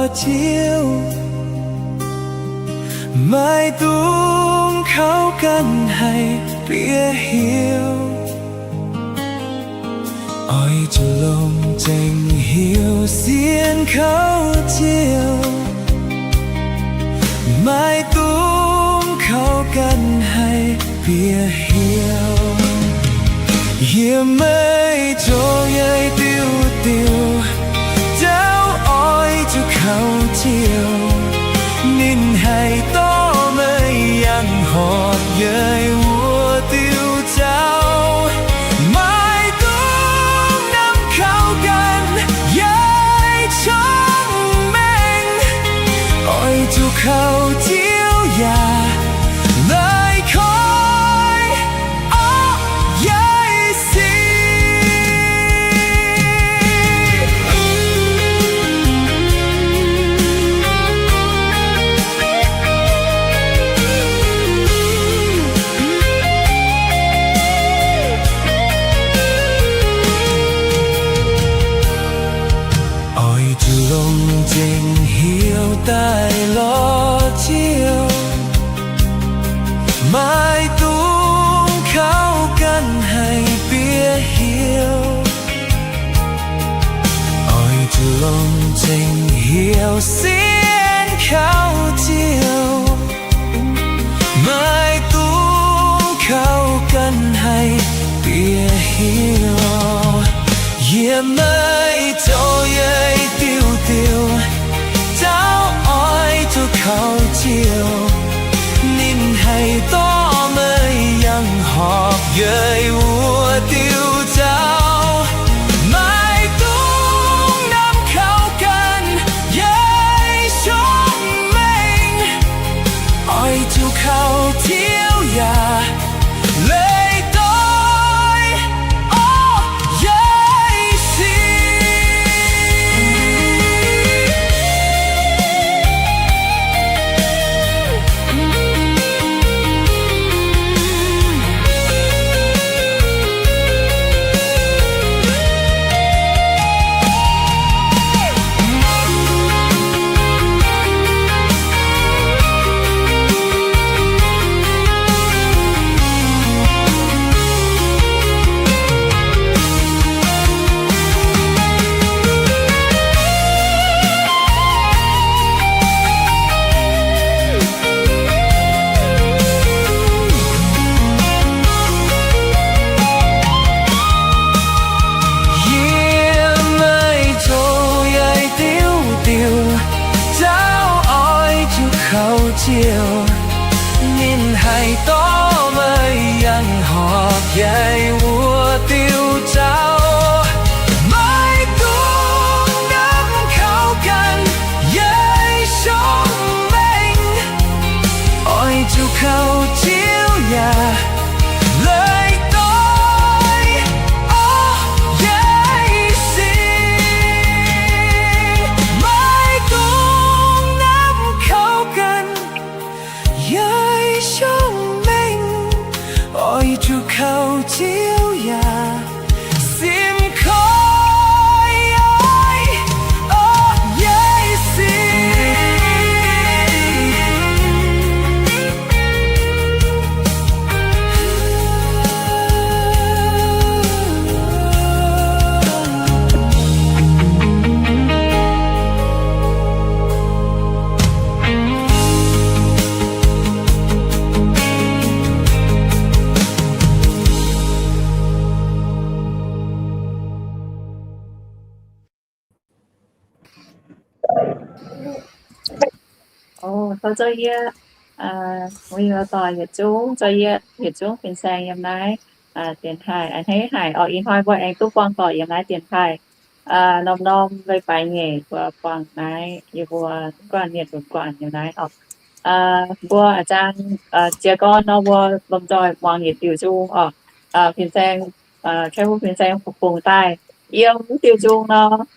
Ziouv, maiv dungx kaux ganh haih bieqc heuc. Oix zuqc longc zengc heuc sienx kaux Ziouv, maiv dungx kaux ganh haih bieqc heuc. Yie maiv zoux yaih diuh diuh, dauh oix zuqc kaux Ziouv, ninh haih dorh meih yangh horpc yaih wuov diuh zaux. Maiv dungx namx kaux ganh yaih cong-mengh, oix zuqc kaux Ziouv yaac leih koiv orqv yaih sic. Oix zuqc longc zengc heuc daaih lorz Ziouv, maiv dungx kaux ganh haih bieqc heuc. Oix zuqc longc zengc heuc sienx kaux Ziouv, maiv dungx kaux ganh haih bieqc heuc. Yie maiv zoux yaih diuh diuh, dauh oix zuqc kaux Ziouv, ninh haih dorh meih yangh horpc yaih wuov diuh zaux. Maiv dungx namx kaux ganh yaih cong-mengh, oix zuqc kaux Ziouv yaac leih doix orqv yaih sic. Yie maiv zoux yaih diuh diuh, dauh oix zuqc kaux Ziouv, ninh haih dorh meih yangh horpc yaih wuov diuh zaux. Maiv dungx namx kaux ganh yaih cong-mengh, oix zuqc kaux Ziouv yaac leih doix orqv yaih sic. Maiv dungx namx kaux ganh yaih cong-mengh, oix zuqc kaux Ziouv yaac simv koiv orqv yaih sic. Tov zouv yie, mbuo yie doic yietc zungv, zouv yie yietc zungv fin-saeng yiem naaiv dienx taaih a'hneiv haic orqc. Ih hnoi mbuo aengx duqv buangh doic yiem naaiv dienx taaih. Norm-norm leiz-baaix nyeic mbuo buangh naaiv yie mbuo guanh mienh lunx guanh yiem naaiv orqc. Mbuo a'jang jiez gorn nor mbuo lomh nzoih muangx yietc diuh nzung orqc. Fin-saeng, Kaiv Huv fin-saeng fungx daaih yiem diuh nzung nor,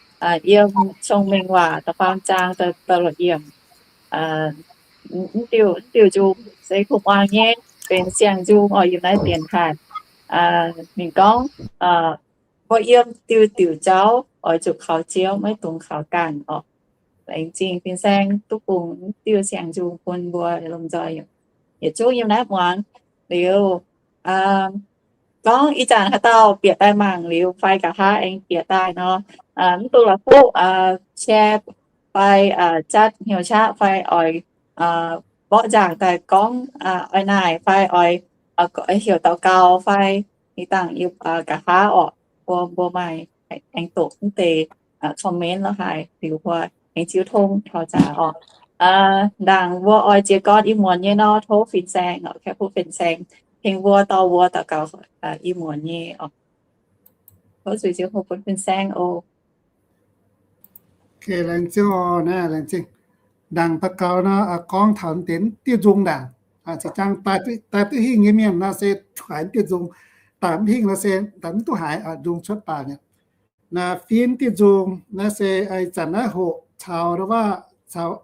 yiem Cong-Mengh Waac da'faam zaang da'luoqc yiemc. Diuh, diuh nzung se kuv muangx nyei benx siang-nzung orqc. Yiem naaiv dienx taaih mingh gorngv, mbuo yiem diuh diuh jauv oix zuqc kaux Ziouv, maiv dungx kaux ganh orqc. Laengz zingh fin-saeng duqv bungx diuh siang-nzung bun mbuo lomh nzoih yietc zungv yiem naaiv muangx. Liuz, gorngv ih zanc haaix dauh bieqc daaih mangc liuz fai nqa'haav aengx bieqc daaih nor, mv dungx la'kuqv share fai zatv hnyouv qaqv fai oix mborqv nzaangc daaih gorngv oix naaic fai oix heuc daux gaux fai ih dangh nqa'haav orqc, mbuo mbuo maaih aengx doqc mv deix comment la'haaix liuz mbuo aengx ziouv tong taux zaax orqc. Ndaangc mbuo oix jiez gorn ih muonz nyei nor, tov fin-saeng, kaeqv kuv fin-saeng tengx mbuo dorh mbuo daux gaux ih muonz nyei orqc. Tov zuiz nziex hlo bun fin-saeng oc. Laengz zingh oc, laengz zingh. Ndaangc daux gaux nor, gorngv taux deix diuh nzung ndaangc, zinh ziangx daaih duqv hingh nyei mienh nor se cuotv diuh nzung, daaih mv hingh nor se daaih mv duqv haiz nzung cuotv baac mi'aqv. Naaiv fiev diuh nzung naaiv se ih zanc naaiv hoqc caux da'waac caux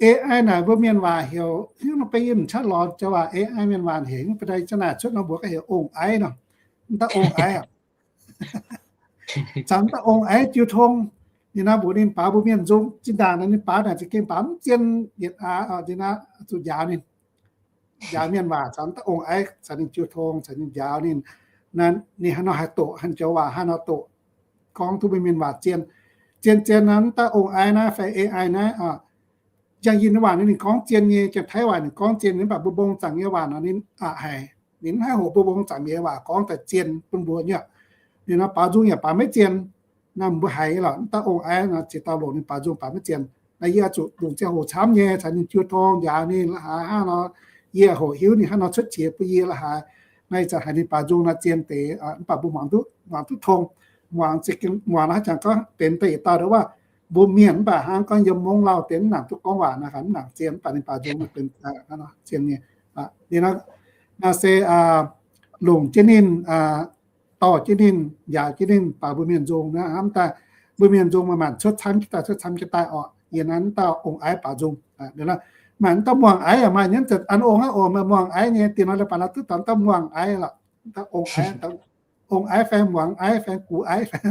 AI naaic mbuo mienh waac heuc, hiuv nor beiv yie m'qatv lorz jauv waac, AI mienh waac heuc, mv baac daaih ih zanc naaic cuotv nor mbuox gaax heuc ong-aiv nor. Mv dauh ong-aiv aqv. Caux mv dauh ong-aiv jiu tong, ninh naaiv mbuox ninh baaux mbuo mienh nzung. Zinh ndaangc naaic ninh baaux naaic za'gengh baaux mv zien yietc aqv, ninh naaiv zuqc njaaux ninh, njaaux mienh waac caux mv dauh ong-aiv caux ninh jiu tong, caux ninh njaaux ninh. Ninh haaix nor haih doqc, haaix joux waac haaix nor doqc, gorngv duqv mbuo mienh waac zien. Zien zien nor mv dauh ong-aiv naaiv fai AI naaiv, njang-yinh waac ninh gorngv zien nyei, Janx-Taiv waac ninh gorngv zien nyei, mv baac mbuo mbong zaangc nyei waac nor ninh aqc haic. Ninh mv haih hoqc mbuo mbong zaangc nyei waac gorngv daaih zien bun mbuo nyei. Ninh nor baaux nzung yaac baaux maiv zien. Naaiv mbuo haiz lorqc, mv dauh ong-aiv nor ziex dauh longc ninh baaux nzung baaux maiv zien. Naaiv yie zuqc longc ziangh hoc camv nyei caux ninh jiu tong njaaux ninh la'haaix hnangv nor, yie hoqc hiuv ninh hnangv nor cuotv qiex bun yie la'haaix. Naaiv ih zanc haiz ninh baaux nzung naaiv zien deix, mv baac mbuo muangx duqv, muangx duqv tong. Muangx, muangx naaiv jangx gorngv benx daaih yietc dauh ndau wuov mbuo mienh, mv baac hnangv gorngv yiem mungv lauh deix mv nangc duqv gorngv waac naaiv, mv nangc zien, mv baac ninh baaux nzung benx zien nyei. Naaiv se longc jienv ninh, dorh jienv ninh, njaaux jienv ninh baaux mbuo mienh nzung naaiv. Hnamv daaih mbuo mienh nzung maaih maanc cuotv camv jienv daaih, cuotv camv jienv daaih orqc. Yie naaiv mv dauh ong-aiv baaux nzung, maaih mv dauh muangx-aiv yaac maaih, an ong aqv oc, maaih muangx-aiv nyei. Diex nor leiz-baaix nor duqv taux mv dauh muangx-aiv lorqc, mv dauh ong-aiv, ong-aiv fai muangx-aiv fai gux-aiv fai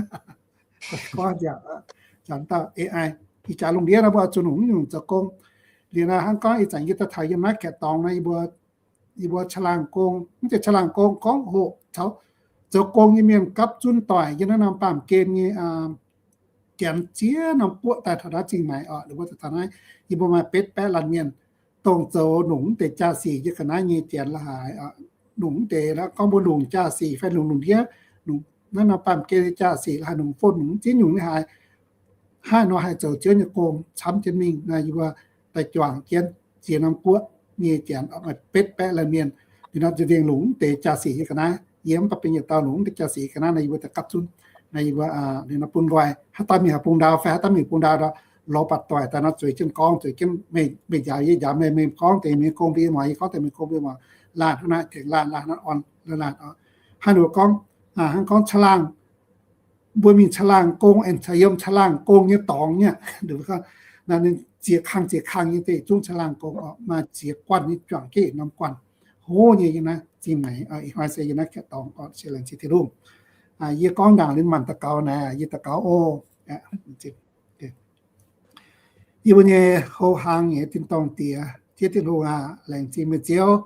gorngv nziaauc, mv dauh AI. Ih jaax lungh ndiev nor mbuo oix zuqc longc mv nyungc zoux gong. Liuz naaiv hnangv gorngv ih zanc yie daaih taux yiem naaiv Kaeqv dorngx naaiv, yie mbuo qaqv laangh gong, mv zeiz qaqv laangh gong, gorngv hoqc caux zoux gong nyei mienh gapv zunv doic yiem naaiv norm baamh gen nyei Janx ziex norm guoqv daaih taux naaiv Zingh Maix oc. Ninh mbuo daaih taux naaiv, yie mbuo maaih betv baeqv laanh mienh, dongh zoux longc mv deix jaa-sic yiem ga'naaiv nyei Janx la'haaix, longc mv deix, gorngv mbuo longc jaa-sic fai longc lungh ndiev, longc naaiv norm baamh gen nyei jaa-sic la'haaix, longc phone, longc mv ziex nyungc la'haaix, hnangv nor haih zoux Ziouv nyei gong camv jienv mingh. Naaiv yie mbuo daaih juangc jienv ziex norm guoqv nyei Janx maaih betv baeqv laanh mienh, ninh nor za'gengh longc mv deix jaa-sic yiem ga'naaiv. Yie mv baac benx yietc dauh longc mv deix jaa-sic ga'naaiv. Naaiv yie mbuo daaih gapv zunv, naaiv yie mbuo ninh nor bun nqoi, haaix dauh mingh haaix bung ndau fai haaix dauh mingh bung ndau, lorz baac doic daaih nor zueiz jienv gorngv, zueiz jienv, meih njaaux yie, njaaux meih, meih gorngv deix meih gong mbuo yie muangx, yie gorngv deix meih gong mbuo yie muangx, laanh hnangv naaiv tengx laanh, laanh hnangv orn, laanh hnangv orn. Hnangv ninh mbuo gorngv, hnangv gorngv qaqv laangh, mbuo mingh qaqv laangh gong, aengx caux yiem qaqv laangh gong nyei dorngx nyei, naaiv ninh ziex kang ziex kang nyei deix zungv qaqv laangh gong oc, maaih ziex guanh nyei juangc jienv norm guanh, hlo nyei yiem naaiv Zingh Maix, ih hnoi se yiem naaiv Kaeqv dorngx oc, se laengz zingh Tin-Hungh. Yie gorngv ndaangc liuz maanc daux gaux naaic, yie daux gaux oc. Yie mbuo nyei hlo hlang nyei tin-dorngh Diex, Ziouv Tin-Hungh aac, laengz zingh meih Ziouv.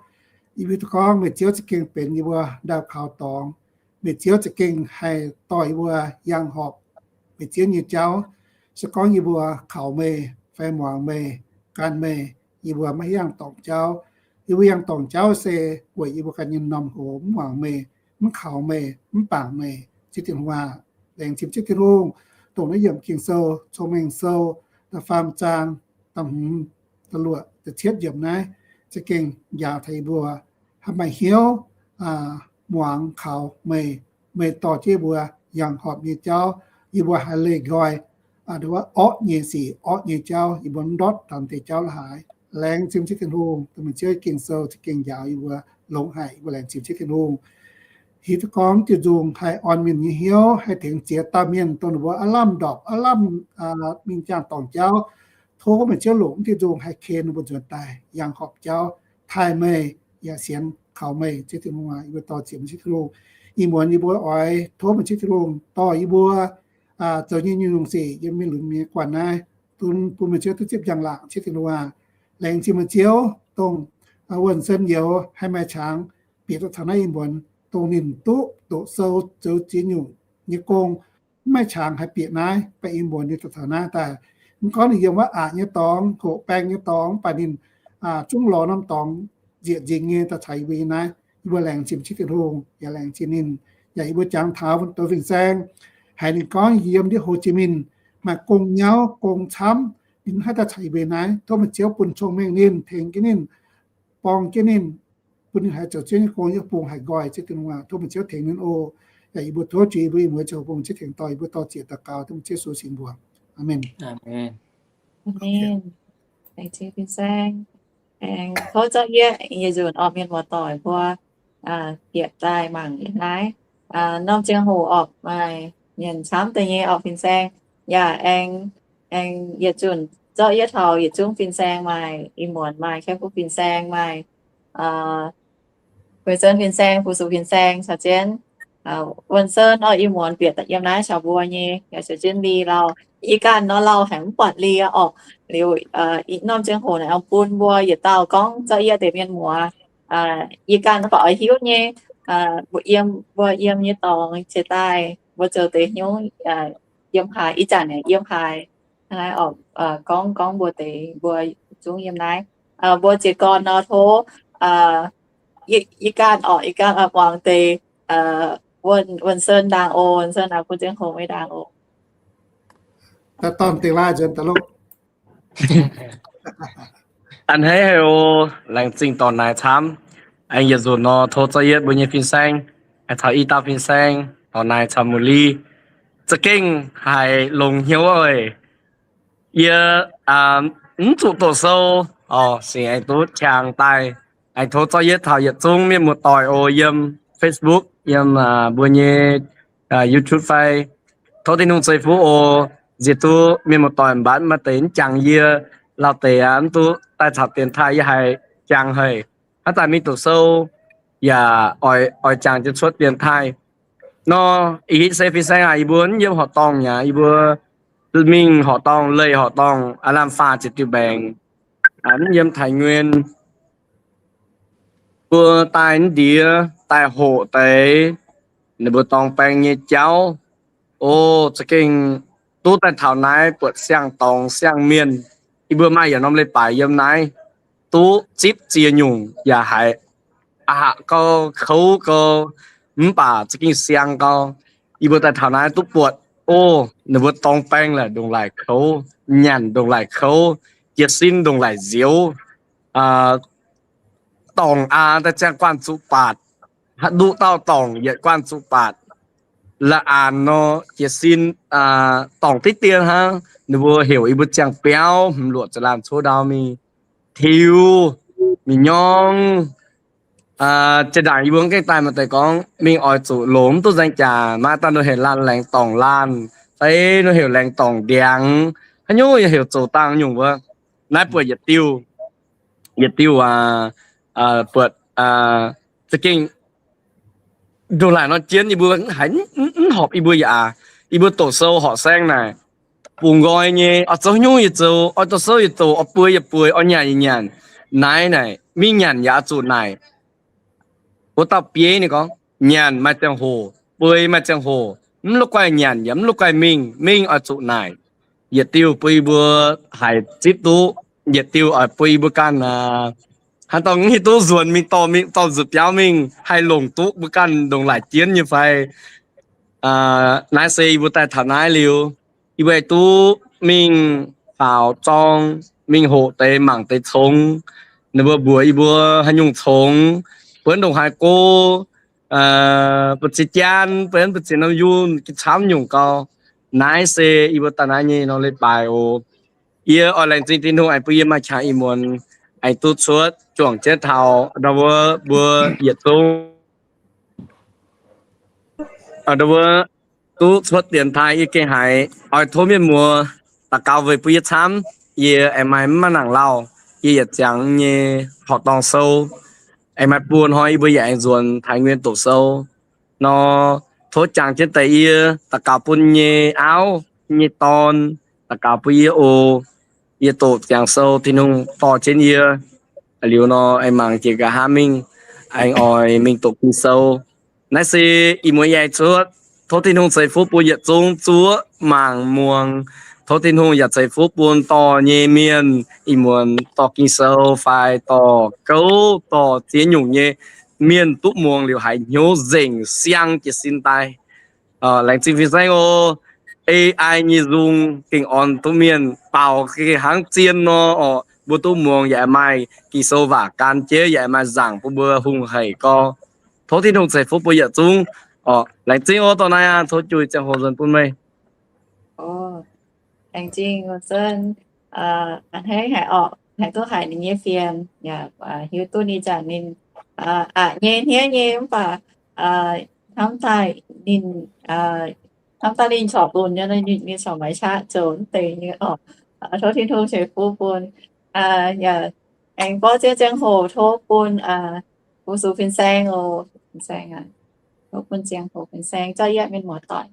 Yie mbuo gorngv meih Ziouv za'gengh benx yie mbuo ndau kaux dorngx. Meih Ziouv za'gengh haih dorh yie mbuo yangh horpc meih Ziouv nyei jauv. Se gorngv yie mbuo kaux meih fai muangx meih, gan meih, yie mbuo maiv yangh dorngc jauv. Yie mbuo yangh dorngc jauv se weic yie mbuo ganh nyei m'normh hoz mv muangx meih, mv kaux meih, mv bangc meih. Ziouv Tin-Hungh aac, laengz zingh Ziouv Tin-Hungh, dongh naaiv yiemc Ging-Sou, Cong-Mengh Sou, da'faam zaang, da'hmz, da'luoqc, da'cietv yiemc naaiv, za'gengh njaaux taux yie mbuo haih maaih hnyouv muangx kaux meih, meih dorh jienv yie mbuo yangh horpc nyei jauv, yie mbuo haih leih nqoi orqv nyei sic, orqv nyei jauv, yie mbuo mv ndortv taux deix jauv la'haaix. Laengz zingh Ziouv Tin-Hungh, dongh meih Ziouv Ging-Sou za'gengh njaaux yie mbuo, longx haic, yie mbuo laengz zingh Ziouv Tin-Hungh. Hiuv duqv gorngv diuh nzung haih orn mienh nyei hnyouv, haih tengx ziex dauh mienh dongh ninh mbuo aav lamh ndorpc, aav lamh mingh jangx dorngc jauv. Tov meih Ziouv longc diuh nzung haih ken ninh mbuo nzuonx daaih yangh horpc jauv, taaih meih yaac sienx kaux meih. Ziouv Tin-Hungh aac, yie mbuo dorh ziepc meih Ziouv Tin-Hungh. Ih muonz yie mbuo oix tov meih Ziouv Tin-Hungh dorh yie mbuo zoux nyei nyungc-nyungc sic yiem mienh lunx nyei guanh naaiv, bun, bun meih Ziouv duqv zipv njang-laangc, Ziouv Tin-Hungh aac. Laengz zingh meih Ziouv dongh wuonh sen youz haih maaih qangx bieqc daaih taux naaiv ih muonz, dongh ninh duqv doqc sou zoux ziex nyungc nyei gong, mv maaih qangx haih bieqc naaiv, mv baac ih muonz ninh daaih taux naaiv daaih. Mv gorngv ninh yiem wuov aqc nyei dorngx, hoqc baeng nyei dorngx, mv baac ninh zungv lorz norm dorngx nzieqc nzingx nyei daaih caux yie mbuo nyei naaiv. Yie mbuo laengz zingh Ziouv Tin-Hungh, yaac laengz zingh ninh, yaac yie mbuo jangx taux doix fin-saeng, haiz ninh gorngv yiem ndiev Hồ Chí Minh maaih gong nyauv gong camv, ninh mv haih daaih caux yie mbuo nyei naaiv. Tov meih Ziouv bun cong-mengh ninh, tengx jienv ninh, borng jienv ninh, bun ninh haih zoux Ziouv nyei gong yiem bung haic nqoi. Ziouv Tin-Hungh aac, tov meih Ziouv tengx ninh oc. Yaac yie mbuo tov jiex yie mbuo ih muonz ziangh hoc bun meih Ziouv tengx dorh, yie mbuo dorh zieqc daux gaux dengv meih Ziouv Yesu singx mbuox. Aamen. Aamen. Laengz zingh fin-saeng. Aengx tov zorqv yietv yietc nzunc orqc mienh muoz-doic mbuo bieqc daaih mangc yiem naaiv. Norm ziangh hoc orqc maaih mienh camv deix nyei orqc fin-saeng. Yaac aengx, aengx yietc nzunc zorqv yietv taux yietc zungv fin-saeng, maaih ih muonz maaih Kaiv Fuqv fin-saeng, maaih Guei Sen fin-saeng, Fu Sux fin-saeng caux jienv Wuonh Sen orqc, ih muonz bieqc yiem naaiv caux mbuo nyei, yaac caux jienv Li lauh. Ih ganh nor lauh haic mv buatc Li orqc. Liuz norm ziangh hoc naaic bun mbuo yietc dauh gorngv zorqv yietv deix mienh muoz. Ih ganh nor baac oix hiuv nyei, mbuo yiem, mbuo yiem nyei dorngx ciex daaih mbuo zoux deix hnyouv yiem haaix, ih zanc yiem haaix. Naaiv orqc, gorngv, gorngv mbuo deix mbuo zungv yiem naaiv. Mbuo jiez gorn nor tov ih ganh orqc, ih ganh muangx deix Wuonh Sen ndaangc oc. Wuonh Sen aac, bun ziangh hoc meih ndaangc oc. Daaih dorn dingh laaih nzuonx daaih loh. A'hneiv haic oc. Laengz zingh dorh naaic camv. Aengx yietc nzunc nor tov zorqv yietv mbuo nyei fin-saeng, aengx taux i dauh fin-saeng dorh naaic caux Mouc Li. Za'gengh haiz longx hnyouv oc. Yie mv zuqc doqc sou, oc, singx aengx duqv qangx daaih. Aengx tov zorqv yietv taux yietc zungv mienh muoz-doic oc, yiem Facebook, yiem mbuo nyei YouTube fai. Tov Tin-Hungh ceix fuqv oc. Nziex duqv mienh muoz-doic mbatv maaih deix mv jangx yie, lauh deix aqv mv duqv daaih caux dienx taaih, yie haiz jangx haic. Hnangv daaih mingh doqc sou yaac oix jangx jienv cuotv dienx taaih. Nor ih hitv se fin-saeng aac, yie mbuo mv yiem horqc dorngh aqv. Yie mbuo mingh horqc dorngh, leih horqc dorngh, aav lamh faah ziepc diuh mbaengx, mv yiem Thái Nguyên. Mbuo daaih mv ndiev daaih hoqc deix ninh mbuo dorng baeng nyei jauv. O, za'gengh duqv daaih taux naaiv buatc siang-dorngx siang-mienh. Yie mbuo maaih yietc norm leiz-baaix yiem naaiv, duqv zipv ziex nyungc yaac haiz aqc gau, kouv gau, mv baac za'gengh siang gau. Yie mbuo daaih taux naaiv duqv buatc, o, ninh mbuo dorng baeng laaix ndongc laaix kouv, nyanc ndongc laaix kouv, jiez sin ndongc laaix nzioux. Dorngc aa daaih ziangh guanh zuqc baatc, haaix nduqc dauh dorngc yietc guanh zuqc baatc. La'anc nor jiez sin, dorngc diqv dien hnangv. Ninh mbuo heuc yie mbuo ziangh biauv hmz luoqc za'laanh cuotv ndau mingh tiux, mingh nyorng. Zinh ndaangc yie mbuo mv gaengh daaih maaih deix gorngv mingh oix zuqc longc mv duqv nzaeng jaax, maaih daaih nor heuc laanh laengz dorngc laanh, fai nor heuc laengz dorngc ndiangx, haaix nyungc yaac heuc zoux dangh nyungc wuov. Naaiv buatc yietc diuh, yietc diuh aac, buatc za'gengh ndongc laaix nor jienv yie mbuo haiz mv horpc yie mbuo yaac aac. Yie mbuo doqc sou horqc saeng naaic, bungx nqoi nyei, oix zoux haaix nyungc yaac zoux, oix doqc sou yaac doqc, oix bueix yaac bueix, oix nyanc yaac nyanc. Naaiv naaic mingh nyanc yaac oix zuqc naaic. Wuov dauh bieiv ninh gorngv, nyanc maaih ziangh hoc, bueix maaih ziangh hoc, mv la'guaih nyanc yaac mv la'guaih mingh, mingh oix zuqc naaic. Yietc diuh bun yie mbuo haiz zipv duqv, yietc diuh oix bun yie mbuo ganh hnangv dorh hiuv duqv nzuonx mingh dorh, mingh dorh nzuonx biauv mingh haih longc duqv mbuo ganh ndongc laaix jienv nyei fai. Naaiv se yie mbuo daaih taux naaiv liuz, yie mbuo duqv mingh faaux zorng, mingh hoqc deix mangc deix congx. Ninh mbuo mbuox yie mbuo haaix nyungc congx, buonv ndongc haaix go, buonv ziex jaan, buonv buonv ziex norm yunh, gengh camv nyungc gau. Naaiv se yie mbuo daaih naaiv nyei nor leiz-baaix oc. Yie oix laengz zingh Tin-Hungh aengx bun yie maaih qangx ih muonz aengx duqv cuotv juangc jienv taux ndau wuov mbuo yietc zungv, ndau wuov duqv cuotv dienx taaih. Yie gengh haiz oix tov mienh muoz daux gaux weic bun yie camv. Yie aengx maaih mv maaih nangc lauh, yie yietc ziangx nyei horqc dorngh sou, aengx maaih buo hnoi yie mbuo yaac aengx nzuonx Thái Nguyên doqc sou nor, tov jangx jienv deix yie daux gaux bun nyei auv, nyei dorn, daux gaux bun yie oc. Yie doqc ziangx sou Tin-Hungh dorh jienv yie. Liuz nor aengx mangc jiex nqa'haav mingh, aengx oix mingh doqc Ging-Sou. Naaiv se ih muonz yie aengx cuotv. Tov Tin-Hungh ceix fuqv bun yietc zungv zuoqv mangc muangx. Tov Tin-Hungh yaac ceix fuqv bun dorh nyei mienh ih muonz dorh Ging-Sou fai dorh gouv dorh ziex nyungc nyei mienh duqv muangx liuz haiz hnyouv nzengc siang jiez sin daaih. Laengz zingh fin-saeng oc. A I nyei nzung gengh orn duqv mienh baaux gengh hnangv zien nor oc. Mbuo duqv muangx yaac maaih Ging-Sou waac gan jienv, yaac maaih nzaangc bun mbuo hungh haic gorx. Tov Tin-Hungh ceix fuqv bun yietc zungv oc. Laengz zingh oc. Dorh naaiv aqv, tov juih ziangh hoc nzuonx bun meih. Laengz zingh Zunv, a'hneiv haic orqc, haiz duqv haiz ninh nyei fienx, yaac hiuv duqv ninh zanc ninh aqc nyei hniev nyei mv baac hnamv daaih ninh, hnamv daaih ninh corc lunx nyei, ninh corc maiv qaqv zoux mv deix nyei orqc. Tov Tin-Hungh ceix fuqv bun. Yaac aengx borqv jienv ziangh hoc tov bun fu-sux fin-saeng oc. Fin-saeng aac, tov bun ziangh hoc fin-saeng zorqv yie mienh muoz-doic.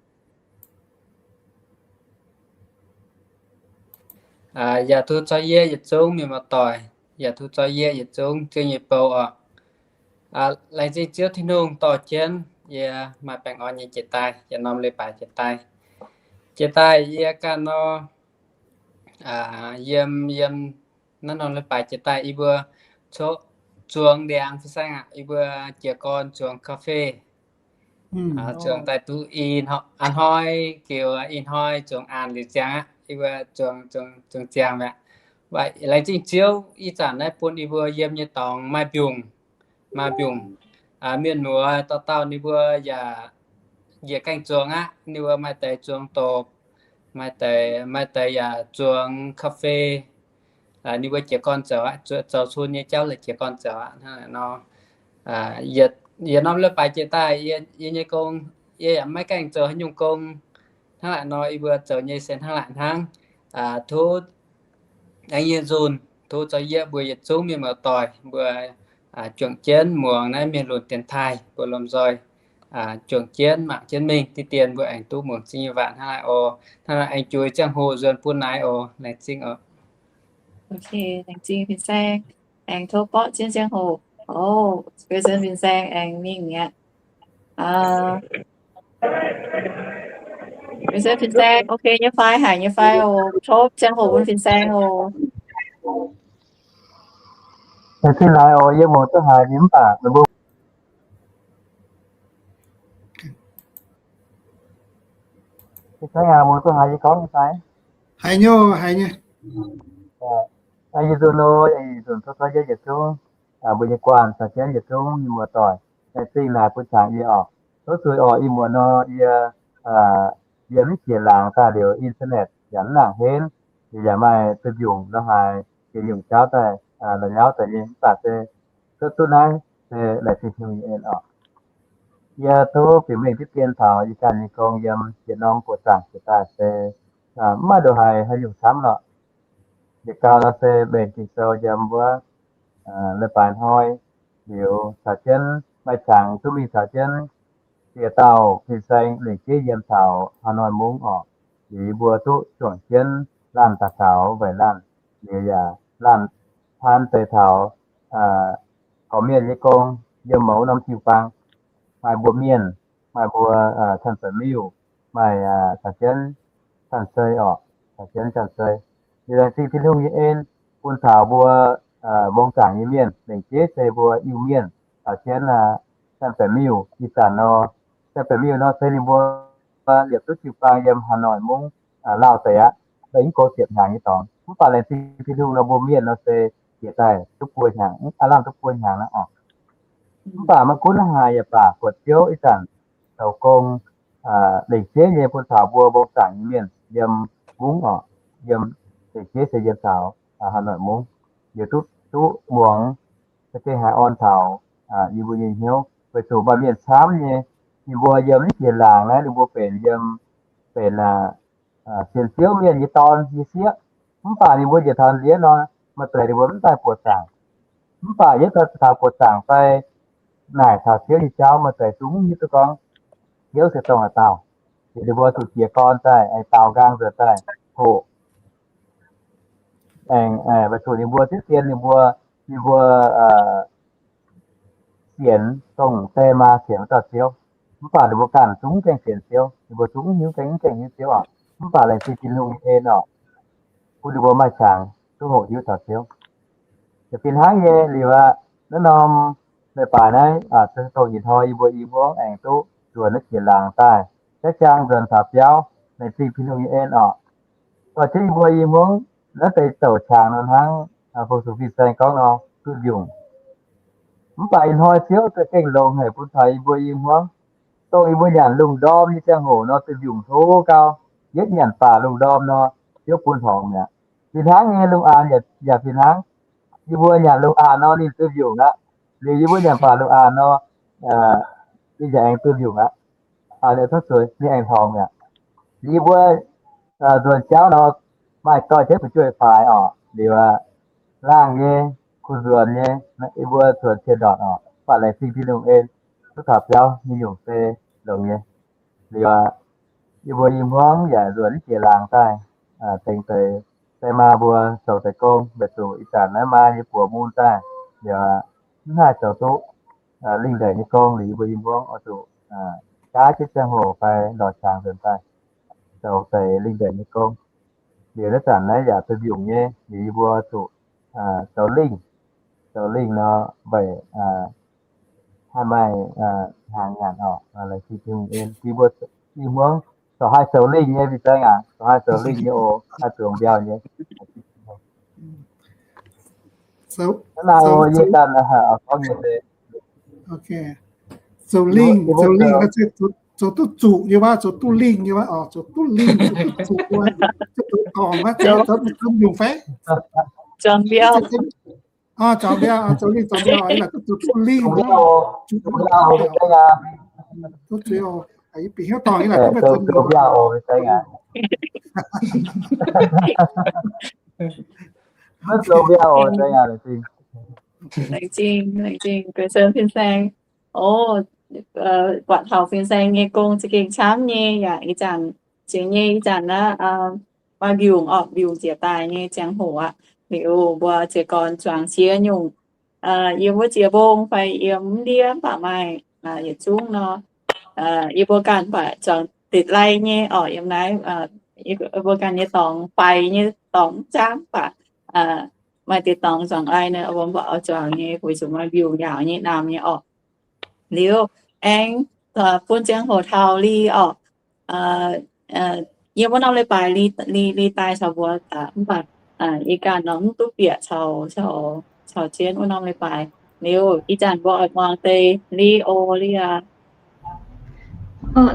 Yaac tov zorqv yie yietc zungv mienh muoz-doic, yaac tov zorqv yie yietc zungv Ziouv nyei bou orqc. Laengz zingh Ziouv Tin-Hungh dorh jienv yie maaih baengh orn nyei jiex daaih, yietc norm leiz-baaix jiex daaih. Jiex daaih yie ganh nor, yiem, yiem naaiv norm leiz-baaix jiex daaih yie mbuo coqv zuangx ndiangx fin-saeng aqv, yie mbuo jiez gorn zuangx cafe. Zuangx daaih duqv ih hnoi, geux ih hnoi zuangx an liuz ziangx aqv, yie mbuo zuangx, zuangx ziangx mi'aqv. Laengz zingh Ziouv ih zanc naaiv bun yie mbuo yiem nyei dorngx maaih mbiungc, maaih mbiungc. Mienh muoz dauh dauh ninh mbuo yaac njiec gaengh zuangx aqv. Ninh mbuo maaih deix zuangx dopc, maaih deix, maaih deix yaac zuangx cafe. Ninh mbuo jiez gorn zoux aqv, zoux cun nyei jauv la'jiez gorn zoux aqv. Hnangv naaic nor, yietc norm leiz-baaix jiex daaih, yie nyei gong, yie yaac maiv gaengh zoux haaix nyungc gong. Hnangv naaic nor yie mbuo zoux nyei se hnangv naaic hnangv. Tov aengx yie nzunc, tov zorqv yie mbuo yietc zungv mienh muoz-doic mbuo juangc jienv muangx naaiv mienh lunx dienx taaih mbuo lomh nzoih juangc jienv mangc jienv mingh diqv dien mbuo aengx duqv muangx Ziouv nyei waac hnangv naaic oc. Hnangv naaic aengx juix ziangh hoc nzuonx bun naaiv oc. Laengz zingh oc. Laengz zingh fin-saeng, aengx tov borqv jienv ziangh hoc. President fin-saeng aengx mingh mi'aqv. President fin-saeng, ok nyei fai? Haiz nyei fai oc? Tov ziangh hoc bun fin-saeng oc. Laengz zingh naaiv oc. Yie muangx duqv haiz nyei mv baac meih mbuo, fin-saeng aac, muangx duqv haiz yie gorngv nyei fai? Haiz nyei, haiz nyei. Yie nzunc oc, yie nzunc tov tov yie yietc zungv mbuo nyei guanh caux jienv yietc zungv mienh muoz-doic, laengz zingh naaic bun qangx yie oc. Tov zuiz oc. Ih muonz nor yie, yie mv jiex laangz daaih liuz internet yaac mv nangc henv, yaac maaih duih mbiungc nor haaix jiex nyungc jauv daaih la'nyauv daaih nyei, mv baac se duqv duqv naaiv se laengz zingh Tin-Hungh nyei en oc. Yie tov bieqc mengh diqv dien taux yie ganh nyei gong yiem yietc norm buoqc zaangc jiex daaih se mv maaih ndongc haaix haaix nyungc camv lorqc. Yietc gau nor se mbenc Ging-Sou yiem wuov leiz-baaix hnoi liuz caux jienv maaih qangx duqv mingh caux jienv ziex dauh fin-saeng lengc jeiv yiem taux Hà Nội mungv oc. Liuz mbuo duqv juangc jienv laanh daux gaux weic laanh, liuz yaac laanh taan deix taux gorqv-mienh nyei gong yiem mouz norm jiu-baang, maaih mbuo mienh, maaih mbuo canh-seix miuc, maaih caux jienv canh-seix oc, caux jienv canh-seix. Liuz laengz zingh Tin-Hungh nyei en bun taux mbuo mbong zaangc nyei mienh, lengc jeiv se mbuo Iu-Mienh caux jienv canh-seix miuc. Ih zanc nor, canh-seix miuc nor se ninh mbuo liepc duqv jiu-baang yiem Hà Nội mungv lauh deix aqv. Mv goux ziepc hnyangx nyei dorngx, mv baac laengz zingh Tin-Hungh nor mbuo mienh nor se jiex daaih duqv buo hnyangx, aav lamh duqv buo hnyangx aqv oc. Mv baac maiv gunv haaix yaac baac buatc Ziouv ih zanc zoux gong lengc jeiv nyei bun taux mbuo mbong zaangc nyei mienh yiem mungv oc, yiem lengc jeiv se yiem taux Hà Nội mungv, liuz duqv, duqv muangx za'gengh haiz orn taux yie mbuo nyei hnyouv. Weic zuqc maaih mienh camv nyei, ninh mbuo yiem mv jiex laangz naaiv ninh mbuo benx yiem, benx sienx Ziouv mienh nyei dorn nyei sieqv. Mv baac ninh mbuo njiec taux nziev nor, maaih deix ninh mbuo mv daaih buoqc zaangc. Mv baac yie taux buoqc zaangc fai naaic taux Ziouv nyei jauv, maaih deix zungv hiuv duqv gorngv Ziouv se dongh haaix dauh. Liuz ninh mbuo zuqc jiez gorn daaih, aengx daaux nqaang nzuonx daaih hoqc aengx weic zuqc ninh mbuo ziex dien ninh mbuo, ninh mbuo sienx dongh die maa sienx wuov dauh Ziouv. Mv baac ninh mbuo ganh zungv gaengh sienx Ziouv, ninh mbuo zungv hiuv gaengh, gaengh hiuv Ziouv oc. Mv baac laengz zingh Tin-Hungh nyei en oc, bun ninh mbuo maaih qangx duqv hoqc hiuv taux Ziouv. Yaac fih hnangv nyei liuz aqv, naaiv norm leiz-baaix naaiv, dongh ih hnoi yie mbuo i hmuangv aengx duqv nzuonx naaiv jiex laangz daaih, jaiv jaang nzuonx taux biauv, laengz zingh Tin-Hungh nyei en oc. Dorh jienv yie mbuo i hmuangv naaiv deix douc qangx nor hnangv, fungx zuqc fin-saeng gorngv nor, duqv mbiungc. Mv baac ih hnoi Ziouv za'gengh longx haic bun taux yie mbuo i hmuangv. Dongh yie mbuo nyanc lungh ndorm nyei ziangh hoc nor, duqv mbiungc tov gau. Yietv nyanc baac lungh ndorm nor, Ziouv bun horngz mi'aqv. Fih hnangv nyei lungh aanx yaac fih hnangv. Yie mbuo nyanc lungh aanx nor, ninh duqv mbiungc aqv. Liuz yie mbuo nyanc baac lungh aanx nor, ninh yaac aengx duqv mbiungc aqv. Ninh aengx horngz mi'aqv. Liuz yie mbuo nzuonx jauv nor, maaih dorh jienv fu'jueiv faix oc. Liuz laangh nyei, kuh nzuonx nyei, yie mbuo zuonx cien ndortc oc. Mv baac laengz zingh Tin-Hungh en, duqv taux biauv nyei nyungc se longx nyei. Liuz yie mbuo i hmuangv yaac nzuonx jiex laangz daaih, tengx deix die maa mbuo zoux deix gong, weic zuqc ih zanc naaiv maa nyei buoz mun daaih, liuz mv haih zoux duqv lingh ndeic nyei gong. Liuz yie mbuo i hmuangv oix zuqc jaav jienv ziangh hoc fai lorz qangx nzuonx daaih zoux deix lingh ndeic nyei gong. Liuz naaiv zanc naaiv yaac duqv mbiungc nyei, liuz yie mbuo zuqc zoux lingh, zoux lingh nor weic haih maaih hnaangx nyanc oc. Laengz zingh Tin-Hungh en, yie mbuo i hmuangv corc haih zoux lingh nyei, fin-saeng aac, corc haih zoux lingh nyei oc, haih zuangx mbiauh nyei. Naaiv naaiv yie ganh gorngv nyei se zoux lingh, zoux lingh, zoux duqv zuqc nyei waac, zoux duqv lingh nyei waac oc, zoux duqv lingh, zoux duqv zuqc, zoux duqv dorngc waac, zoux duqv mbiungc fai zuangx mbiauh, zoux lingh zuangx mbiauh, duqv zuqc duqv lingh, duqv zuiz, yie bieqc hnyouv dorngc, yie laaic duqv mbiauh. Laengz zingh, laengz zingh, gueix sen fin-saeng. O, buatc taux fin-saeng nyei gong za'gengh camv nyei yaac ih zanc, zingx nyei ih zanc naaiv maaih mbiungc orqc, mbiungc njiec daaih nyei ziangh hoc aqv. Liuz mbuo jiez gorn zuangx ziex nyungc, yiem wuov ziex mbong fai yiem ndiev mv baac maaih yietc zungv nor, yie mbuo ganh mv baac zuangx ditc lai nyei orqc, yiem naaiv yie mbuo ganh nyei dorngx faix nyei dorngx mv zaangv mv baac maaih deix dorngx zuangx lai nor, mbuo mv baac oix zuangx nyei, weic zuqc maaih mbiungc yaauc nyei namx nyei orqc. Liuz aengx bun ziangh hoc taux li orqc, yiem wuov norm leiz-baaix li, li daaih caux mbuo, mv baac yie ganh nor mv duqv bieqc caux, caux jienv wuov norm leiz-baaix. Liuz ih zanc mbuo oix muangx deix li oc, li aac.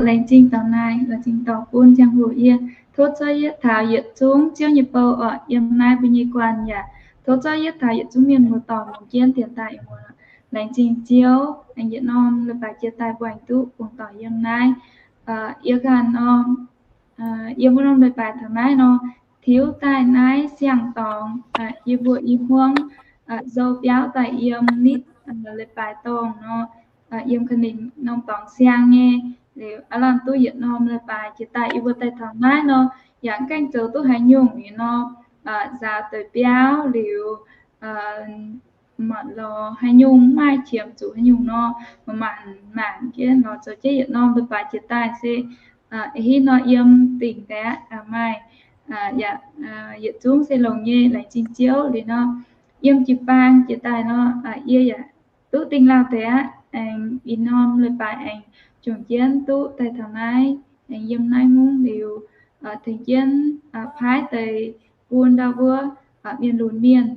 Laengz zingh dorngx naaiv, laengz zingh dorh bun ziangh hoc yie. Tov zorqv yietv taux yietc zungv Ziouv nyei bou orqc, yiem naaiv mbuo nyei guanh yaac tov zorqv yietv taux yietc zungv mienh muoz-doic longc jienv dienx daaih muoz. Laengz zingh Ziouv, aengx yietc norm leiz-baaix jiex daaih mbuo aengx duqv bungx doic yiem naaiv. Yie ganh nor, yiem wuov norm leiz-baaix taux naaiv nor, tiuv daaih naaiv siang-dorngx, yie mbuo i hmuangv zou biauv daaih yiem nitv leiz-baaix dorngh nor, yiem ga'ninh norm dorngx siang nyei. Liuz aav lamh duqv yietc norm leiz-baaix jiex daaih yie mbuo daaih taux naaiv nor, yaac mv gaengh zoux duqv haaix nyungc nyei nor, nzaaux deix biauv liuz, maaih lorz haaix nyungc, mv maaih qiemx zuqc haaix nyungc nor, manc-manc jienv lorz zoux jienv yietc norm leiz-baaix jiex daaih se ih hnoi yiem dingc daaih aqv, maaih yaac yietc zungv se longx nyei, laengz zingh Ziouv. Liuz nor, yiem jiu-baang jiex daaih nor, yie yaac duqv dingh lauh deix aqv. Aengx ih norm leiz-baaix aengx jomc jienv duqv daaih taux naaiv, aengx yiem naaiv hungh liuz, tengx jienv paaiv deix bun ndau wuov mienh lunx mienh,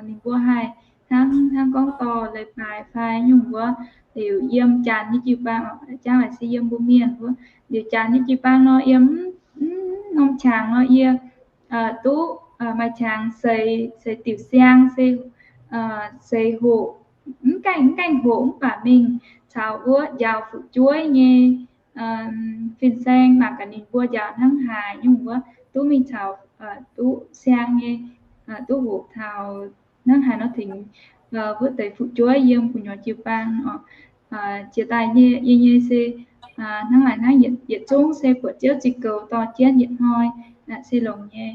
ninh mbuo haih hnangv, hnangv gorngv dorh leiz-baaix fai nyungc wuov, liuz yiem Janx nyei jiu-baang, jangx laaix se yiem mbuo Mienh wuov, liuz Janx nyei jiu-baang nor yiem norm qangx nor yie duqv maaih qangx seix, seix diuc siang se, seix hoqc, mv gaengh, mv gaengh hoqc mv baac mingh caux wuov njaaux fu'jueiv nyei fin-saeng mangc gaax ninh mbuo njaaux hnangv haaix nyungc wuov, duqv mingh caux duqv siang nyei, duqv hoqc taux hnangv haaix nor tengx wuov deix fu'jueiv yiem gu'nyuoz jiu-baang oc. Jiex daaih yie nyei se hnangv naaic hnangv, yietc zungv se buatc Ziouv zingh goux dorh jienv yietc hnoi se longx nyei.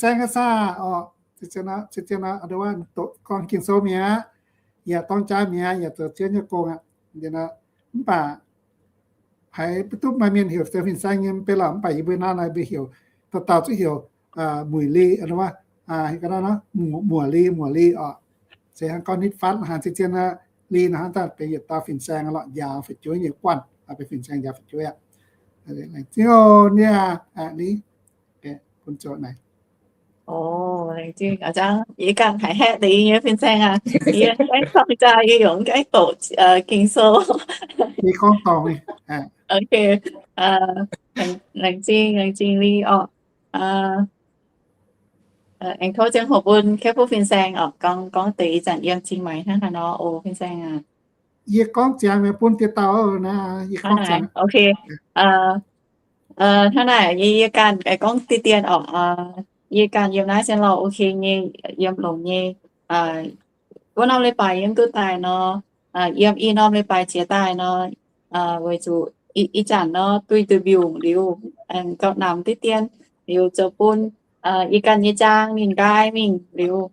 fin-saeng ga'saah orqc. Gorngv Ging-Sou mi'aqv, yaac dorng jaa mi'aqv, yaac zoux Ziouv nyei gong aqv. Mv baac haiz mv duqv maaih mienh heuc se fin-saeng nyei mv bei lorqc. Mv baac yie mbuo naaiv naaiv mbuo heuc, dauh dauh zuqc heuc Muoc Li, muoc li, muoc li orqc. Se hnangv gorngv nitv fatv haaix zien zien li nor hnangv daaih benx yietc dauh fin-saeng lorqc, njaaux fu'jueiv nyei guanh, benx fin-saeng njaaux fu'jueiv aqv. Laengz zingh oc, ni aqv, ni, bun zoux naaic. Laengz zingh, yie ganh haiz haeqv deix yie nyei fin-saeng aqv. Yie gaengh dorng jaa, yie yaac gaengh doqc Ging-Sou. Laengz zingh, laengz zingh Li orqc. Aengx tov ziangh hoc bun Kepv-Puv fin-saeng orqc, gorngv, gorngv deix ih zanc yiem Zingh Maix hnangv haaix nor oc fin-saeng aac. Yie gorngv ziangx mi'aqv bun dieh dauh naaiv. Hnangv naaic, yie, yie ganh gorngv diqv dien orqc. Yie ganh yiem naaiv se lorh ok nyei, yiem longx nyei. Wuov norm leiz-baaix yie mv duqv daaih nor, yiem i norm leiz-baaix jiex daaih nor, weic zuqc ih zanc nor duih duih mbiungc liuz, gauh namx diqv dien liuz zoux bun ih ganh nyei jaang ninh nqaai mingh liuz,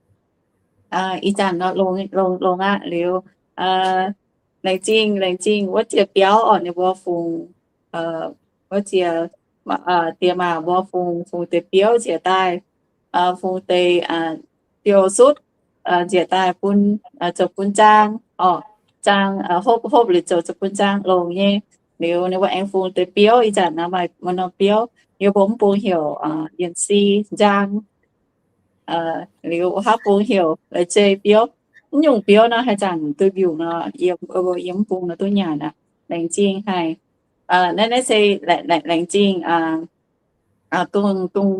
ih zanc nor longx, longx, longx aqv liuz, laengz zingh, laengz zingh wuov ziex biauv orqc, ninh mbuo fungx, wuov ziex diex maac mbuo fungx, fungx deix biouv njiec daaih, fungx deix biouv-sutv njiec daaih bun, zoux bun jaang orqc. Jaang hopv, hopv liuz zoux, zoux bun jaang longx nyei. Liuz ninh mbuo aengx fungx deix biouv, ih zanc nor maaih norm biouv, yie mbuo mv bung heuc yienc si njang. Liuz wuov haav bung heuc la'zei biouv. Mv nyungc biouv nor haih zanc duih mbiungc nor, yiem, yiem mv bung nor duqv nyanc aqv. Laengz zingh haic. Naaiv, naaiv se laengz zingh dongh, dongh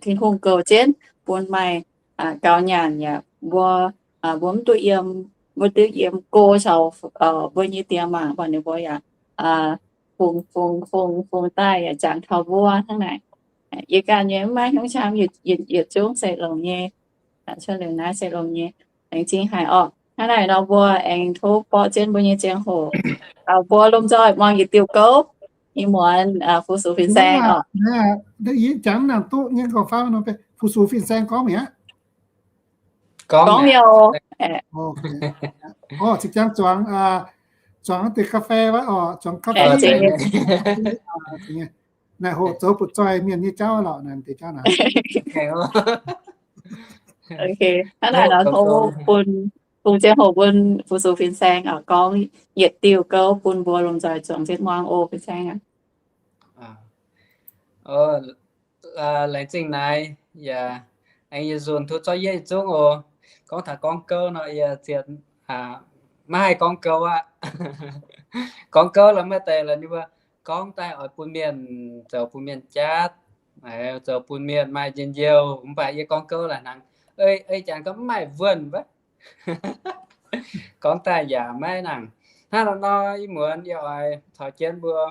Tin-Hungh goux jienv bun maaih gaux nyanc yaac mbuo, mbuo mv duqv yiem, mbuo duqv yiem go caux mbuo nyei diex maac, mv baac ninh mbuo yaac fungx, fungx, fungx, fungx daaih yaac jangx taux mbuo hnangv naaic. Yie ganh nyei mv maaih hnyouv qam, yietc zungv se longx nyei. Cuotv liuz naaiv se longx nyei. Laengz zingh haic orqc. Hnangv naaic nor mbuo aengx tov borqv jienv mbuo nyei ziangh hoc, mbuo lomh nzoih muangx yietc diuh gouv, ih muonz fu-sux fin-saeng orqc. Yie jangx nangc duqv nyei gorngv faaux nor, fu-sux fin-saeng gorngv mi'aqv. Gorngv mi'aqv. Orqc, zinh jangx zuangx, zuangx deix ga'fei wuov orqc, zuangx ga'fei. Naaic hoqc zoux butv-zoih mienh nyei jauv lorqc, naaic deix jauv naaic. Hnangv naaic nor tov bun, bun ziangh hoc bun fu-sux fin-saeng gorngv yietc diuh gouv bun mbuo lomh nzoih zuangx jienv muangx oc fin-saeng aac. Laengz zingh naaiv, yaac aengx yietc nzunc tov zorqv yie yietc zungv oc. Gorngv taux gorngv gouv nor, yie zien maiv haih gorngv gouv aqv. Gorngv gouv lorqc, maaih deix lorqc ninh mbuo gorngv daaih oix bun mienh zoux bun mienh jatv, zoux bun mienh maaih njien-youh, mv baac yie gorngv gouv laaix hnangv, ei jangx gorngv mv maaih wuonh wuov. Gorngv daaih yaac maiv nangc. Hnangv nor ih muonz yie oix caux jienv mbuo,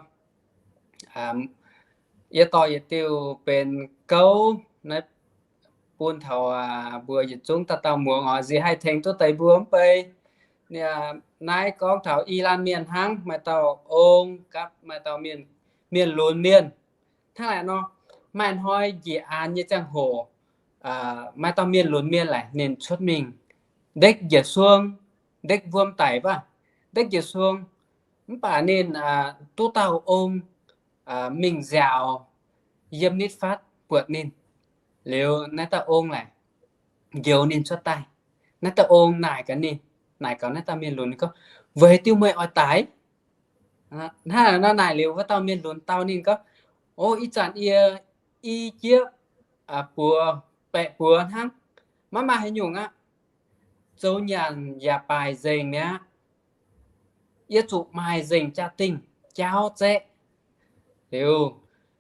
yie dorh yietc diuh benx gouv naaiv bun taux mbuo yietc zungv dauh dauh muangx oc, nziex haih tengx duqv deix mbuo mv bei. Naaiv gorngv taux i laanh mienh hnangv, maaih dauh ong gapv maaih dauh mienh, mienh lunx mienh. Hnangv naaic nor, maaih hnoi njiec aanx nyei ziangh hoc, maaih dauh mienh lunx mienh laaic ninh cuotv mingh ndekv njiec suong, ndekv wuom daic wuov, ndekv njiec suong. Mv baac ninh duqv dauh ong mingh nziaaux yiem nitv fatv buatc ninh. Liuz naaiv dauh ong laaic njoux ninh cuotv daaih. Naaiv dauh ong naaic gaax ninh, naaic gaax naaiv dauh mienh lunx, ninh gorngv, Weic diuh meih oix daic? Hnangv naaic nor naaic liuz, wuov dauh mienh lunx dau ninh gorngv, O, ih zanc yie i jieqv buoz, baeqc buoz hnangv, maiv maaih haaix nyungc aqv. Zoux nyanc yaac baaic nzengc mi'aqv. Yie zuqc maaih nzengc jaa-dingh jaauv zaeqv. Liuz,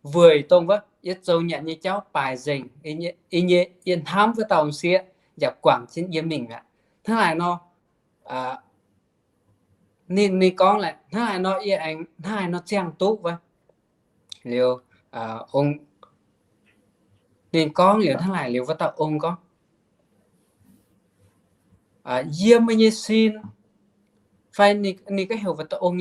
weic dongh wuov yie zoux nyanc nyei jauv baaic nzengc, yie nyei, yie hnamv wuov dauh ong-sieqv yaac guangc jienv yie mingh aqv. Hnangv naaic nor, ninh, ninh gorngv laaix hnangv naaic nor, yie aengx hnangv naaic nor ziangh duqv wuov. Liuz, ninh gorngv liuz hnangv naaic liuz wuov dauh ong gorngv, yiem meih nyei sin, fai ninh, ninh gorngv heuc wuov dauh ong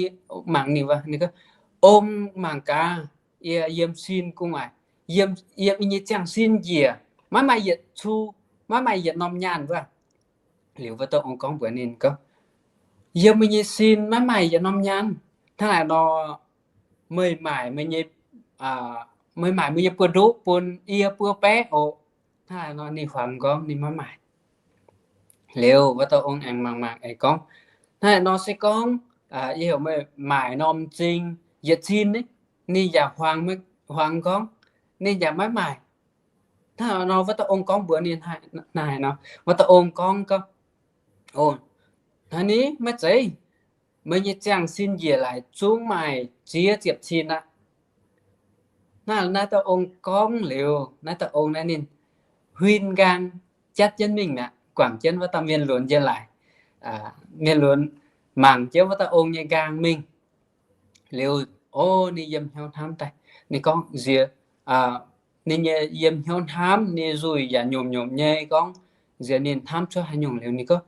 mangc ninh wuov, ninh gorngv, ong mangc gaax, yie yiem sin gu'nguaaic, yiem, yiem yie nyei ziangh sin njiec, maiv maaih yietc cu, maiv maaih yietc norm nyaanh wuov. Liuz wuov dauh ong gorngv mbuox ninh gorngv, yiem meih nyei sin maiv maaih yietc norm nyaanh. Hnangv naaic nor, meih maaic meih nyei, meih maaic meih nyei buoz-ndoqv bun yie buo baeqv oc. Hnangv naaic nor ninh huaang gorngv ninh maiv maaic. Liuz wuov dauh ong aengx mangc mangc aengx gorngv, hnangv naaic nor se gorngv yie heuc meih maaic norm m'zing yietc cin, ninh yaac huaang, huaang gorngv ninh yaac maiv maaic. Hnangv naaic nor wuov dauh ong gorngv mbuox ninh naaic nor, wuov dauh ong gorngv, gorngv, O, hnangv naaiv maiv zeiz. Meih nyei ziangh sin njiec laaix zungv maaih ziex ziepc cin aqv. Naaiv, naaiv dauh ong gorngv liuz, naaiv dauh ong naaiv ninh huin nqaang jatv jienv mingh mi'aqv, guangc jienv wuov dauh mienh lunx njien-laaic. Mienh lunx mangc jienv wuov dauh ong nyei nqaang mingh. Liuz, o, ninh yiem hnyouv hnamv daaih, ninh gorngv nziex, ninh nyei yiem hnyouv hnamv, ninh nzuih yaac nyomc nyomc nyei gorngv, nziex ninh hnamv cuotv haaix nyungc liuz ninh gorngv,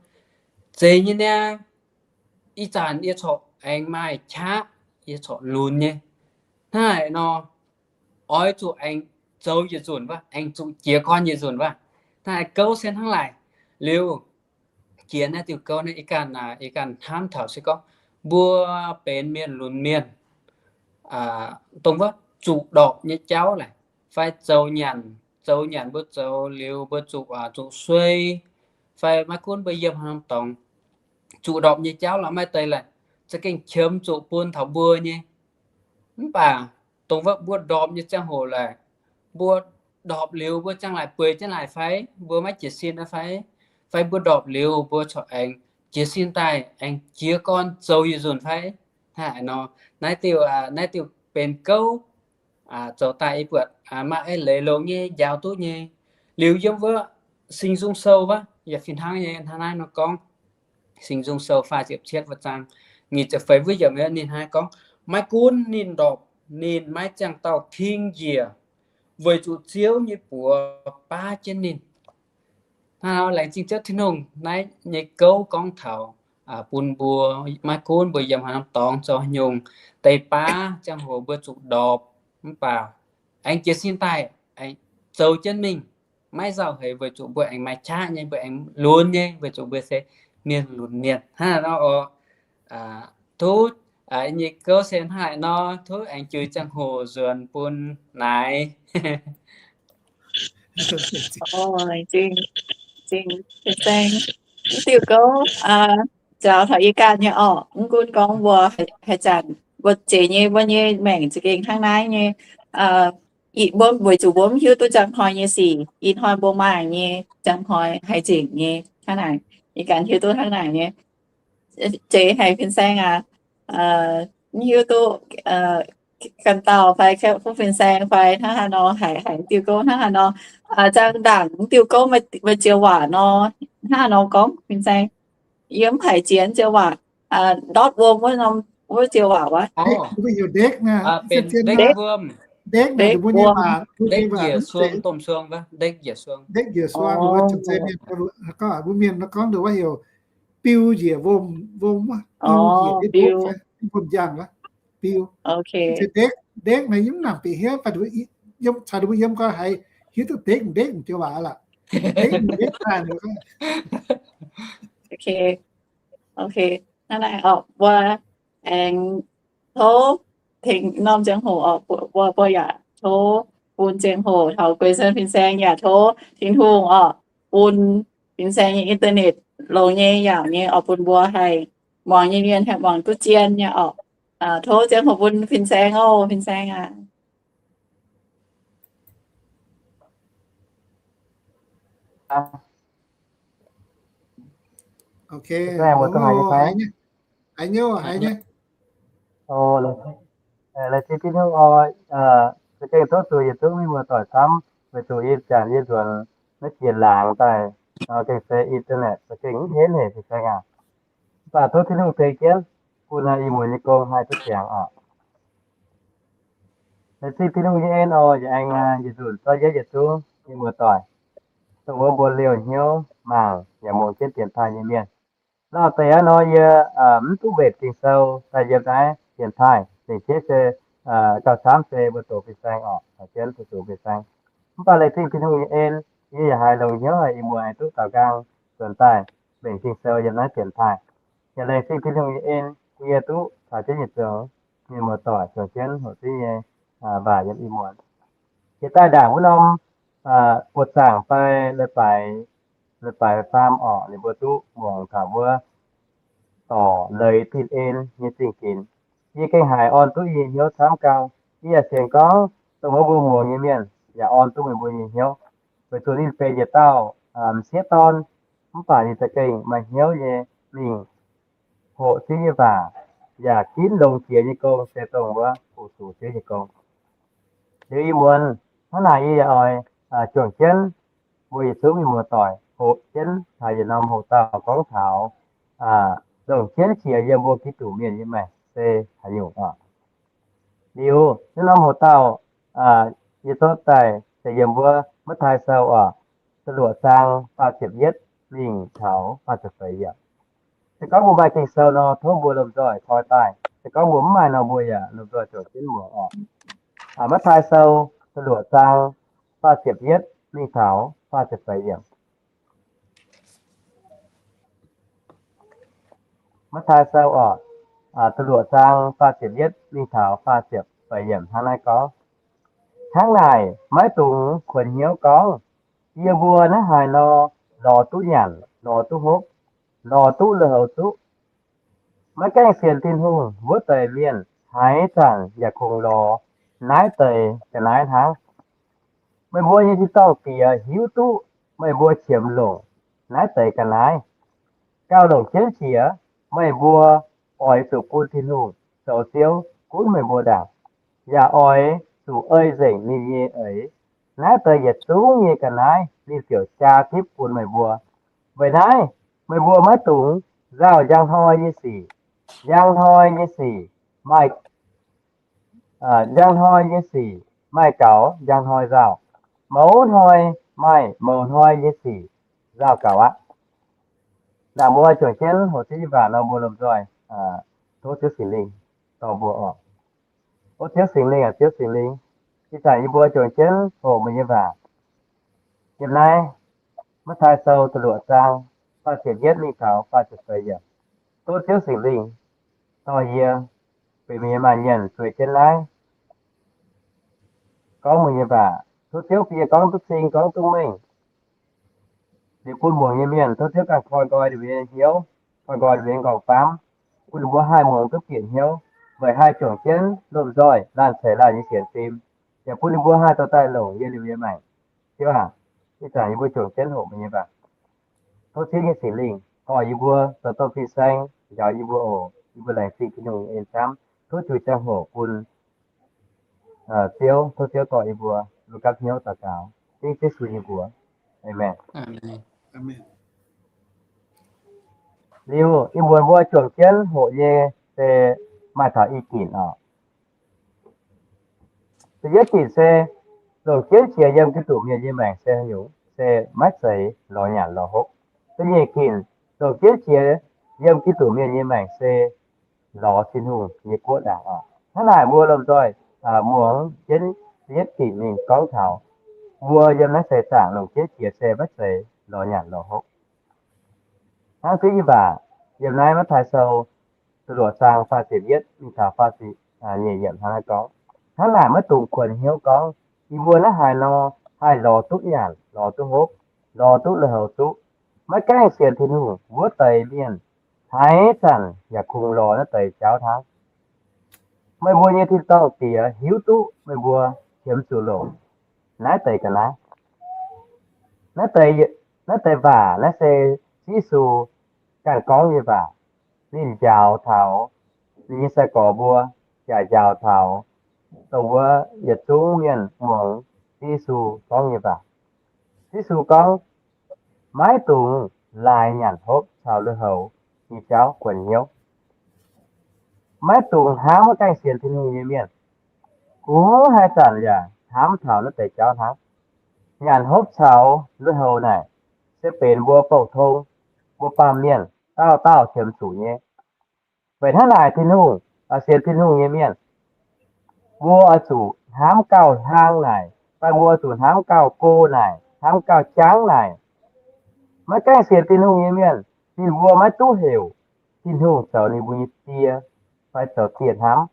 Zeiz nyei niaa, ih zanc yie corc aengx maaih qaqv, yie corc lunx nyei. Hnangv naaic nor, oix zuqc aengx zoux yietc nzunc wuov, aengx zuqc jiez gorn yietc nzunc wuov. Hnangv naaic gouv se hnangv naaic. Liuz, jiex naaiv diuh gouv naaiv ih ganh, ih ganh hnamv taux se gorngv mbuo benx mienh lunx mienh, dongh wuov zuqc ndorpc nyei jauv laaix, fai zoux nyanc, zoux nyanc mbuo zoux liuz mbuo zuqc, zuqc suei, fai maiv gunv mbuo yiem haaix norm dorngx, zuqc ndorpc nyei jauv laaix maaih deix laaix za'gengh qiemx zuqc bun taux mbuo nyei. Mv baac dongh wuov mbuo ndorpc nyei ziangh hoc laaix, mbuo ndorpc liuz mbuo ziang laaic bueix jienv laaic fai mbuo maiv jiez sin fai, fai mbuo ndorpc liuz mbuo corc aengx jiez sin daaih aengx jiez gorn zoux yietc nzunc fai. Hnangv naaic nor, naaiv diuh, naaiv diuh benx gouv, zoux daaih yie buatc maaih eix leiz longx nyei, njaaux duqv nyei. Liuz yiem wuov Singx Nzung Sou wuov yaac fih hnangv nyei, hnangv naaiv nor gorngv. Singx Nzung Sou faah ziepc cietv wuov zaang nyic ziepc feix wuov yiemc ninh hnangv naaiv gorngv, Maiv gunv ninh ndorpc, ninh maiv ziangh dauh king njiec, weic zuqc Ziouv nyei buoz baav jienv ninh. Hnangv naaiv laengz zingh Ziouv Tin-Hungh naaiv nyei gouv gorngv taux bun mbuo, maiv gunv mbuo yiem haaix norm dorngx zoux haaix nyungc, deix baav ziangh hoc mbuo zuqc ndorpc, mv baac aengx jiez sin daaih, aengx zoux jienv mingh, maiv nzauh heix weic zuqc mbuo aengx maaih qaqv nyei, mbuo aengx lunx nyei, weic zuqc mbuo se mienh lunx mienh. Hnangv naaiv nor oc. Tov, nyei gouv se hnangv naaiv nor, tov aengx jui ziangh hoc nzuonx bun naaic. Mv diuh gouv njaaux taux yie ganh nyei orqc. Mv gunv gorngv mbuo haaix zanc mbuo jiex nyei, mbuo nyei maengc za'gengh hnangv naaiv nyei. Mbuo weic zuqc mbuo mv hiuv duqv njang hnoi nyei sic, ih hnoi mbuo maaih nyei, njang hnoi haih nzengc nyei. Hnangv naaic, yie ganh hiuv duqv hnangv naaic nyei. Zeiz haic fin-saeng aac, mv hiuv duqv ganh dauh fai kuv fin-saeng fai hnangv haaix nor, haiz, haiz diuh gouv hnangv haaix nor. Ziang ndaangc diuh gouv meih ziex waac nor, hnangv haaix nor gorngv fin-saeng? Yie mv haiz ziex, ziex waac, ndortv wuom wuov norm, wuov ziex waac wuov. Ndekv njiec suang, domh suang, ndekv njiec suang. Mbuo mienh gorngv nduqc wuov heuc biu njiec wuom, wuom, biu njiec wuom, wuom njang wuov, biu. Ndekv, ndekv naaiv yie mv nangc bieqc hiuv, caux mbuo yiem gau haiz hiuv duqv ndekv, ndekv ziex waac lorqc. Ndekv, ndekv. Hnangv naaiv orqc, mbuo aengx tov tengx norm ziangh hoc orqc, mbuo, mbuo yaac tov bun ziangh hoc taux gueix sen fin-saeng, yaac tov Tin-Hungh orqc bun fin-saeng nyei internet longx nyei, yaauc nyei orqc, bun mbuo haih muangx nyei mienh haih muangx duqv zien nyei orqc. Tov ziangh hoc bun fin-saeng oc, fin-saeng aac. Ok. Haiz nyei, haiz nyei. Laengz zingh Tin-Hungh oc. Za'gengh tov zuqc yietc zungv mienh muoz-doic camv, weic zuqc yie janx yie nzuonx naaiv jiex laangz daaih, gengh se internet za'gengh mv henv hec fin-saeng aac. Mv baac tov Tin-Hungh tengx jienv, bun ih muonz nyei gong haih duqv ziangx oc. Laengz zingh Tin-Hungh nyei en oc, yaac aengx yietc nzunc zorqv yietv yietc zungv mienh muoz-doic, dongh wuov mbuo liouh hnyouv mangc yaac muangx jienv dienx taaih nyei mienh. Lauh deix aqv nor yie mv duqv mbenc Ging-Sou daaih yiem naaiv dienx taaih, mbenc jienv se gauh camv se mbuo doqc fin-saeng oc, caux jienv doqc fin-saeng. Mv baac laengz zingh Tin-Hungh nyei en, yie yaac haiz longx hnyouv haic, ih muonz aengx duqv daaux nqaang nzuonx daaih mbenc Ging-Sou yiem naaiv dienx taaih. Yaac laengz zingh Tin-Hungh nyei en, bun yie duqv caux jienv yietc zungv mienh muoz-doic juangc jienv hoqc Ziouv nyei waac yiem ih muonz. Jiex daaih ndaangc wuov norm buoz-zaangc fai leiz-baaix, leiz-baaix faam orqc, ninh mbuo duqv muangx taux wuov dorc leiz din en nyei zingh ginx. Yie gengh haiz orn duqv yie nyei hnyouv camv gau. Yie yaac sienx gorngv dongh wuov mbuo muangx nyei mienh yaac orn duqv meih mbuo nyei hnyouv, weic zuqc ninh benx yietc dauh m'sieqv dorn, mv baac ninh za'gengh maaih hnyouv nyei mingh hoqc Ziouv nyei waac, yaac ginv longx jiex nyei gong se dongh wuov fu-sux Ziouv nyei gong. Liuz ih muonz hnangv naaic yie yaac oix juangc jienv mbuo yietc zungv mienh muoz-doic hoqc jienv taux yietc norm hoc dauh gorngv taux longc jienv qiex yiem mbuo Giduc mienh nyei maengc se haaix nyungc oc. Liuz naaiv norm hoc dauh yie zorqv daaih se yiem wuov Matv^taai Sou oc, da'luoqc zaang faah ziepc yietv mingh taux faah ziepc feix yiemc. Se gorngv mbuo maaih Ging-Sou nor, tov mbuo lomh nzoih koi daaih. Se gorngv mbuo mv maaih nor, mbuo yaac lomh nzoih zuqc jienv muangx oc. Matv^taai Sou da'luoqc zaang faah ziepc yietv mingh taux faah ziepc feix yiemc. Matv^taai Sou oc, da'luoqc zaang faah ziepc yietv mingh taux faah ziepc feix yiemc hnangv naaiv gorngv, hnangv naaic maiv dungx kuonx hnyouv gorngv, yie mbuo naaiv haaix nor lorz duqv nyanc, lorz duqv hopv, lorz duqv lui-houx zuqv. Maiv gaengh sienx Tin-Hungh wuov deix mienh haaix zanc yaac kungx lorz naaiv deix ga'naaiv hnangv. Meih mbuo nyei tin-dorngh Diex hiuv duqv meih mbuo qiemx longc naaiv deix ga'naaiv. Gauh longc jienv qiex, meih mbuo oix zuqc bun Tin-Hungh zoux Ziouv gunv meih mbuo ndaangc, yaac oix zuqc ei nzengc ninh nyei eix. Naaiv deix yietc zungv nyei ga'naaiv ninh ziouc jaa zipv bun meih mbuo. Weic naaiv meih mbuo maiv dungx nzauh njang hnoi nyei sic. Njang hnoi nyei sic maaih njang hnoi nyei sic maaih gaux njang hnoi nzauh. Mouz hnoi maaih mouz hnoi nyei sic nzauh gaux aqv. Naaic mbuo juangc jienv hoqc Ziouv nyei waac nor, mbuo lomh nzoih tov Ziouv Singx Lingh dorh mbuo oc. O Ziouv Singx Lingh aac, Ziouv Singx Lingh, ih zanc yie mbuo juangc jienv hoqc meih nyei waac yiem naaiv Matv^taai Sou da'luoqc zaang faah ziepc yietv mingh taux faah ziepc feix yiemc. Tov Ziouv Singx Lingh dorh yie benx meih nyei maanh mienh zueiz jienv naaiv gorngv meih nyei waac. Tov Ziouv bun yie gorngv duqv cing, gorngv duqv mengh. Liuz bun muangx nyei mienh, tov Ziouv ganh koi nqoi ninh mbuo nyei hnyouv, koi nqoi ninh mbuo nyei nqorngv-famv, bun ninh mbuo haih muangx duqv bieqc hnyouv, weic haih juangc jienv lomh nzoih laanh ceix laanh nyei sienx fim, yaac bun ninh mbuo haih dorh daaih longc yiem ninh mbuo nyei maengc. Ziouv aac, ih zanc yie mbuo juangc jienv hoqc meih nyei waac. Tov Ziouv nyei Singx Lingh dorh yie mbuo zoux domh fin-saeng njaaux yie mbuo oc. Yie mbuo laengz zingh Tin-Hungh nyei en camv. Tov zuiz ziangh hoc bun Ziouv, tov Ziouv dorh yie mbuo lungh gapv hnyouv daux gaux dengv Yesu nyei mbuox. Aamen. Liuz ih muonz mbuo juangc jienv hoqc nyei se maaih taux i ginc oc. Da'yietv ginc se longc jienv qiex yiem Giduc mienh nyei maengc se haaix nyungc? Se maiv zeiz lorz nyanc lorz hopv. Da'nyeic ginc longc jienv qiex yiem Giduc mienh nyei maengc se lorz Tin-Hungh nyei guoqv ndaangc oc. Hnangv naaic mbuo lomh nzoih muangx jienv da'yietv ginc mingh gorngv taux mbuo yiem naaiv seix zaangc longc jienv qiex se maiv zeiz lorz nyanc lorz hopv. Hnangv ziex yie mbac yiem naaiv Matv^taai Sou da'luoqc zaang faah ziepc yietv mingh taux faah ziepc nyeic yiemc hnangv naaiv gorngv, hnangv naaic maiv dungx kuonx hnyouv gorngv, yie mbuo naaiv haaix nor haih lorz duqv nyanc, lorz duqv hopv, lorz duqv lui-houx zuqv. Maiv gaengh sienx Tin-Hungh wuov deix mienh haaix zanc yaac kungx lorz naaiv deix jauv hnangv. Meih mbuo nyei tin-dorngh Diex hiuv duqv meih mbuo qiemx zuqc longc naaiv deix ga'naaiv. Naaiv deix, naaiv deix waac naaiv se Yesu ganh gorngv nyei waac. Ninh njaaux taux ninh nyei sai-gorx mbuo, yaac njaaux taux dongh wuov yietc zungv mienh muangx Yesu gorngv nyei waac. Yesu gorngv, maiv dungx laaix nyanc hopv caux lui-houx nyei jauv guon hnyouv. Maiv dungx hnamv maiv gaengh sienx Tin-Hungh nyei mienh. Kungx haaix zanc yaac hnamv taux naaiv deix jauv hnangv. Nyanc hopv caux lui-houx naaic se benx mbuo bouh tong, mbuo baamh mienh dauh dauh qiemx zuqc nyei. Weic hnangv naaic Tin-Hungh, sienx Tin-Hungh nyei mienh, mbuo oix zuqc hnamv gauh hlang naaic, fai mbuo zuqc hnamv gauh go naaic, hnamv gauh jangv naaic. Maiv gaengh sienx Tin-Hungh nyei mienh, ninh mbuo maiv duqv heuc Tin-Hungh zoux ninh mbuo nyei Die fai zoux dieh hnamv.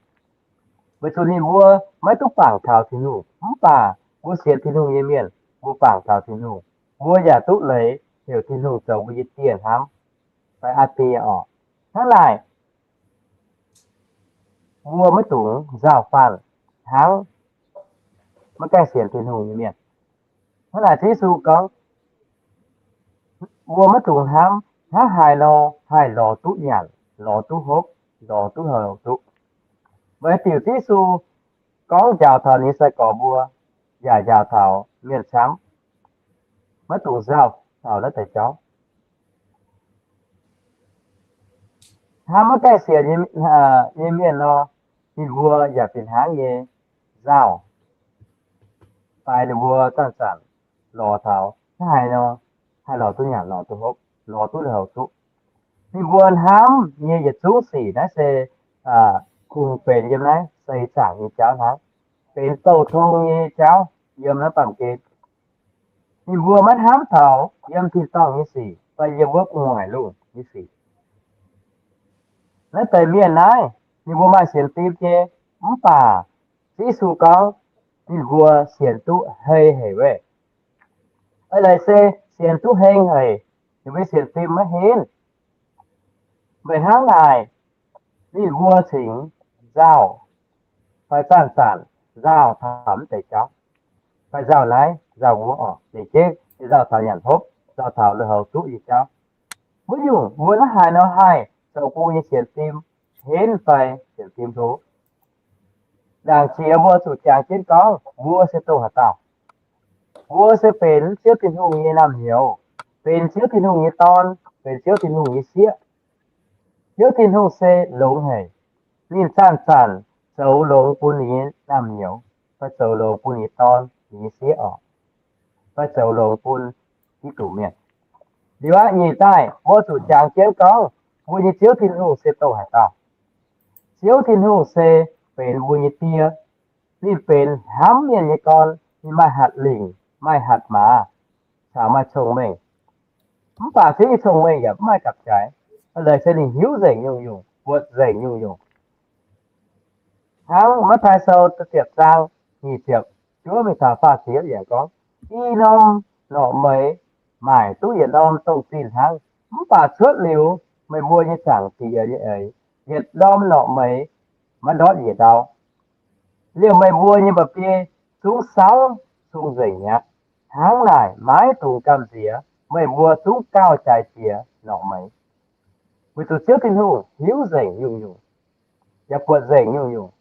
Weic zuqc ninh mbuo maiv duqv bangc taux Tin-Hungh. Mv baac mbuo sienx Tin-Hungh nyei mienh, mbuo bangc taux Tin-Hungh, mbuo yaac duqv leiz heuc Tin-Hungh zoux mbuo nyei dieh hnamv fai aa Die orqc. Hnangv naaic, mbuo maiv dungx nzauh faanh hnangv maiv gaengh sienx Tin-Hungh nyei mienh. Hnangv naaic Yesu gorngv, mbuo maiv dungx hnamv hnangv haaix nor haih lorz duqv nyanc, lorz duqv hopv, lorz duqv houx duqv. Weic diuc Yesu gorngv njaaux taux ninh nyei sai-gorx mbuo, yaac njaaux taux mienh camv, maiv dungx nzauh taux naaiv deix jauv. Hnamv maiv gaengh sienx nyei mienh nor, ninh mbuo yaac fih hnangv nyei nzauh, fai ninh mbuo zanc-zanc lorz taux hnangv haaix nor haih lorz duqv nyanc, lorz duqv hopv, lorz duqv lui-houx duqv. Ninh mbuo hnamv nyei yietc zungv sic naaiv se kungx benx yiem naaiv seix zaangc nyei jauv hnangv, benx bouh tong nyei jauv yiem naaiv baamh gen. Ninh mbuo maiv hnamv taux yiem tin-dorngh nyei sic fai yiem wuov gu'nguaaic lungh nyei sic. Naaiv deix mienh naaiv, ninh mbuo maaih sienx fim nyei, mv baac Yesu gorngv ninh mbuo sienx duqv hei haic weic, eix leiz se sienx duqv hei haic, ninh mbuo sienx fim maiv henv. Weic hnangv naaic, ninh mbuo cingx nzauh, fai zanc-zanc nzauh taux mv deix jauv, fai nzauh naaiv nzauh wuov orqc, ninh jeiv nzauh taux nyanc hopv, nzauh taux lui-houx duqv nyei jauv. Mbuo nyungc mbuo hnangv haaix nor haih zoux bun nyei sienx fim henv fai sienx fim hlo? Ndaangc jiex mbuo zuqc jangx jienv gorngv mbuo se dongh haaix dauh. Mbuo se benx Ziouv Tin-Hungh nyei naamh nyouz, benx Ziouv Tin-Hungh nyei dorn, benx Ziouv Tin-Hungh nyei sieqv. Ziouv Tin-Hungh se longx haic. Ninh zanc-zanc zoux longx bun ninh nyei naamh nyouz, fai zoux longx bun ninh nyei dorn, ninh nyei sieqv orqc, fai zoux longx bun Giduc mienh. Liuz aqv, nyeic daaih mbuo zuqc jangx jienv gorngv mbuo nyei Ziouv Tin-Hungh se dongh haaix dauh. Ziouv Tin-Hungh se benx mbuo nyei Die. Ninh benx hnamv mienh nyei gorn. Ninh maaih hatc lingc, maaih hatc maaz, caux maaih cong-mengh. Mv baac Ziouv nyei cong-mengh yaac mv maaih gapv-jaaix. Eix leiz se ninh hiuv nzengc nyungc-nyungc, buatc nzengc nyungc-nyungc. Hnangv Matv^taai Sou ziepc zaang nyic ziepc juov mingh taux faah ziepc yiemc gorngv, i norm norqc meix maaic duqv yietc norm dongh zinh hnangv. Mv baac cuotv liuz meih mbuo nyei Zaangc Diex nyei eix, yietc norm norqc meix maiv ndortv yietc ndau. Liemh meih mbuo nyei mba'biei zungv sauv sung nzengc mi'aqv. Hnangv naaic maiv dungx gamh nziex. Meih mbuo zungv gauh jaaix jiex norqc meix, weic zuqc Ziouv Tin-Hungh hiuv nzengc nyungc-nyungc, yaac buatc nzengc nyungc-nyungc.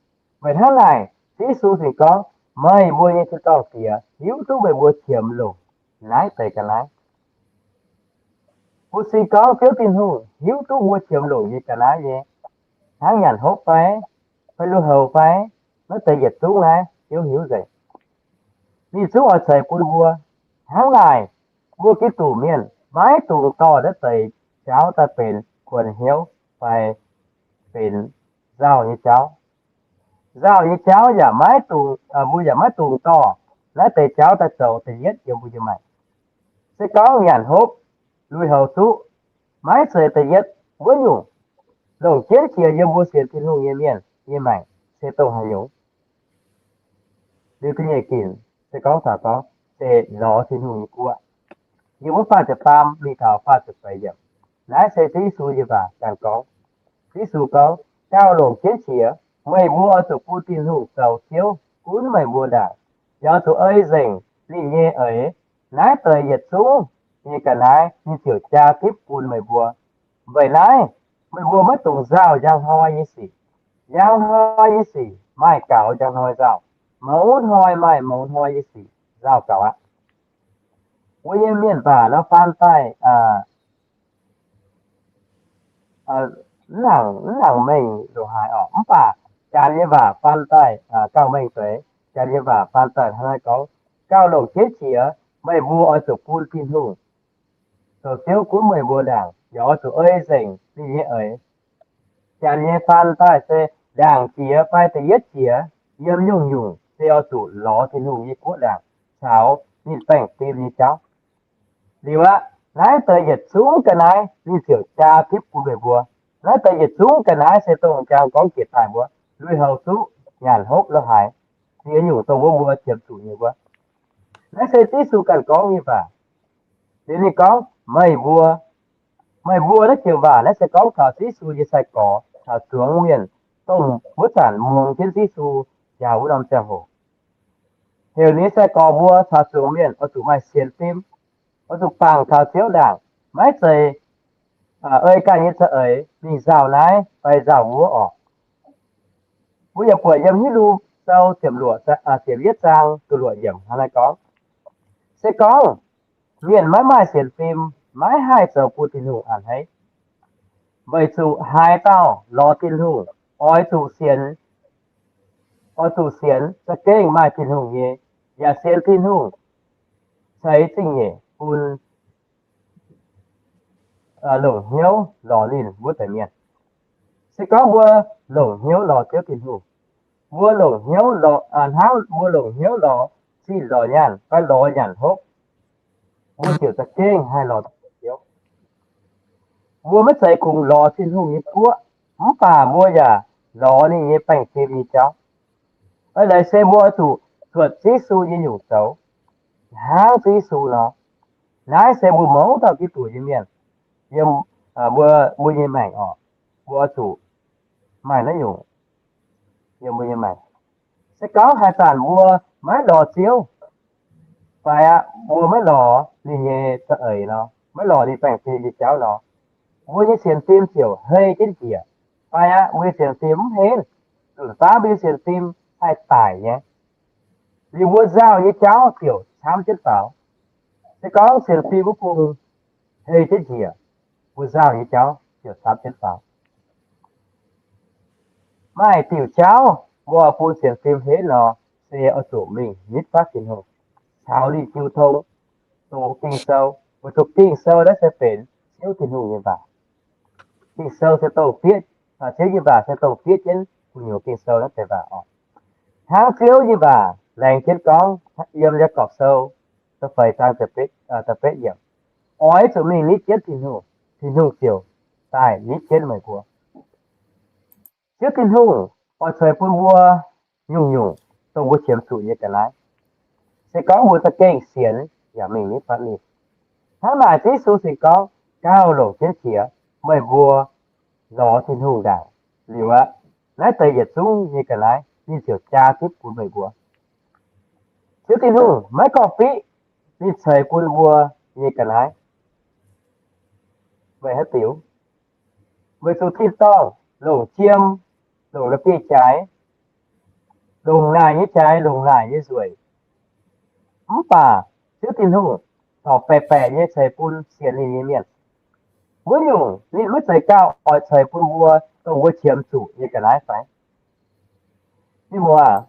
Weic hnangv naaic, Ziouv Yesu ziouc gorngv, meih mbuo nyei Tin-Dorngh Diex hiuv duqv meih mbuo qiemx longc naaiv deix ga'naaiv. Bun cing gorngv Ziouv Tin-Hungh hiuv duqv mbuo qiemx longc nyei ga'naaiv nyei, hnangv nyanc hopv fai, fai lui-houx fai, naaiv deix yietc zungv naaiv Ziouv hiuv nzengc. Ninh zungv oix ceix bun mbuo. Hnangv naaic, mbuo Giduc mienh maiv dungx dorh naaiv deix jauv daaih benx kuonx hnyouv fai benx nzauh nyei jauv. Nzauh nyei jauv yaac maiv dungx, mbuo yaac maiv dungx dorh naaiv deix jauv daaih zoux da'yietv yiem mbuo nyei maengc. Se gorngv nyanc hopv, lui-houx duqv, maiv zeiz da'yietv wuov nyungc, longc jienv jiex yiem mbuo sienx Tin-Hungh nyei mienh nyei maengc se dongh haaix nyungc? Liuz ga'nyiec ginc se gorngv taux gorngv se lorz Tin-Hungh nyei guoqv. Yiem wuov faah ziepc faam mingh taux faah ziepc feix yiemc, naaiv se Ziouv Yesu nyei waac daaih gorngv. Ziouv Yesu gorngv, gauh longc jienv qiex, meih mbuo oix zuqc bun Tin-Hungh zoux Ziouv gunv meih mbuo ndaangc, yaac oix zuqc ei nzengc ninh nyei eix. Naaiv deix yietc zungv nyei ga'naaiv ninh ziouc jaa zipv bun meih mbuo. Weic naaiv, meih mbuo maiv dungx nzauh njang hnoi nyei sic. Njang hnoi nyei sic maaih gaux njang hnoi nzauh. Mouz hnoi maaih mouz hnoi nyei sic nzauh gaux aqv. Wuov nyei mienh baac nor faan daaih mv nangc, mv nangc mengh ndongc haaix oc. Mv baac janx nyei waac faan daaih gauh mengh deix. Janx nyei waac faan daaih hnangv naaiv gorngv, gauh longc jienv jiex, meih mbuo oix zuqc bun Tin-Hungh zoux Ziouv gunv meih mbuo ndaangc, yaac oix zuqc ei nzengc ninh nyei eix. Janx nyei faan daaih se ndaangc jiex fai da'yietv jiex, yiem nyungc-nyungc se oix zuqc lorz Tin-Hungh nyei guoqv ndaangc caux ninh baengh fim nyei jauv. Liuz aqv, naaiv deix yietc zungv ga'naaiv ninh ziouc jaa tipv bun meih mbuo. Naaiv deix yietc zungv ga'naaiv se dongh jang gorngv jiex daaih mbuo lui-houx zuqv nyanc hopv lo haaix, ziex nyungc dongh wuov mbuo qiemx zuqc nyei wuov. Naaiv se Yesu ganh gorngv nyei waac. Liuz ninh gorngv, meih mbuo, meih mbuo naaiv joux waac naaiv se gorngv taux Yesu nyei sai-gorx caux zuangx mienh, dongh wuov zanc muangx jienv Yesu njaaux wuov norm ziangh hoc. Heuc ninh nyei sai-gorx mbuo caux zuangx mienh oix zuqc maaih sienx fim, oix zuqc bangc taux Ziouv ndaangc, maiv zeiz ei ganh nyei za'eix mingh nzauh naaiv fai nzauh wuov orqc. Mbuo yaac buatc yiem Hipv^lu Sou ziepc luoqc, ziepc yietv zaang ziepc luoqc yiemc hnangv naaiv gorngv, se gorngv mienh maiv maaih sienx fim, maiv haih zoux bun Tin-Hungh a'hneiv. Weic zuqc haaix dauh lorz Tin-Hungh oix zuqc sienx, oix zuqc sienx za'gengh maaih Tin-Hungh nyei, yaac sienx Tin-Hungh ceix zingh nyeic bun longc hnyouv lorz ninh wuov deix mienh. Se gorngv mbuo longc hnyouv lorz Ziouv Tin-Hungh, mbuo longc hnyouv lorz, hnangv mbuo longc hnyouv lorz zinh lorz nyaanh fai lorz nyanc hopv, mbuo ziouc za'gengh haih lorz Ziouv. Mbuo maiv zeiz kungx lorz Tin-Hungh nyei guoqv, mv baac mbuo yaac lorz ninh nyei baengh fim nyei jauv. Eix leiz se mbuo oix zuqc cuotv Yesu nyei nyungc zoux, hnangv Yesu nor. Naaiv se mbuo mouz dauh Giduc nyei mienh yiem mbuo, mbuo nyei maengc oc. Mbuo oix zuqc maaih naaiv nyungc yiem mbuo nyei maengc. Se gorngv haaix zanc mbuo maiv lorz Ziouv, fai aqv mbuo maiv lorz ninh nyei za'eix nor, maiv lorz ninh baengh fim nyei jauv nor, mbuo nyei sienx fim ziouc hei jienv njiec. Fai aqv mbuo nyei sienx fim mv henv, nzunc baav mbuo nyei sienx fim haih daic nyei. Liuz mbuo nzauh nyei jauv ziouc camv jienv faaux. Se gorngv sienx fim wuov bung hei jienv njiec, mbuo nzauh nyei jauv ziouc camv jienv faaux. Maaih diuc jauv mbuo bun sienx fim henv nor, se oix zuqc mingh nitv fatv Tin-Hungh, caux ninh jiu tong, doqc Ging-Sou. Weic zuqc Ging-Sou naaiv se benx Ziouv Tin-Hungh nyei waac. Ging-Sou se dongh fiev, Ziouv nyei waac se dongh fiev jienv gu'nyuoz Ging-Sou naaiv deix waac oc. Hnangv Ziouv nyei waac laengz jienv gorngv yiem Yaagorpc Sou da'feix zaang da'betv yiemc, oix zuqc mingh nitv jienv Tin-Hungh, Tin-Hungh ziouc daaih nitv jienv meih mbuo. Ziouv Tin-Hungh oix ceix bun mbuo nyungc-nyungc dongh mbuo qiemx zuqc nyei ga'naaiv. Se gorngv mbuo za'gengh sienx yaac mingh nitv fatv ninh. Hnangv naaic Yesu se gorngv, gauh longc jienv qiex meih mbuo lorz Tin-Hungh ndaangc liuz aqv, naaiv deix yietc zungv nyei ga'naaiv ninh ziouc jaa zipv bun meih mbuo. Ziouv Tin-Hungh maiv gorngv-fiqv ninh ceix bun mbuo nyei ga'naaiv. Meih haaix diuc? Weic zuqc tin-dorngh longc jiem, longc la'bieiv-jaaix, longc naaic nyei jaaix, longc naaic nyei nzueic. Mv baac Ziouv Tin-Hungh corc baeqc baeqc nyei ceix bun sienx ninh nyei mienh. Wuov nyungc ninh maiv zeiz gauh oix ceix bun mbuo dongh mbuo qiemx zuqc nyei ga'naaiv fai? Mienh muoz,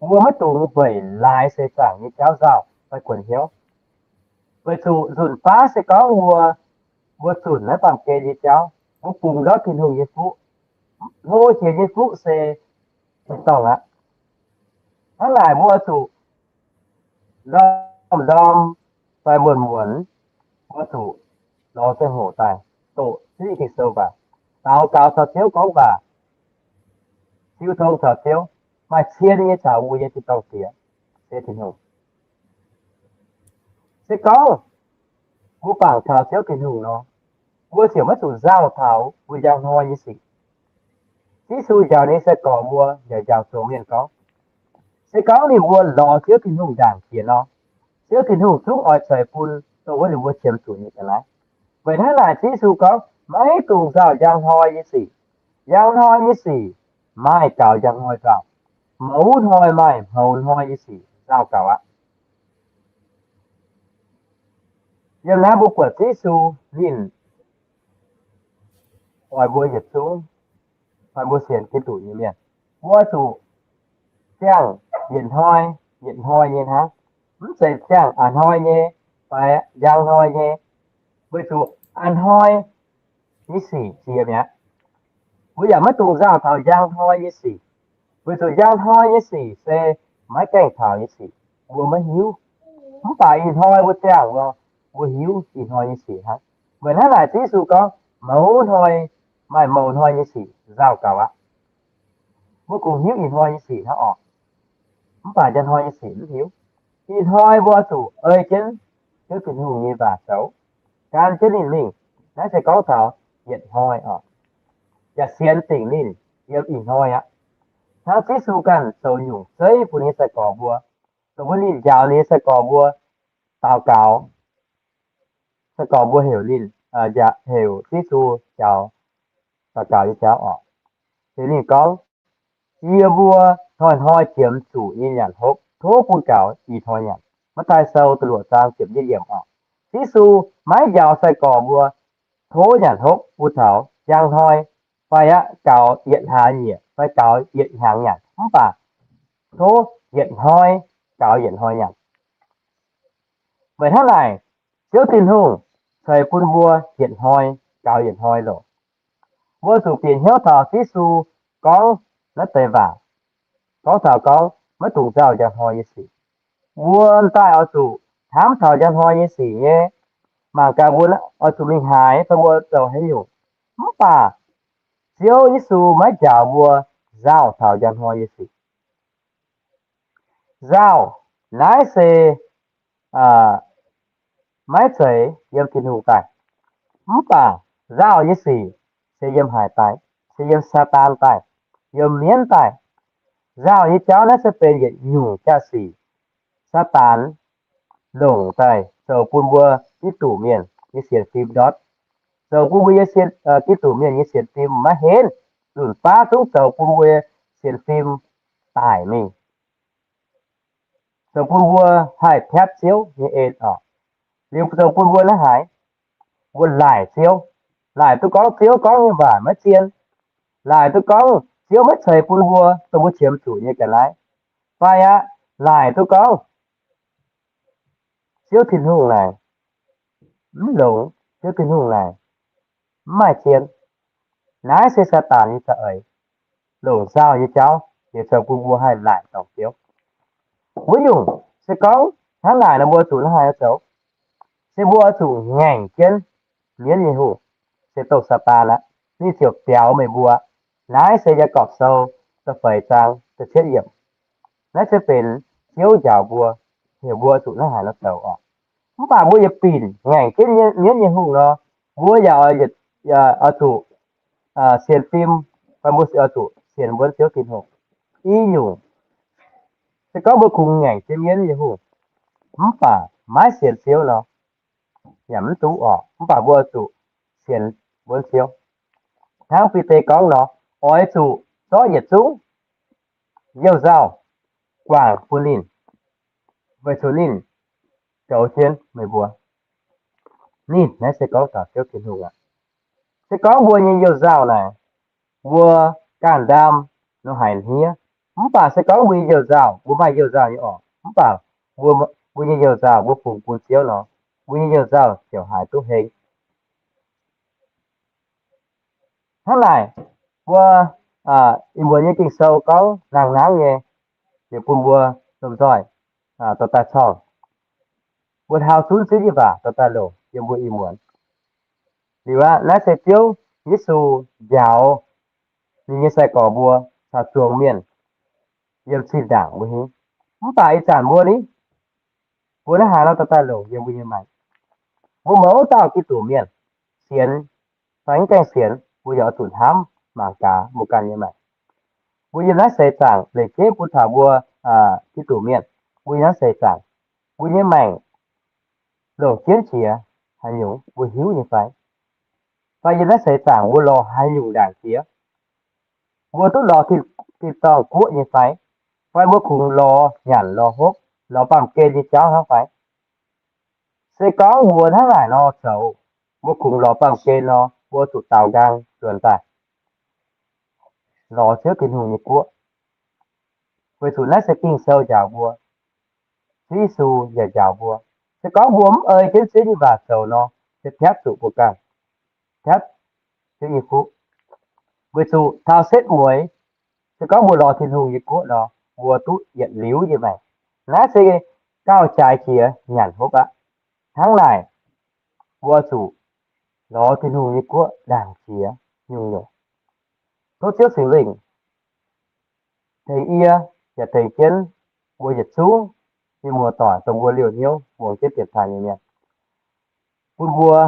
mbuo maiv dungx weic laaix seix zaangc nyei jauv nzauh fai guonc hnyouv. Weic zuqc nzunc baav se gorngv mbuo, mbuo zunc naaiv baamh gen nyei jauv, mbuo bungx ndortv Tin-Hungh nyei fuqv. Hlo jiex nyei fuqv se tin-dorngh aqv. Hnangv naaic mbuo zuqc ndorm-ndorm fai muonz-muonz, mbuo zuqc lorz ziangh hoc daaih doqc Ziouv Ging-Sou waac, daux gaux caux Ziouv gorngv waac, jiu tong caux Ziouv, maaih cien nyei caux mbuo nyei tin-dorngh Diex, se Tin-Hungh. Se gorngv mbuo bangc taux Ziouv Tin-Hungh nor, mbuo ziouc maiv zuqc nzauh taux mbuo njang hnoi nyei sic. Yesu njaaux ninh nyei sai-gorx mbuo yaac njaaux zuangx mienh gorngv, se gorngv ninh mbuo lorz Ziouv Tin-Hungh ndaangc jiex nor, Ziouv Tin-Hungh zungv oix ceix bun dongh wuov ninh mbuo qiemx zuqc nyei ga'naaiv. Weic hnangv naaic Yesu gorngv, maiv dungx nzauh njang hnoi nyei sic. Njang hnoi nyei sic maaih gaux njang hnoi nzauh. Mouz hnoi maaih mouz hnoi nyei sic nzauh gaux aqv. Yiem naaiv mbuo buatc Yesu ninh oix mbuo yietc zungv, fai mbuo sienx Giduc nyei mienh, mbuo zuqc ziangh yietc hnoi yietc hnoi nyei hnangv. Mv zeiz ziangh a'hnoi nyei fai njang hnoi nyei, weic zuqc a'hnoi nyei sic jiex mi'aqv. Mbuo yaac maiv dungx nzauh taux njang hnoi nyei sic, weic zuqc njang hnoi nyei sic se maiv gaengh taux nyei sic, mbuo maiv hiuv. Mv baac ih hnoi mbuo ziangh nor, mbuo hiuv ih hnoi nyei sic hnangv. Weic hnangv naaic Ziouv Yesu gorngv, mouz hnoi maaih mouz hnoi nyei sic nzauh gaux aqv. Mbuo kungx hiuv ih hnoi nyei sic hnangv orqc, mv baac njang hnoi nyei sic mv hiuv. Ih hnoi mbuo zuqc ei jienv Ziouv Tin-Hungh nyei waac zoux, gan jienv ninh mingh. Naaiv se gorngv taux yietc hnoi orqc, yaac sienx dingc ninh yiem ih hnoi aqv. Hnangv Yesu ganh zoux nyungc zeiv bun ninh nyei sai-gorx mbuo, dongh wuov ninh njaaux ninh nyei sai-gorx mbuo daux gaux, sai-gorx mbuo heuc ninh, heuc Yesu njaaux daux gaux nyei jauv orqc. Heuc ninh gorngv, yie mbuo hnoi-hnoi qiemx zuqc nyei nyanc hopv, tov bun gaux ih hnoi nyanc. Matv^taai Sou da'luoqc zaang ziepc yietv yiemc orqc. Yesu maiv njaaux sai-gorx mbuo tov nyanc hopv bun taux njang hnoi, fai aqv gaux yietc hlaax nyieqc fai gaux yietc hnyangx nyanc, mv baac tov yietc hnoi gaux yietc hnoi nyanc. Weic hnangv naaic, Ziouv Tin-Hungh ceix bun mbuo yietc hnoi gaux yietc hnoi loc. Mbuo zuqc bieqc hnyouv taux Yesu gorngv naaiv deix waac, gorngv taux gorngv maiv dungx nzauh njang hnoi nyei sic. Mbuo daaih oix zuqc hnamv taux njang hnoi nyei sic nyei. Mangc gaax mbuo oix zuqc mingh haaix fai mbuo zoux haaix nyungc. Mv baac Ziouv Yesu maiv njaaux mbuo nzauh taux njang hnoi nyei sic. Nzauh naaiv se maiv zeiz yiem Tin-Hungh daaih, mv baac nzauh nyei sic se yiem haaix daaih? Se yiem Saadaan daaih, yiem mienv daaih. Nzauh nyei jauv naaiv se benx yietc nyungc jaa-sic Saadaan longc daaih zoux bun mbuo Giduc mienh nyei sienx fim ndortv, zoux bun mbuo nyei, Giduc mienh nyei sienx fim maiv henv, nzunc baav zungv zoux bun mbuo nyei sienx fim daic mingh, zoux bun mbuo haih piatv Ziouv nyei en orqc. Liuz zoux bun mbuo naaiv haaix? Mbuo laaic Ziouv, laaic duqv gorngv Ziouv gorngv nyei waac maiv zien, laaic duqv gorngv Ziouv maiv ceix bun mbuo dongh mbuo qiemx zuqc nyei ga'naaiv, fai aqv laaic duqv gorngv Ziouv Tin-Hungh naaic mv longx, Ziouv Tin-Hungh naaic mv maaih zien. Naaiv se Saadaan nyei za'eix longc nzauh nyei jauv, liuz zoux bun mbuo haih laaic dorngc Ziouv. Wuov nyungc se gorngv hnangv naaic nor mbuo zuqc hnangv haaix zoux? Se mbuo oix zuqc ngaengc jienv mienv nyei hungh, se dongh Saadaan aqv. Ninh ziouc biaux meih mbuo. Naaiv se Yaagorpc Sou da'feix zaang da'cietv yiemc. Naaiv se benx Ziouv njaaux mbuo, heuc mbuo zuqc hnangv haaix nor zoux orqc. Mv baac mbuo yietc binc ngaengc jienv mienv nyei hungh nor, mbuo yaac oix zuqc sienx fim, fai mbuo oix zuqc sienx mbuonv Ziouv Tin-Hungh. I nyungc, se gorngv mbuo kungx ngaengc jienv mienv nyei hungh, mv baac maiv sienx Ziouv nor, yaac mv duqv orqc. Mv baac mbuo oix zuqc sienx mbuonv Ziouv. Hnangv Bide gorngv nor, oix zuqc zorqv yietc zungv youh nzauh guangc bun ninh, weic zuqc ninh goux jienv meih mbuo. Ninh naaiv se gorngv taux Ziouv Tin-Hungh aqv. Se gorngv mbuo nyei youh nzauh naaic, mbuo ganh ndaam nor haiz hniev. Mv baac se gorngv mbuo nyei youh nzauh, mbuo maaih youh nzauh nyei orqc, mv baac mbuo, mbuo nyei youh nzauh mbuo fungx bun Ziouv nor, mbuo nyei youh nzauh ziouc haiz duqv heng. Hnangv naaic, mbuo ih muonz nyei Ging-Sou gorngv nangh nangv nyei, liuz bun mbuo lomh nzoih dorh daaih corngh, mbuo hnangv zunv Ziouv nyei waac dorh daaih longc yiem mbuo ih muonz. Liuz aqv, naaiv se Ziouv Yesu njaaux ninh nyei sai-gorx mbuo caux zuangx mienh yiem zinh ndaangc mbuo hingv. Mv baac ih zanc mbuo ni, mbuo hnangv haaix nor dorh daaih longc yiem mbuo nyei maengc? Mbuo mouz dauh Giduc mienh sienx fai mv gaengh sienx, mbuo yaac oix zuqc hnamv mangc gaax mbuo ganh nyei maengc. Mbuo yiem naaiv seix zaangc, leiz jeiv bun taux mbuo Giduc mienh, mbuo yiem naaiv seix zaangc, mbuo nyei maengc longc jienv jiex haaix nyungc mbuo hiuv nyei fai? Fai yiem naaiv seix zaangc mbuo lorz haaix nyungc ndaangc jiex? mbuo duqv lorz tin-dorngh guoqv nyei fai? Fai mbuo kungx lorz nyanc, lorz hopv, lorz baamh gen nyei jauv hnangv fai? Se gorngv mbuo hnangv naaic nor zoux, mbuo kungx lorz baamh gen nor, mbuo zuqc daaux nqaang nzuonx daaih lorz Ziouv Tin-Hungh nyei guoqv. Weic zuqc naaiv se Ging-Sou njaaux mbuo, Ziouv Yesu yaac njaaux mbuo. Se gorngv mbuo mv ei jienv Ziouv nyei waac zoux nor, se piatv zuqc mbuo ganh, piatv Ziouv nyei fuqv. Weic zuqc taux setv mueiz, se gorngv mbuo lorz Tin-Hungh nyei guoqv nor, mbuo duqv yietc liuz nyei maengc. Naaiv se gauh jaaix jiex nyanc hopv aqv. Hnangv naaic, mbuo zuqc lorz Tin-Hungh nyei guoqv ndaangc jiex nyungc-nyungc. Tov Ziouv Singx Lingh tengx yie yaac tengx jienv mbuo yietc zungv mienh muoz-doic dongh mbuo liouh hnyouv muangx jienv dienx taaih nyei mienh, bun mbuo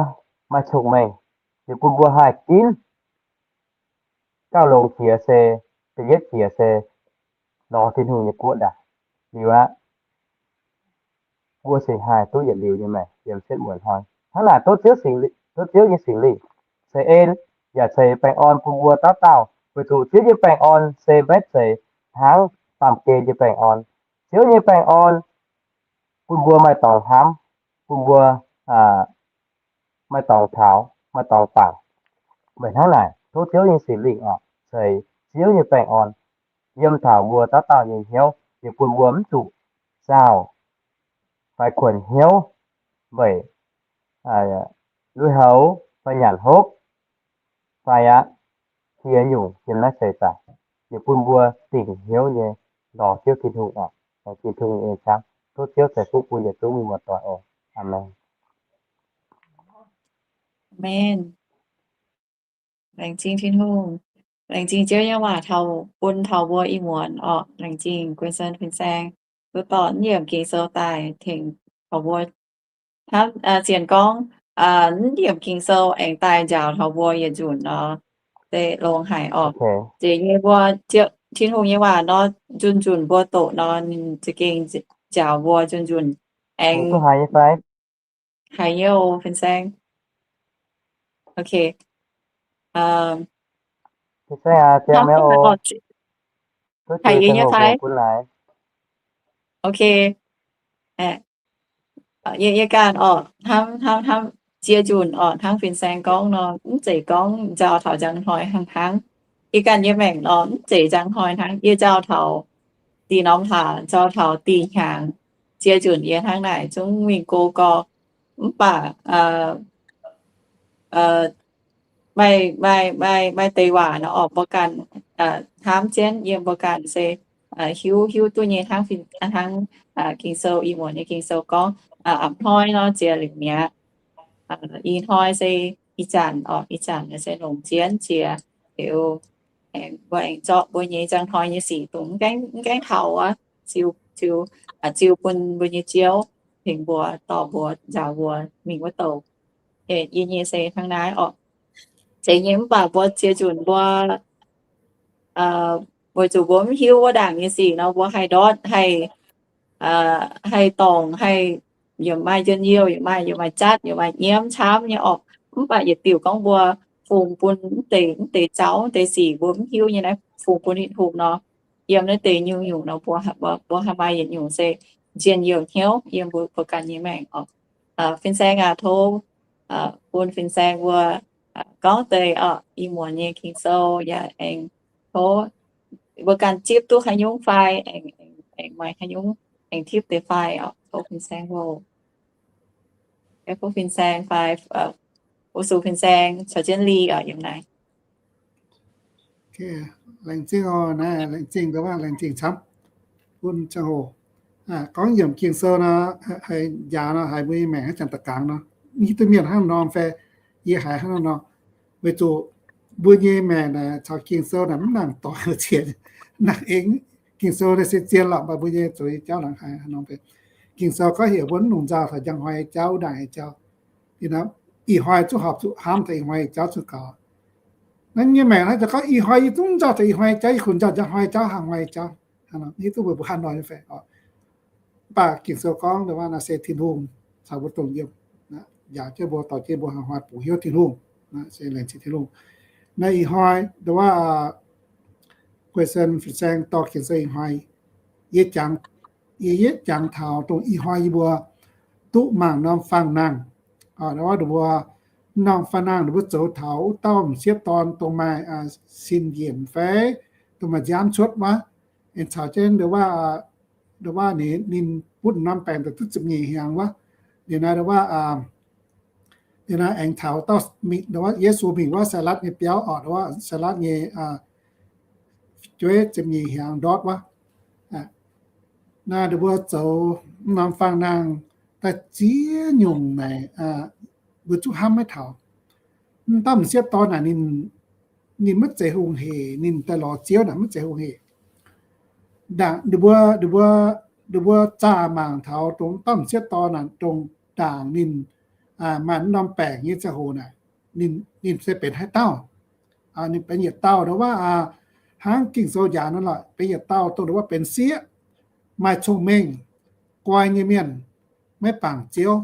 maaih cong-mengh, yaac bun mbuo haih ginv gauh longx jiex se, da'yietv jiex se lorz Tin-Hungh nyei guoqv ndaangc. Liuz aqv, mbuo se haih duqv yietc liuz nyei maengc yiem setv mueiz hnoi. Hnangv naaic, tov Ziouv Singx Lingh, tov Ziouv nyei Singx Lingh ceix en yaac ceix baengh orn bun mbuo dauh dauh, weic zuqc Ziouv nyei baengh orn se maiv zeiz hnangv baamh gen nyei baengh orn. Ziouv nyei baengh orn bun mbuo maaih dorngx hnamv, bun mbuo maaih dorngx taux, maaih dorngx bangc. Weic hnangv naaic, tov Ziouv nyei Singx Lingh oc, ceix Ziouv nyei baengh orn yiem taux mbuo dauh dauh nyei hnyouv, yaac bun mbuo mv zuqc nzauh fai kuonx hnyouv weic lui-houx fai nyanc hopv fai aqv, ziex nyungc yiem naaiv seix zaangc, yaac bun mbuo dingc hnyouv nyei lorz Ziouv Tin-Hungh oc. Laengz zingh Tin-Hungh nyei camv. Tov Ziouv ceix fuqv bun yietc zungv mienh muoz-doic oc. Aamen. Aamen. Laengz zingh Tin-Hungh. Laengz zingh Ziouv nyei waac taux, bun taux mbuo ih muonz oc. Laengz zingh Guin Sen Fin-Saeng duqv dorh naaiv yiemc Ging-Sou daaih tengx taux mbuo hnamv, sienx gorngv naaiv yiemc Ging-Sou aengx daaih njaaux taux mbuo yietc nzunc nor, se longx haic oc. Zeiz nyei mbuo, Tin-Hungh nyei waac nor, nzunc nzunc mbuo doqc nor, ninh za'gengh njaaux mbuo nzunc nzunc aengx haiz nyei oc, Fin-Saeng. Ok. Haiz yie nyei fai? Ok. Yie, yie ganh oc, hnamv, hnamv, hnamv ziex nzunc oc, hnangv Fin-Saeng gorngv nor, mv zeiz gorngv nzauh taux njang hnoi hnangv hnangv. Yie ganh nyei maengc nor, mv zeiz njang hnoi hnangv. Yie nzauh taux dih norm hlaax, nzauh taux dih hnyangx. Ziex nzunc yie hnangv naaic zungv mingh go gorx. Mv baac maaih, maaih, maaih, maaih deix waac nor oc, mbuo ganh hnamv jienv yiem mbuo ganh se hiuv, hiuv duqv nyei hnangv, hnangv Ging-Sou, ih muonz nyei Ging-Sou gorngv, a'hnoi nor ziex liuz mi'aqv. Ih hnoi se ih zanc oc, ih zanc se longc zien jiex liuz, mbuo aengx zorqv mbuo nyei njang hnoi nyei sic dongh mv gaengh taux wuov, ziux, ziux, ziux bun mbuo nyei Ziouv tengx mbuo, dorh mbuo, njaaux mbuo mingh wuov douc. Yie nyei se hnangv naaiv oc. Zeiz nyei mv baac mbuo ziex nzunc mbuo weic zuqc mbuo mv hiuv wuov ndaangc nyei sic nor, mbuo haih ndortv, haih, haih dorngc, haih yaac maaih njien-youh, yaac maaih, yaac maaih jatv, yaac maaih nyiemv camv nyei oc. Mv baac yietc diuc gorngv mbuo fungx bun mv deix, mv deix zaux, mv deix sic mbuo mv hiuv nyei naaiv fungx bun Tin-Hungh nor, yiem naaiv deix nyungc-nyungc nor, mbuo, mbuo haih maaih yietc nyungc se njien-youh hnyouv yiem mbuo, mbuo ganh nyei maengc oc. Fin-Saeng aac, tov bun Fin-Saeng mbuo gorngv deix oc, ih muonz nyei Ging-Sou yaac aengx tov mbuo ganh zipv duqv haaix nyungc fai, aengx, aengx maaih haaix nyungc aengx tipv deix fai oc, tov Fin-Saeng mbuo, tov Fin-Saeng fai, fu-sux Fin-Saeng caux jienv Li oc, yiem naaiv. Laengz zingh oc, naaiv laengz zingh, laengz zingh camv bun ziangh hoc gorngv yiemc Ging-Sou nor, haiz njaaux nor, haiz mbuo nyei maengc hnangv janx da'gangx nor, mv hiuv duqv mienh hnangv nor fai yie haiz hnangv nor. Weic zuqc mbuo nyei maengc naaic caux Ging-Sou naaic mv nangc doic cien. Nangc eng, Ging-Sou naaiv se zien lorqc, mv baac mbuo nyei zoux nyei jauv nangc haiz nor. Ging-Sou gorngv heuc mbuo mv nungx nzauh taux njang hnoi nyei jauv, wuov ndaangc nyei jauv. Ih hnoi zungv horpc zuqc hnamv taux ih hnoi nyei jauv zungv gaux. Naaiv nyei maengc naaiv gorngv ih hnoi yie zungv nzauh taux ih hnoi nyei jauv, yie kungx nzauh njang hnoi nyei jauv, hnangv nor, hiuv duqv mbuo mbuo hnangv nor nyei fai oc. Mv baac Ging-Sou gorngv ndongc wuov naaiv se Tin-Hungh caux mbuo dongh yiem, njaaux jienv mbuo, dorh jienv mbuo hnangv hnoi bungx hnyouv Tin-Hungh. Naaiv se laengz zingh Tin-Hungh. Naaiv ih hnoi ndongc wuov Guei Sen fin-saeng dorh Ging-Sou ih hnoi, yie jangx, yie yietv jangx taux dongh ih hnoi yie mbuo duqv mangc norm fangx nangh, aa, mbuo norm fangx nangh ninh mbuo zoux taux wuov dauh m'sieqv dorn dongh maaih sin njiec fai dongh maaih nziaamv cuotv wuov. Aengx caux jienv ndo wuov, ndo wuov ninh, ninh butv norm baengc daaih duqv ziepc nyeic hnyangx wuov. Liuz naaiv ndo wuov, liuz naaiv aengx taux dauh, Yesu mingh wuov Sailatv nyei biauv orqc, wuov Sailatv nyei jueiv ziepc nyeic hnyangx ndortv wuov. Naaiv ninh mbuo zoux norm fangx nangh daaih ziex nyungc naaic, mbuo zungv hnamv maiv taux. Mv dauh m'sieqv dorn naaic ninh, ninh maiv zeiz hungh hec, ninh daaih lorz Ziouv naaic maiv zeiz hungh hec. Ndaangc ninh mbuo, ninh mbuo, ninh mbuo zaah mangc taux dongh dauh m'sieqv dorn naaic dongh ndaangc ninh maaih norm baengc nyei ziangh hoc naaic, ninh, ninh se benx haaix dauh? Ninh benx yietc dauh ndo wuov, hnangv Ging-Sou njaaux nor lorqc, benx yietc dauh dongh ndo wuov benx sieqv, maaih cong-mengh, guai nyei mienh, maiv bangc Ziouv,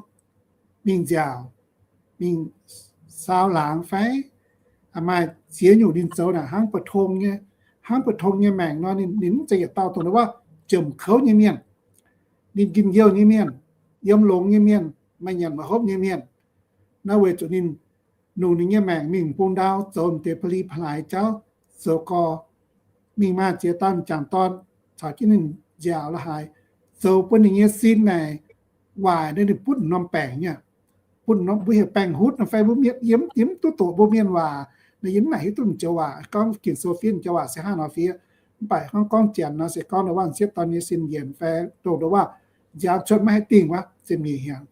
mingh nziaauc, mingh saau laangz fai maaih ziex nyungc ninh zoux naaic hnangv buoz-tong nyei, hnangv buoz-tong nyei maengc nor, ninh, ninh mv zeiz yietc dauh dongh ndo wuov jomc kouv nyei mienh. Ninh njien-youh nyei mienh, yiem longx nyei mienh, maaih nyanc maaih hopv nyei mienh. Naaiv weic zuqc ninh nungx ninh nyei maengc mingh bung ndau zoux deix ba'li ba'hlaaix jauv, zoux gorx mingh maaih ziex dauh m'jangc dorn caux jienv ninh nziaauc la'haaix, zoux bun ninh nyei sin naaic waaic, ninh butv norm baengc nyei. Butv norm, mbuo heuc baengc hutv nor fai mbuo mienh yiem, yiem duqv doqc mbuo mienh waac, naaiv yie mv maaih hiuv duqv m'joux waac, gorngv Ging-Sou fiev m'joux waac se hnangv nor fiev. Mv baac gorngv, gorngv janx nor se gorngv ndo wuov m'sieqv dorn nyei sin njiec fai dongh ndo wuov nziaamv cuotv maiv haih dingh wuov, ziepc nyeic hnyangx.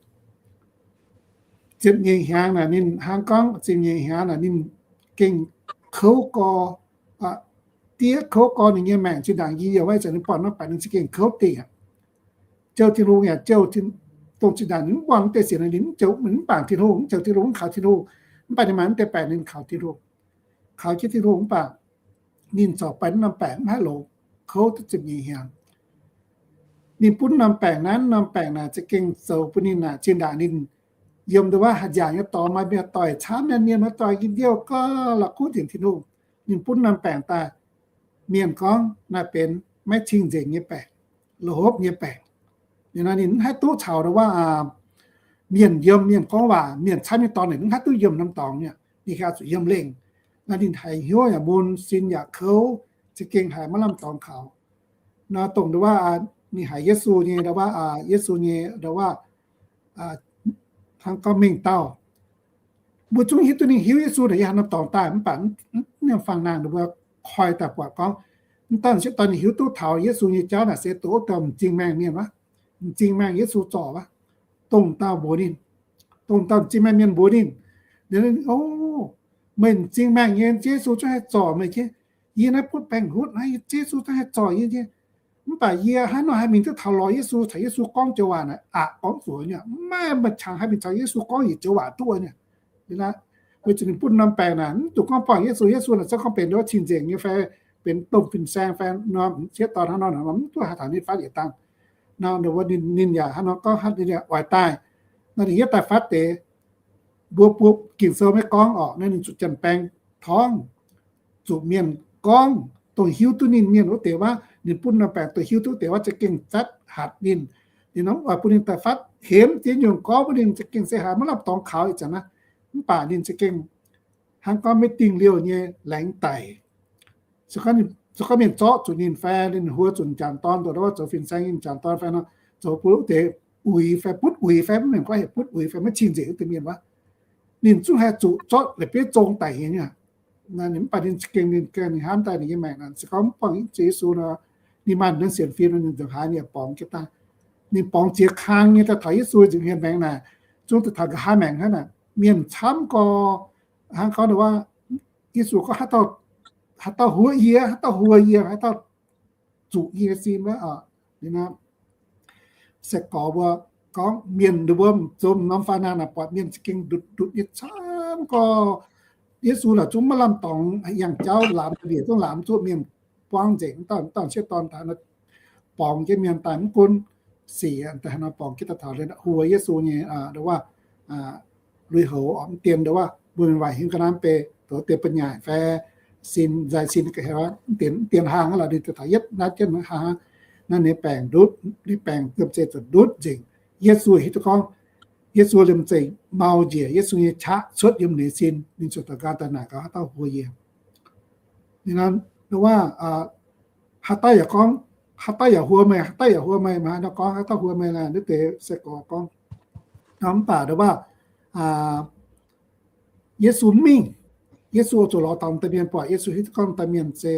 Ziepc nyeic hnyangx naaic ninh hnangv gorngv ziepc nyeic hnyangx naaic ninh gengh kouv gorx, diev kouv gorx ninh nyei maengc zinh ndaangc njien-youh wuov, ih zanc ninh buatc norm baengc ninh za'gengh kouv dingc aqv. Jouh Tin-Hungh yaac jouh, dongh zinh ndaangc ninh mv buangh deix sienx, ninh mv jouh, ninh mv bangc Tin-Hungh, mv jouh Tin-Hungh, mv kaux Tin-Hungh, mv baac ninh maaih mv deix baengc ninh kaux Tin-Hungh, kaux jienv Tin-Hungh mv baac ninh corc benx norm baengc mv haih longx, kouv duqv ziepc nyeic hnyangx. Ninh butv norm baengc naaiv, norm baengc naaic za'gengh zoux bun ninh naaic zinh ndaangc ninh yiem ndo wuov haaix nziaauc nyei dorngx maaih mienh doic camv, mienh, mienh maaih doic njien-youh gorx la'kuqv nzengc Tin-Hungh. Ninh butv norm baengc daaih, mienh gorngv naaiv benx maiv cing-nzengc nyei baengc, la'hopv nyei baengc. Ninh, ninh mv haih duqv caux ndo wuov mienh yiem, mienh gorngv waac, mienh camv nyei dorngx, ninh mv haih duqv yiem norm dorngx nyei. Ninh haih zuqc yiem lengh. Naaiv ninh haiz hnyouv yaac mun, sin yaac kouv, za'gengh haiz maiv lamh dorngx kaux. Nor dongh ndo wuov ninh haiz Yesu nyei, ndo wuov Yesu nyei ndo wuov hnangv gorngv mengh dauh. Mbuo zungv hiuv duqv ninh hiuv Yesu naaic yiem haaix norm dorngx daaih, mv baac mv, mv, mv fangx nangh ninh mbuo koi daaih buatc gorngv, mv dauh m'sieqv dorn ninh hiuv duqv taux Yesu nyei jauv naaic se dongh wuov dauh m'zing maengh mienh wuov, m'zing maengh Yesu zorc wuov, dongh dauh mbuox ninh, dongh dauh m'zing maengh mienh mbuox ninh. Liuz, o, meih m'zing maengh nyei, Yesu zungv haih zorc meih jienv. Yie naaiv butv baengc hutv naaiv, Yesu zungv haih zorc yie nyei. Mv baac yie hnangv nor haih mingh duqv taux lorz Yesu, caux Yesu gorngv joux waac naaic aqc gorngv zuoqc nyei, mv maaih, maaih qangx haih mingh caux Yesu gorngv yietc joux waac duqv nyei. Liuz naaiv, weic zuqc ninh butv norm baengc naaic, mv dungx gorngv buangh Yesu, Yesu naaic zungv gorngv benx ndo wuov cing-nzengc nyei fai benx domh fin-saeng fai norm m'sieqv dorn hnangv nor, mv duqv haih taux ninh fatv yietc dangh. Nor, ninh, ninh yaac hnangv nor gorngv, ninh yaac oix daaih. Nor ninh yietv daaih fatv deix, mbuo, mbuo Ging-Sou maiv gorngv orqc, naaiv ninh zuqc janx-baeng torngv, zuqc mienh gorngv, dongh hiuv duqv ninh mienh wuov deix wuov, ninh butv norm baengc dongh hiuv duqv deix wuov za'gengh zatv hatc ninh. Ninh nor oix bun ninh daaih fatv hemx ziex nyungc gorngv bun ninh za'gengh se haiz maiv lamh dorngx kaux ih zanc naaiv. Mv baac ninh za'gengh hnangv gorngv maiv dingh liouh nyei laengz daic. Se gorngv mienh zorqv zuqc ninh fai, ninh huo zuqc jangc dorn, dongh wuov zoux fin-saeng nyei jangc dorn fai nor, zoux bun wuov deix uix fai butv uix fai, mv mengh gorngv heuc butv uix fai maiv cing-nzengc wuov deix mienh wuov, ninh zungv haih zuqc zorqv la'bieiv zong daic nyei. Ninh mv baac ninh za'gengh, ninh gengh, ninh hnamv daaih ninh nyei maengc naaic, se gorngv mv buangh Yesu nor, ninh maaih naaiv sienx fim nor, ninh nzengc haaix ninh yaac borngz jienv daaih. Ninh borngz ziex kang nyei daaih taux Yesu nzengc hmien maengx naaic, zungv daaih taux nqa'haav maengx hnangv naaic. Mienh camv gorx, hnangv gorngv wuov, Yesu gorngv, haaix dauh huoqv yie, haaix dauh huoqv yie, haaix dauh zuqc yie nyei sin wuov. Sai-gorx mbuo gorngv mienh ninh mbuo zoux norm fai naaic, naaic buatc mienh za'gengh ndutc ndutc nyei camv gorx. Yesu naaic zungv maiv lamh dorngx, yangh jauv laamz, mbiec zungv laamz zuqv mienh buangv nzengc. Mv dauh, mv dauh m'sieqv dorn daaih nor, borngz jienv mienh daaih mv gunv sic, daaih nor borngz jienv daaih taux huox Yesu nyei, ndo wuov, lui-houx orqc, mv dien ndo wuov mbuo mienh waaic hingv ga'naaiv beiv douz deix ba'nyaaic fai sin, nzaaih sin ga'hlen, mv dienx hlang aqv lorqc, ninh daaih taux yietv naaiv jienv hnangv haaix, naaiv ninh baengc ndutv, ninh baengc liemh zeih zuqc ndutv nzengc. Yesu hiuv duqv gorngv, Yesu liemh zeih mau njiec, Yesu nyei qaqv cuotv yiem ninh sin, ninh ziouc daux nqaang daaih naaic gaax haaix dauh huo yie. Ninh nor, waac, haaix dauh yaac gorngv, haaix dauh yaac huo meih, haaix dauh yaac huo meih, meih haaix nor gorngv haaix dauh huo meih naaic, naaiv deix se gorngv, gorngv. Mv baac waac, Yesu mingh, Yesu zuqc lorz taux da'faanh mienh buatc Yesu hiuv duqv gorngv da'faanh mienh se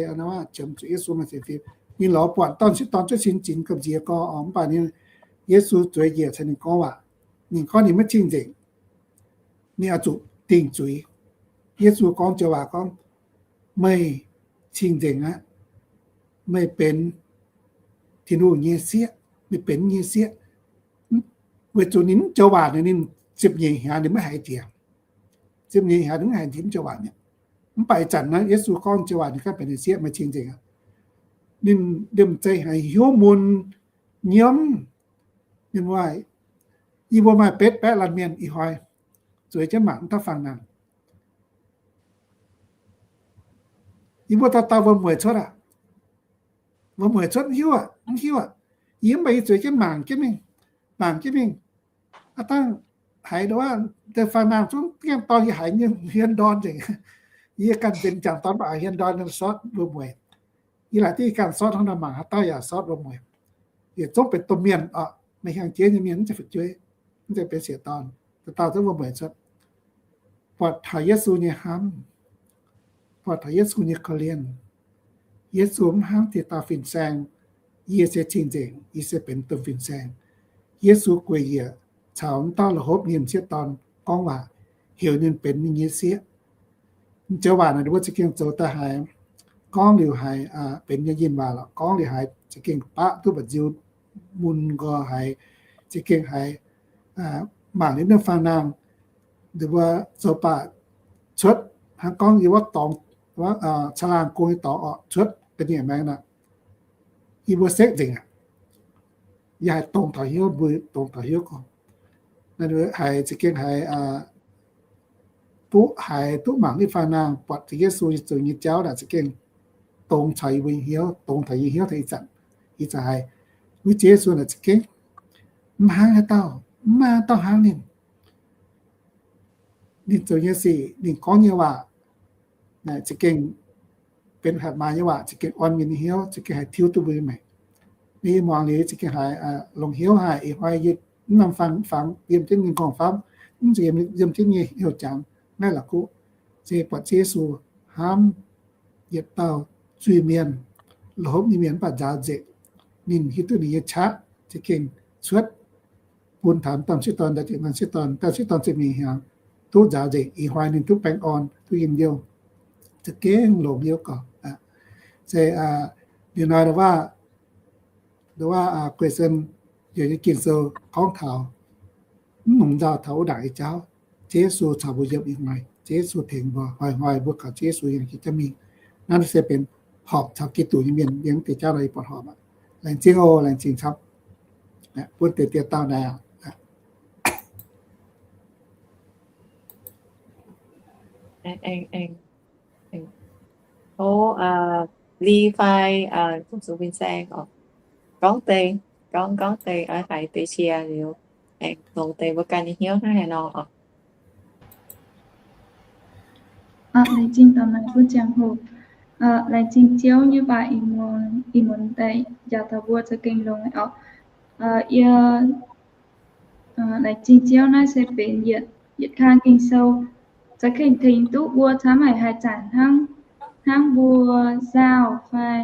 qiemx zuqc Yesu maaih sienx fim. Ninh lorz buatc dauh m'sieqv dorn cuotv sin zinx gamh nziex gorx, mv baac ninh, Yesu zueiz njiec caux ninh gorngv waac. Ninh gorngv ninh maiv cing nzengc. Ninh oix zuqc dingh zuiz. Yesu gorngv joux waac gorngv, meih cing nzengc aqv. Meih benx Tin-Hungh nyei sieqv. Meih benx nyei sieqv. Weic zuqc ninh mv joux waac, ninh ziepc nyeic hnyangx ninh maiv haiz jiex. Ziepc nyeic hnyangx ninh maiv haiz jiex mv joux waac mi'aqv. Mv baac ih zanc naaiv Yesu gorngv joux waac, ninh gorngv benx ninh sieqv, meih cing nzengc aqv. Ninh liemh zeih haiz hnyouv mun nyiemv. Ninh mbuo, yie mbuo maaih betv baeqv laanh mienh ih hnoi zueiz jienv mangc mv dauh fangx nangh. Yie mbuo dauh dauh wuom-mueic cuotv aqv. Wuom-mueic cuotv mv hiuv aqv, mv hiuv aqv. Yie mv baac yie zueiz jienv mangc jienv mingh, mangc jienv mingh. Aav dangh haiz nduov, deix fangx nangh zungv gaengh dorn yie haiz nyei hmien ndorn nzengc. Yie ganh benx m'jangc dorn mv baac hmien ndorn sortv wuom-mueic. Yie laaic diuh ganh sortv hnangv nor mangc haaix dauh yaac sortv wuom-mueic. Yietc zungv benx domh mienh oc, meih hiuang jiex nyei mienh mv zeiz fu'jueiv, mv zeiz benx sieqv dorn. Dauh dauh zungv wuom-mueic cuotv. Buatc taux Yesu nyei hnamv, buatc taux Yesu nyei korv-lienh. Yesu mv hnangv dieh dauh fin-saeng, yie se cing-nzengc, yie se benx domh fin-saeng. Yesu gueic yiec caux wuov dauh la'hopv nyei m'sieqv dorn gorngv waac, heuc ninh benx ninh nyei sieqv. Joux waac naaic ninh mbuo za'gengh zoux daaih haiz, gorngv liuz haiz benx nyei yinh waac lorqc, gorngv liuz haiz za'gengh baqv duqv mba'nziu mun nqoi haiz, za'gengh haiz mangc liuz naaiv fangx nangh, ninh mbuo zoux baac cuotv hnangv gorngv yie wuov dorngx, caa laangh gong nyei dorngx orqc, cuotv ga'nyiec maengx aqv. Yie mbuo sekv nzengc aqv. Yie haiz dongz taux hnyouv, mbuo dongz taux hnyouv gorngv, haiz za'gengh haiz duqv haiz duqv mangc naaiv fangx nangh, buatc Yesu nyei zoux nyei jauv naaic za'gengh dongz caux yie mbuo nyei hnyouv, dongz taux yie hnyouv taux ih zanc. Ih zanc haiz uix Ziouv Yesu naaic za'gengh mv hnangv haaix dauh, mv maaih haaix dauh hnangv ninh. Ninh zoux nyei sic, ninh gorngv nyei waac, za'gengh benx hatc maaz nyei waac, za'gengh orn mienh nyei hnyouv, za'gengh haih tiuv duqv mbuo nyei maengc. Yie muangx liuz za'gengh haiz longx hnyouv haic. Ih hnoi yie mv norm fangx, fangx yiem jienv nyei nqorngv-famv, mv zeiz yiem jienv nyei hnyouv jangx naaiv la'kuqv, se buatc Ziouv Yesu hnamv yietc dauh zuiz-mienh, la'hopv nyei mienh mv baac nzaaux nzengc. Ninh hiuv duqv ninh nyei qaqv za'gengh cuotv bun taux m'sieqv dorn, m'sieqv dorn, m'sieqv dorn ziepc nyeic hnyangx duqv nzaaux nzengc. Ih hnoi ninh duqv baengh orn, duqv njien-youh, za'gengh longx hnyouv gorqv. Se liuz nor, nduov, Guei Sen yaac nyei Ging-Sou gorngv taux mv nungx nzauh taux wuov ndaangc nyei jauv. Ziouv Yesu caux mbuo yiem ih hnoi, Ziouv Yesu tengx mbuo, hnoi-hnoi mbuo kaux Ziouv Yesu yiem jiex jauv mingh. Naaiv se benx horpc caux Giduc nyei mienh yiem deix jauv nor yie buatc horpc aqv. Laengz zingh oc, laengz zingh camv. Bun deix dieh dauh naaic aqv. Tov, Li fai Zuqc Fin-Saeng oc, gorngv deix, gorngv, gorngv deix, oix haiz deix qiex liuz, aengx longx deix mbuo ganh nyei hnyouv hnangv haaix nor oc. Laengz zingh dorh maaih bun ziangh hoc. Laengz zingh Ziouv nyei waac ih muonz, ih muonz daaih njaaux taux mbuo za'gengh longx oc. Yie laengz zingh Ziouv naaiv se benx yietc, yietc kang Ging-Sou, za'gengh tengx duqv mbuo camv haic haaix zanc hnangv, hnangv mbuo nzauh fai,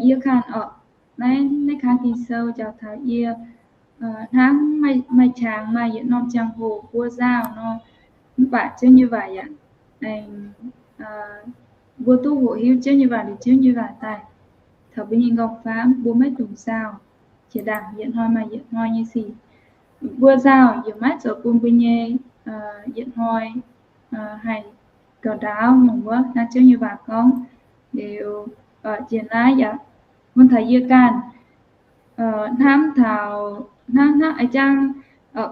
yie kanh oc, naaiv, naaiv kang Ging-Sou njaaux taux yie hnangv maaih, maaih qangx maaih yietc norm ziangh hoc mbuo nzauh nor, mv baac Ziouv nyei waac yaac aengx, mbuo duqv hoqc hiuv Ziouv nyei waac liuz Ziouv nyei waac daaih taux mbuo nyei nqorngv-famv, mbuo maiv dungx nzauh. Jiex ndaangc yietc hnoi maaih yietc hnoi nyei sic. Mbuo nzauh yaac maiv zoux bun mbuo nyei yietc hnoi haih gauh ndaauv nyungc wuov. Naaiv Ziouv nyei waac gorngv. Liuz, jiex naaiv yaac bun taux yie ganh hnamv taux, hnangv, hnangv a'jang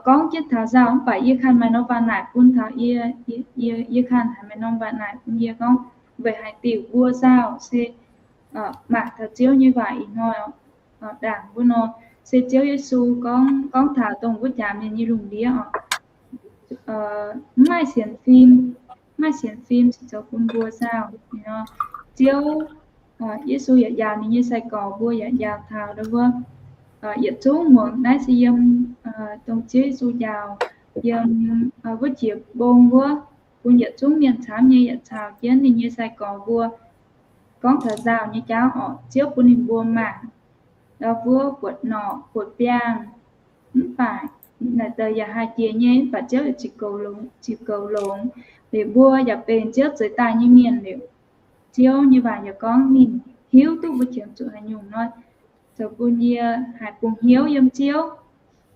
gorngv jienv taux nzauh mv baac yie ganh maaih norm waac naaic bun taux yie, yie, yie ganh haiz maaih norm waac naaic bun yie gorngv, Weic haaix diuc mbuo nzauh se mangc taux Ziouv nyei waac ih hnoi, ndaangc mbuo nor, se Ziouv Yesu gorngv, gorngv taux dongh wuov jaax mienh nyei lungh ndiev oc. Mv maaih sienx fim, mv maaih sienx fim cingx zoux bun mbuo nzauh. Ziouv, Yesu yaac njaaux ninh nyei sai-gorx mbuo yaac njaaux taux wuov, yietc zungv muangx. Naaiv se yiem dongh Ziouv Yesu njaaux yiem wuov jiex mbong wuov, bun yietc zungv mienh camv nyei yaac caux jienv ninh nyei sai-gorx mbuo gorngv taux nzauh nyei jauv oc. Ziouv bun ninh mbuo mangc ndau wuov buatc norqc buatc biangh, mv baac naaic deix yaac haih jiex nyei, mv baac Ziouv yaac ziux goux longx, ziux goux longx. Liuz mbuo yaac benx Ziouv zeix daaih nyei mienh liuz, Ziouv nyei waac yaac gorngv ninh hiuv duqv mbuo qiemx zuqc haaix nyungc nor, zoux bun yie haiz bungx hnyouv yiem Ziouv.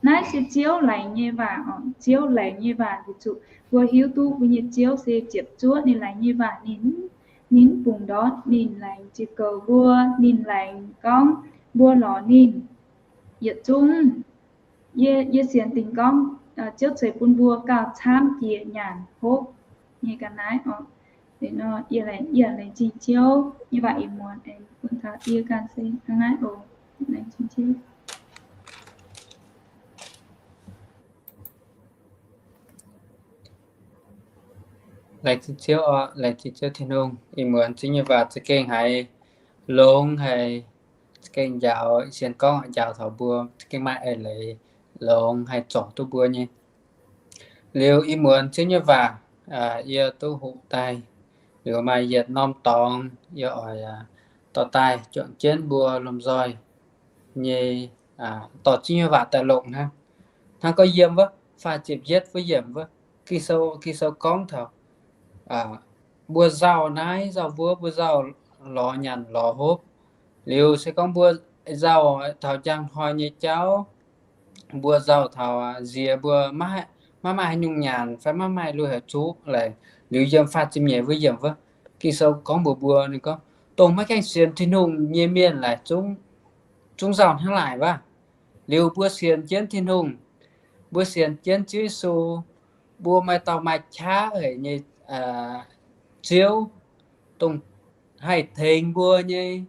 Naaiv se Ziouv laengz nyei waac oc. Ziouv laengz nyei waac weic zuqc mbuo hiuv duqv mbuo nyei Ziouv se ziepc zuoqv ninh laengz nyei waac. Ninh, ninh mv bungx ndortv, ninh laengz ziux goux mbuo, ninh laengz gorngv mbuo lorz ninh. Yietc zungv yie, yie sienx dingc gorngv Ziouv ceix bun mbuo gauh camv jiex nyanc hopv nyei ga'naaiv oc. Nor yie laengz, yie laengz zingh Ziouv nyei waac ih muonz aengx bun taux yie ganh se hnangv naaiv oc. Laengz zingh Ziouv. Laengz zingh Ziouv oc, laengz zingh Ziouv Tin-Hungh. Ih muonz Ziouv nyei waac za'gengh haiz longx haic, za'gengh njaaux, sienx gorngv njaaux taux mbuo za'gengh maaih eix leiz longx haic zorc duqv mbuo nyei. Liuz ih muonz Ziouv nyei waac yie duqv hoqc daaih, liuz maaih yietc norm dorngx yie oix dorh daaih juangc jienv mbuo lomh nzoih nyei, dorh Ziouv nyei waac daaih longc hnangv. Hnangv gorngv yiem wuov faah ziepc yietv wuov yiemc wuov, Ging-Sou, Ging-Sou gorngv taux mbuo nzauh naaiv nzauh wuov, mbuo nzauh lorz nyanc lorz hopv. Liuz se gorngv mbuo nzauh taux njang hnoi nyei jauv, mbuo nzauh taux nziex mbuo maiv maaih haaix nyungc nyanc fai maiv maaih lui-houx zuqv laaix. Liuz yiem faah ziepc nyeic wuov yiemc wuov, Ging-Sou gorngv mbuox mbuo, ninh gorngv, dongh maiv gaengh sienx Tin-Hungh nyei mienh laaix zungv, zungv nzauh hnangv naaic wuov. Liuz mbuo sienx jienv Tin-Hungh, mbuo sienx jienv Ziouv Yesu, mbuo maaih dauh maaih qaqv haic nyei Ziouv, dongh haih tengx mbuo nyei,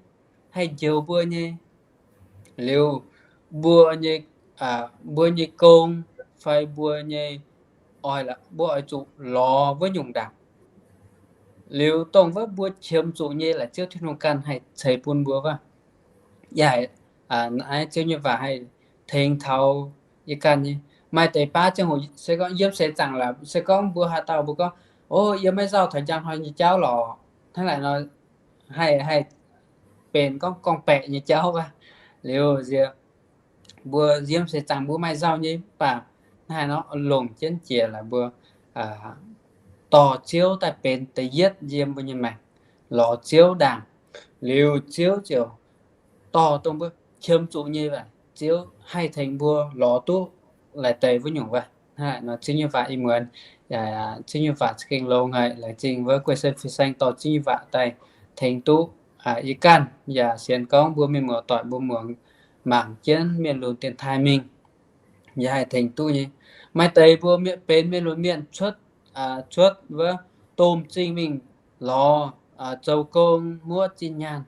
haih njoux mbuo nyei. Liuz mbuo nyei, mbuo nyei gong fai mbuo nyei oix, mbuo oix zuqc lorz wuov nyungc ndaangc. Liuz dongh wuov mbuo qiemx zuqc nyei laaix Ziouv Tin-Hungh ganh haih ceix bun mbuo wuov. Yaac naaiv Ziouv nyei waac haih tengx taux yie ganh nyei. Maaih deix baav ziangh hoc se gorngv yiem seix zaangc laaix, se gorngv mbuo haaix dauh mbuo gorngv, o, yie maiv nzauh taux njang hnoi nyei jauv lorqc, hnangv naaic nor haih, haih benx gorngv gorngv-baeqc nyei jauv wuov. Liuz nziex mbuo yiem seix zaangc mbuo maaih nzauh nyei, mv baac hnangv haaix nor longc jienv jiex laaix mbuo dorh Ziouv daaih benx da'yietv yiem mbuo nyei maengc, lorz Ziouv ndaangc. Liuz Ziouv ziouc dorh dongh mbuo qiemx zuqc nyei waac, Ziouv haih tengx mbuo lorz duqv laaix deix wuov nyungc wuov. Hnangv naaic nor Ziouv nyei waac ih muonz, Ziouv nyei waac za'gengh longx haic. Laengz zingh wuov guei sen fin-saeng dorh Ziouv nyei waac daaih tengx duqv yie ganh, yaac sienx gorngv mbuo mienh muoz-doic mbuo muangx mangc jienv mienh lunx dienx taaih mingh, yaac haih tengx duqv nyei. Maaih deix mbuo benx mienh lunx mienh cuotv, cuotv wuov domh zingh mingh lorz, zoux gong, muoqv zinh nyaanh.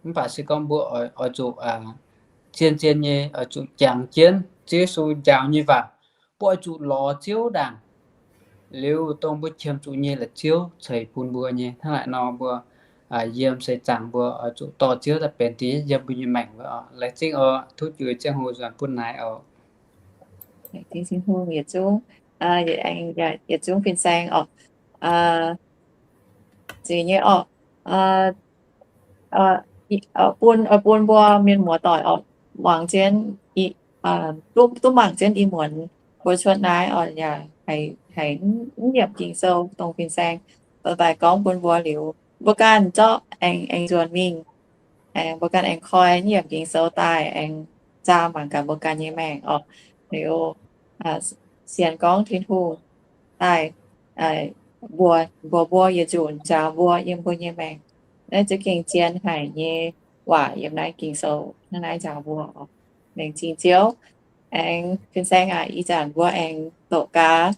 Mv baac se gorngv mbuo oix zuqc zien-zien nyei, oix zuqc jangx jienv Ziouv Yesu njaaux nyei waac. Mbuo oix zuqc lorz Ziouv ndaangc, liuz dongh mbuo qiemx zuqc nyei laaix Ziouv ceix bun mbuo nyei. Hnangv naaic nor mbuo yiem seix zaangc mbuo oix zuqc dorh Ziouv daaih benx da'yietv yiem mbuo nyei maengc wuov oc. Laengz zingh oc. Tov juix ziangh hoc nzuonx bun naaiv oc. Laengz zingh Tin-Hungh yietc zungv, yietc zungv fin-saeng oc. Zuiz nyei oc. Bun, oix bun mbuo mienh muoz-doic oc, muangx jienv, duqv mangc jienv ih muonz mbuo cuotv naaiv oc, yaac haiz mv yiemc Ging-Sou dongh fin-saeng dorh daaih gorngv bun mbuo liuz, mbuo ganh zorqv aengx, aengx nzuonx mingh, aengx mbuo ganh aengx koi mv yiemc Ging-Sou daaih aengx zaah mangc gaax mbuo ganh nyei maengc oc. Liuz sienx gorngv Tin-Hungh daaih mbuox mbuo yietc nzunc njaaux mbuo yiem mbuo nyei maengc. Naaiv za'gengh zien haic nyei waac yiem naaiv Ging-Sou hnangv naaiv njaaux mbuo oc. Laengz zingh Ziouv. Aengx fin-saeng aac, ih zanc mbuo aengx doqc gaax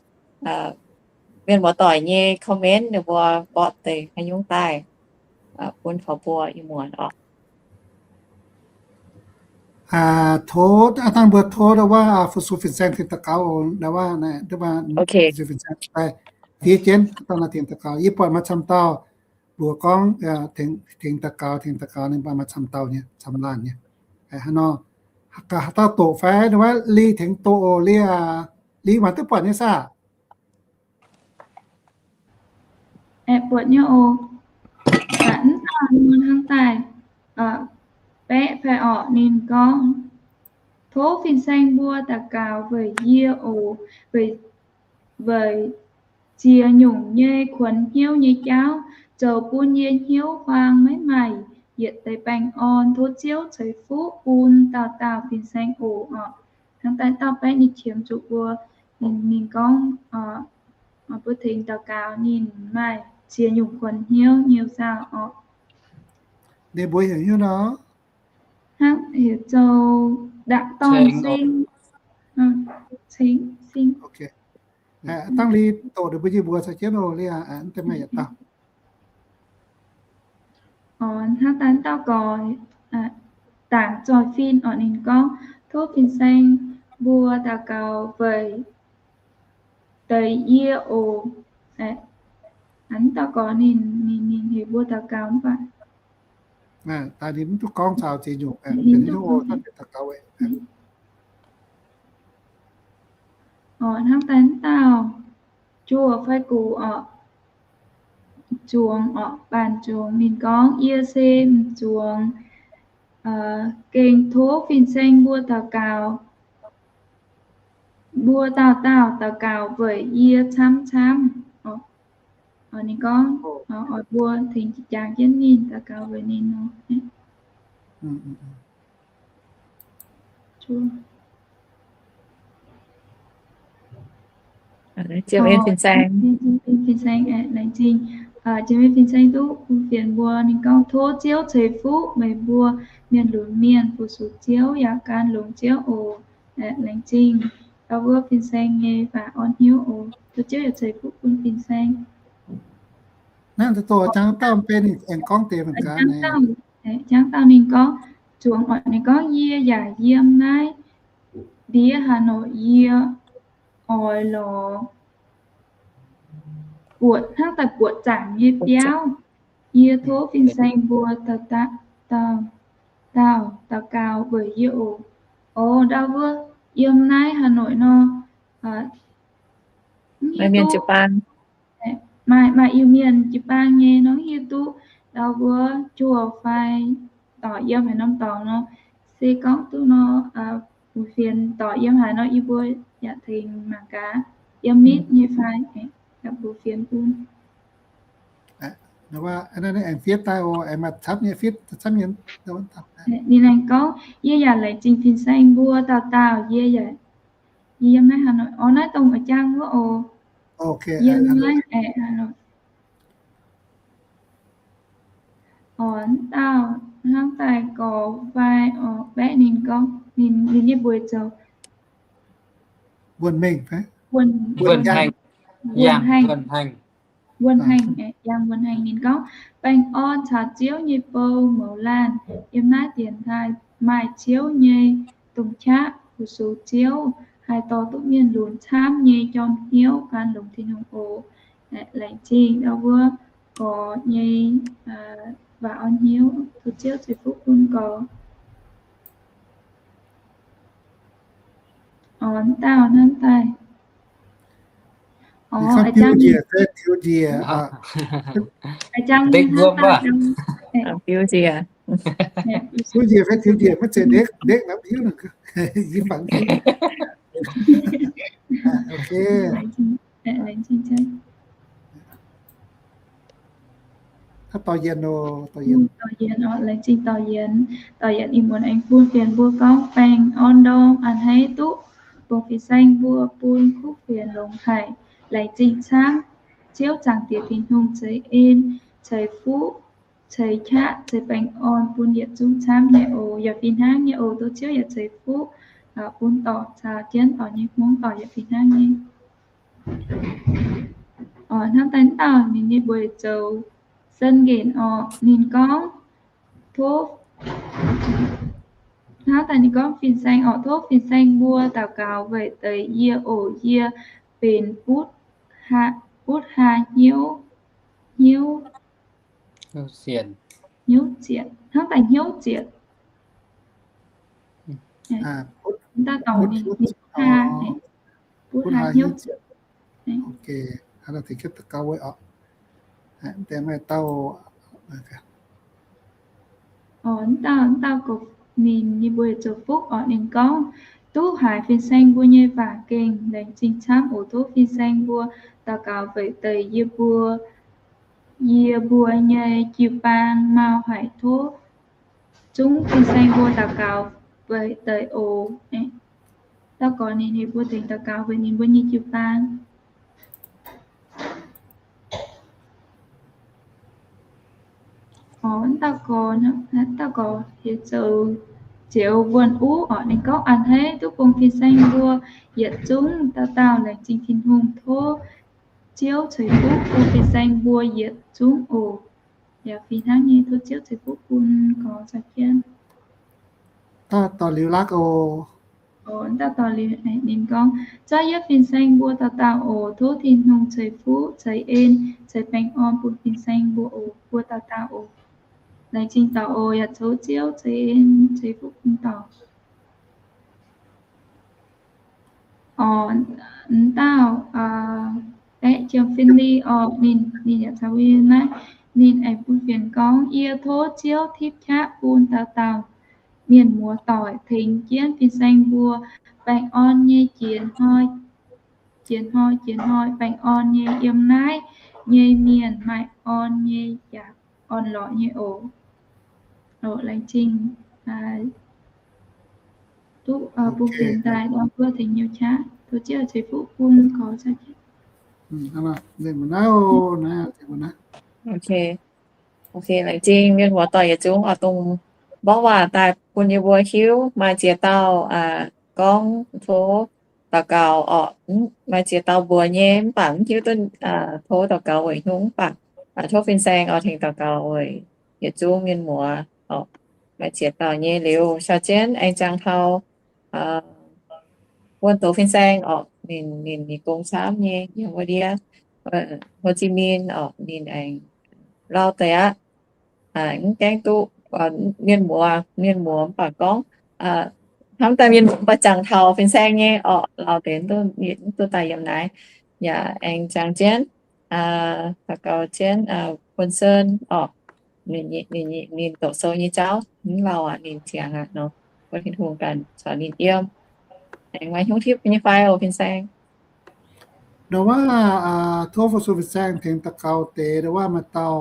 mienh muoz-doic nyei comment ninh mbuo mborqv deix haaix nyungc daaih. bun taux mbuo ih muonz oc. Tov, dangh mbuo tov ndau wuov fu-sux fin-saeng tengx daux gaux oc, ndau wuov naaiv, fu-sux fin-saeng daaih fiev jienv dangh naaiv tengx daux gaux. Yie buatc maaih camv dauh mbuox gorngv tengx daux gaux, tengx daux gaux, ninh mbuo maaih camv dauh nyei, camv laanh nyei. Hnangv nor, haaix dauh doqc fai? Ndau wuov Li tengx doqc oc, Li aac. Li mangc duqv buatc nyei saah? Aeqv, buatc nyei oc. Mv dauh nor hnangv daaih baeqv fai orqc, ninh gorngv, tov fin-saeng mbuo daux gaux weic yie oc, weic, weic ziex nyungc nyei kuonx hnyouv nyei jauv, zoux bun yie hnyouv huaang maiv maaih yietc deix baengh orn. Tov Ziouv ceix fuqv bun dauh dauh fin-saeng oc. Hnangv daaih dauh baeqv ninh qiemx zuqc mbuo, ninh, ninh gorngv mbuo tengx daux gaux ninh maaih ziex nyungc kuonx hnyouv nyei saah orqc. Ninh mbuo heuc hnyouv nor? Hnangv heuc zoux da'dorn sing. Ceng sing. Dangh Li doqc ninh mbuo nyei mbuox caux jienv oc, Li aac, mv deix maaih yietc dauh. Hnangv daaih dauh gorx, dangc zoih fin orqc, ninh gorngv, tov fin-saeng mbuo daux gaux weic deix yie oc. Hnangv dauh gorx ninh, ninh, ninh heuc mbuo daux gaux mv baac daaih ninh mv duqv gorngv caux ziex nyungc, daux gaux. Hnangv daaih dauh juoh fai gux orqc, zuangx orqc, baanh zuangx, ninh gorngv, yie se m'zuangx, gengh tov fin-saeng mbuo daux gaux, mbuo dauh dauh daux gaux weic yie camv camv. Ninh gorngv oix mbuo tengx jangx jienv ninh daux gaux weic ninh nor. Fin-saeng, laengz zingh. Jiex mingh fin-saeng duqv bun fienx mbuo. Ninh gorngv, tov Ziouv ceix fuqv meih mbuo mienh lunx mienh, fu-sux Ziouv yaac gan longx Ziouv oc. Laengz zingh ndau wuov fin-saeng nyei waac orn hnyouv oc. Tov Ziouv yaac ceix fuqv bun fin-saeng. Naaiv doqc jangx dauh benx aengx gorngv deix mangc gaax. Jangx dauh ninh gorngv, zuangx oc, ninh gorngv, yie yaac yiem naaiv ndiev Hà Nội, yie oix lorz buatc hnangv daaih buatc zaangc nyei biauv. Yie tov fin-saeng mbuo dauh dauh daux gaux weic yie oc. Oc, ndau wuov yiem naaiv Hà Nội nor, mv hiuv duqv, maaih, maaih Iu-Mienh jiu-baang nyei nor, mv hiuv duqv ndau wuov juoh fai dorc yiem haaix norm dorngx nor. Se gorngv duqv nor, bun fienx dorc yiem haaix nor, yie mbuo yaac tengx mangc gaax yiem mitv nyei fai, yaac bun fienx bun. Aengx fiev daaih oc, aengx maaih camv nyei fiev camv nyei. Ninh aengx gorngv, yie yaac laengz zingh fin-saeng mbuo dauh dauh. Yie yaac, yie yiem naaiv Hà Nội, orv, naaiv dongh oix jangx wuov oc. Yie yiem naaiv aeqv, Hà Nội. Orv, dauh hnangv daaih gorx fai orv, baeqv ninh gorngv, ninh, ninh nyei mbuox zoux Wuonh Mengh fai? Wuonh Haengh. Wuonh Haengh, Yang Wuonh Haengh. Ninh gorngv, baengh orn caux Ziouv nyei bou mouz laanh yiem naaiv dienx taaih maaih Ziouv nyei domh qaqv fu-sux Ziouv, haih dorh duqv mienh lunx camv nyei jorm hnyouv gan longx Tin-Hungh oc. Laengz zingh ndau wuov gorx nyei waac orn hnyouv. Tov Ziouv ceix fuqv bun gorx. Orv, dauh hnamv daaih. Orv, a'jang njiec fai tiux njiec? A'jang njiec fai tiux njiec? Maiv zeiz ndekv, ndekv nor hiuv nor. Yie fangx. Dorh yienx, laengz zingh dorh yienx. Dorh yienx ih muonz aengx bun fienx mbuo gorngv baengh orn ndorm a'hneiv duqv bungx fin-saeng mbuo bun kuv fienx longx haic. Laengz zingh camv. Ziouv Zaangc Diex Tin-Hungh ceix en, ceix fuqv, ceix qaqv, ceix baengh orn bun yietc zungv camv nyei oc. Yaac fih hnangv nyei oc. Tov Ziouv yaac ceix fuqv bun dorc caux jienv dorc nyei hmuangv, dorc yaac fih hnangv nyei. Orv, hnamv daaih dauh ninh nyei mbuox zoux Zan nqenc orqc, ninh gorngv, tov, hnangv daaih ninh gorngv, fin-saeng orqc, tov fin-saeng mbuo daux gaux weic deix yie oc. Yie benx butv haa, butv haa hnyouv, hnyouv, hnyouv zietc, hnangv daaih hnyouv zietc. Daaih dorngc ninh, ninh butv haa, butv haa hnyouv zietc. Orqc, dauh, dauh gorqv ninh, ninh mbuo zoux fuqv orqc, ninh gorngv, duqv haiz fin-saeng mbuo nyei waac gengh laengz zingh camv oc. Tov fin-saeng mbuo daux gaux weic deix yie mbuo, yie mbuo nyei jiu-baang mau haic. Tov zungv fin-saeng mbuo daux gaux weic deix oc. Dauh gorqv ninh, ninh mbuo tengx daux gaux weic ninh mbuo nyei jiu-baang. Orqc, dauh gorqv, dauh gorqv heuc zoux Zioux Wuonh Uv orqc, ninh gorngv, a'hneiv duqv bun fin-saeng mbuo yietc zungv dauh dauh laengz zingh Tin-Hungh. Tov Ziouv ceix fuqv bun fin-saeng mbuo yietc zungv oc. Yaac fih hnangv nyei, tov Ziouv ceix fuqv bun gorx caux jienv. Dauh liuz lakv oc. Ninh gorngv, zorqv yietv fin-saeng mbuo dauh dauh oc. Tov Tin-Hungh ceix fuqv, ceix en, ceix baengh orn bun fin-saeng mbuo oc, mbuo dauh dauh oc. Laengz zingh doic oc, yaac tov Ziouv ceix en, ceix fuqv bun doic. Orqc, dauh, aeqv, Jiem Fin Li orqc, ninh, ninh yaac caux mbuo naaiv, ninh aengx bun fienx gorngv, yie tov Ziouv tipv qaqv bun dauh dauh mienh muoz doic tengx jienv fin-saeng mbuo baengh orn nyei jiex hnoi, jiex hnoi, jiex hnoi baengh orn nyei yiem naaiv nyei mienh maaih orn nyei yaac orn-lorqc nyei oc. Laengz zingh duqv bun fienx daaih ndau wuov tengx nyei qaqv. Tov Ziouv ceix fuqv bun gorx caux jienv. Ok, laengz zingh mienh muoz doic yietc zungv oix dongh mborqv waac daaih bun yie mbuo hiuv. Maaih ziex dauh gorngv tov daux gaux orqc, maaih ziex dauh mbuox nyei mv baac mv hiuv duqv tov daux gaux weic haaix nyungc, mv baac tov fin-saeng oix tengx daux gaux weic yietc zungv mienh muoz orqc. Maaih ziex dauh nyei liuz, caux jienv aengx jangx taux wuonh doz fin-saeng orqc, ninh, ninh, ninh gong camv nyei yiem wuov ndiev Hồ Chí Minh orqc, ninh aengx lauh deix aqv. Mv gaengh duqv mienh muoz, mienh muoz mv baac gorngv hnamv daaih mienh muoz mv baac jangx taux fin-saeng nyei orqc, lauh deix mv duqv daaih yiem naaiv. Yaac aengx jangx jienv daux gaux jienv Bun Sen orqc, ninh doqc sou nyei jauv mv lauh aqv, ninh ziangx aqv nor, bun Tin-Hungh ganh caux ninh yiem. Aengx maaih hnyouv tipv nyei fai oc fin-saeng? Ndo wuov, tov fu-sux fin-saeng tengx daux gaux deix ndo wuov maaih dauh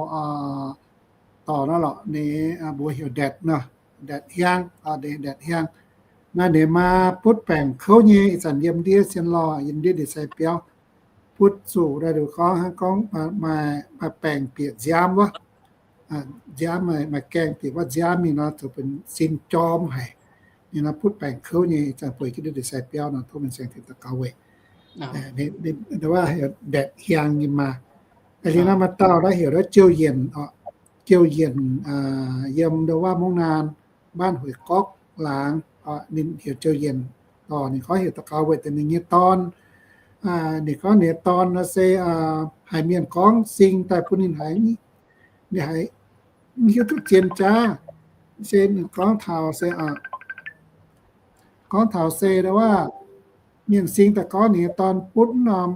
dorc nor lorqc, ninh mbuox heuc Ndatc nor, Ndatc Hiang, Ndatc Hiang. Naaiv ninh maa butv baengc kouv nyei, ih zanc yiem ndiev sien lorh, yiem ndiev ndie-sai biauv. Butv zuqc naaiv nduqc gorngv hnangv gorngv maaih baengc bieqc nziaamv wuov, nziaamv maaih gaengh bieqc wuov nziaamv mingh nor, zuqc benx sin jorm haic. Ninh nor butv baengc kouv nyei, ih zanc bueix jienv ndiev ndie-sai biauv nor, tov fin-saeng tengx daux gaux weic. Ndo wuov heuc Ndatc Hiang nyei maa. Liuz nor maaih dauh naaiv heuc naaiv Jouh Yienc, Jouh Yienc yiem ndo wuov Mungv Naan, บ้านห้วยก๊อก laangz, ninh heuc Jouh Yienc. Ninh gorngv heuc daux gaux weic deix ninh nyei dorn. Ninh gorngv ninh nyei dorn nor se haiz mienh gorngv sing daaih bun ninh haiz, ninh haiz mv hiuv duqv zien jaav. Se ninh gorngv taux se, gorngv taux se ndo wuov mienh sing daaih gorngv ninh nyei dorn butv norm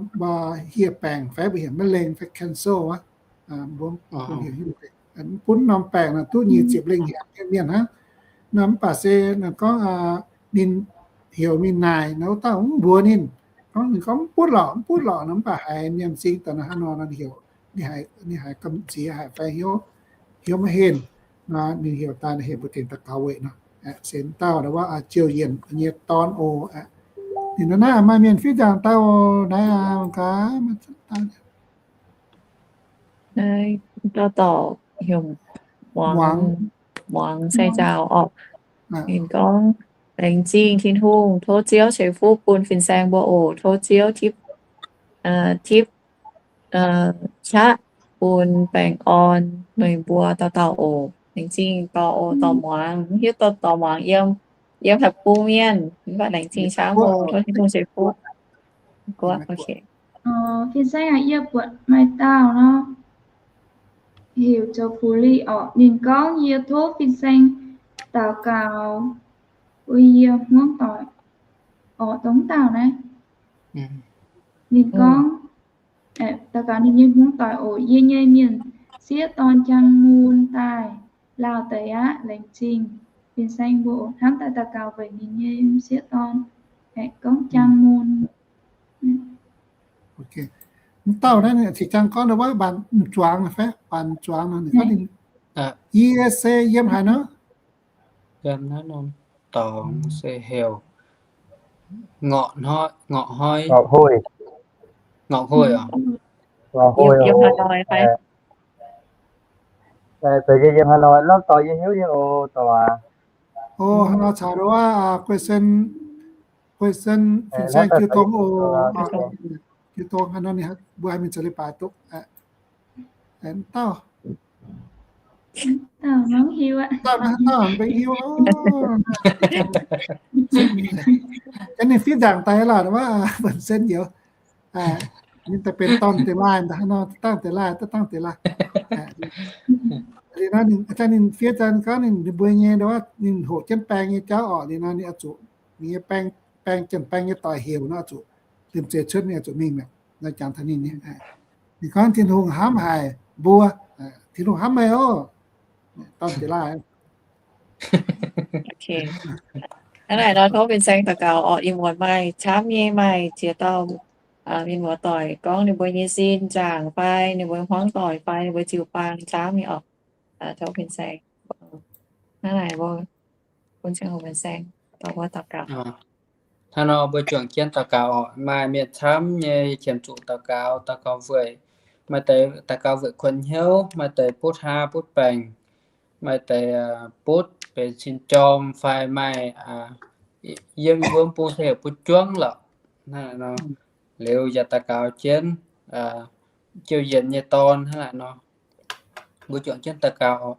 hieh baengc fai mbuo heuc มะเร็ง fai cancer wuov, butv norm baengc nor duqv nyic ziepc lengh hnyangx nyei mienh hnangv. Nor mv baac se ninh gorngv ninh heuc mingh naaic nor, wuov dauh mv mbuox ninh, gorngv ninh gorngv mv butv lorqc, mv butv lorqc nor, mv baac haiz mienh sing daaih nor hnangv nor, ninh heuc, ninh haiz gamh nziex haic fai hnyouv, hnyouv maiv henh nor, ninh heuc daaih, ninh heuc mbuo tengx daux gaux weic nor. Se dauh wuov Jouh Yienc nyei dorn oc. Ninh nor naaiv maaih mienh fiev nzaangc dauh naaiv aqv, mangc gaax. Naaiv dauh dorc heuc Muangz, Muangz Sai Nzaaux orqc. Ninh gorngv, laengz zingh Tin-Hungh, tov Ziouv ceix fuqv bun fin-saeng mbuo oc. Tov Ziouv tipv, tipv qaqv bun baengh orn meih mbuo dauh dauh oc. Laengz zingh dorh oc, dorh muangx, hiuv duqv dorh muangx yiem, yiem haic bung mienh, mv baac laengz zingh camv oc, tov Tin-Hungh ceix fuqv. Fin-saeng aac, yie buatc maaih dauh nor, heuc zoux Fu Li orqc. Ninh gorngv, yie tov fin-saeng daux gaux bun yie hmuangv doic orqc, dongh dauh naaiv. Ninh gorngv, daux gaux ninh nyei hmuangv doic oc. Yie nyei mienh sieqv dorn jangx mun daaih lauh deix aqv. Laengz zingh fin-saeng mbuo oc, hnamv daaih daux gaux weic ninh nyei sieqv dorn aengx gorngv jangx mun. Mv dauh naaiv ninh ziqc jangx gorngv wuov Mbanc Zuangx fai Mbanc Zuangx nor, ninh gorngv ninh, yie se yiem haaix nor? Yiem naaiv norm dorngx se heuc Ngorc Hoi, Ngorc Hoi, Ngorc Hoi oc. Zeiz yie yiem haaix nor, norm dorngx yie hiuv nyei oc, dorngx aac. Oc, haaix nor caux wuov Guei Sen, Guei Sen fin-saeng jiu dongh oc. Jiu dongh haaix nor ninh mbuo haih mingh zoux leiz-baaix duqv. Dauh, dauh mbenc hiuv. Ninh fiev nzaangc daaih lorqc, wuov Guei Sen youz. Ninh daaih benx dorn deix laaih, dangh nor dangh deix laaih, dangh deix laaih. Liuz nor ninh, ninh fiev zanc gorngv ninh mbuo nyei, ninh hoqc jienv baeng nyei jauv orqc. Liuz nor ninh oix zuqc, ninh nyei baeng, baeng jienv baeng nyei doic heuc nor oix zuqc liemh zeih cuotv ninh oix zuqc mingh mi'aqv. Nor jangx taux ninh, ninh gorngv Tin-Hungh hnamv haic mbuo, Tin-Hungh hnamv meih oc. Dorn deix laaih. Hnangv naaic nor tov fin-saeng daux gaux orqc. Ih muonz maaih camv nyei, maaih ziex dauh mienh muoz-doic gorngv ninh mbuo nyei sin nzaangc fai ninh mbuo hmuangv doic fai ninh mbuo jiu-baang camv nyei orqc. Tov fin-saeng, hnangv naaic mbuo bun Tin-Hungh fin-saeng dorh mbuo daux gaux. Hnangv nor mbuo juangc jienv daux gaux orqc. Maaih mienh camv nyei qiemx zuqc daux gaux, daux gaux weic, maaih deix daux gaux weic kuonx hnyouv, maaih deix butv haa butv baengc, maaih deix butv benx sin jorm fai maaih yiem yie mbuo bung se heuc butv juangv lorqc. Liuz yaac daux gaux jienv jouh yienc nyei dorn hnangv naaic nor. Mbuo juangc jienv daux gaux.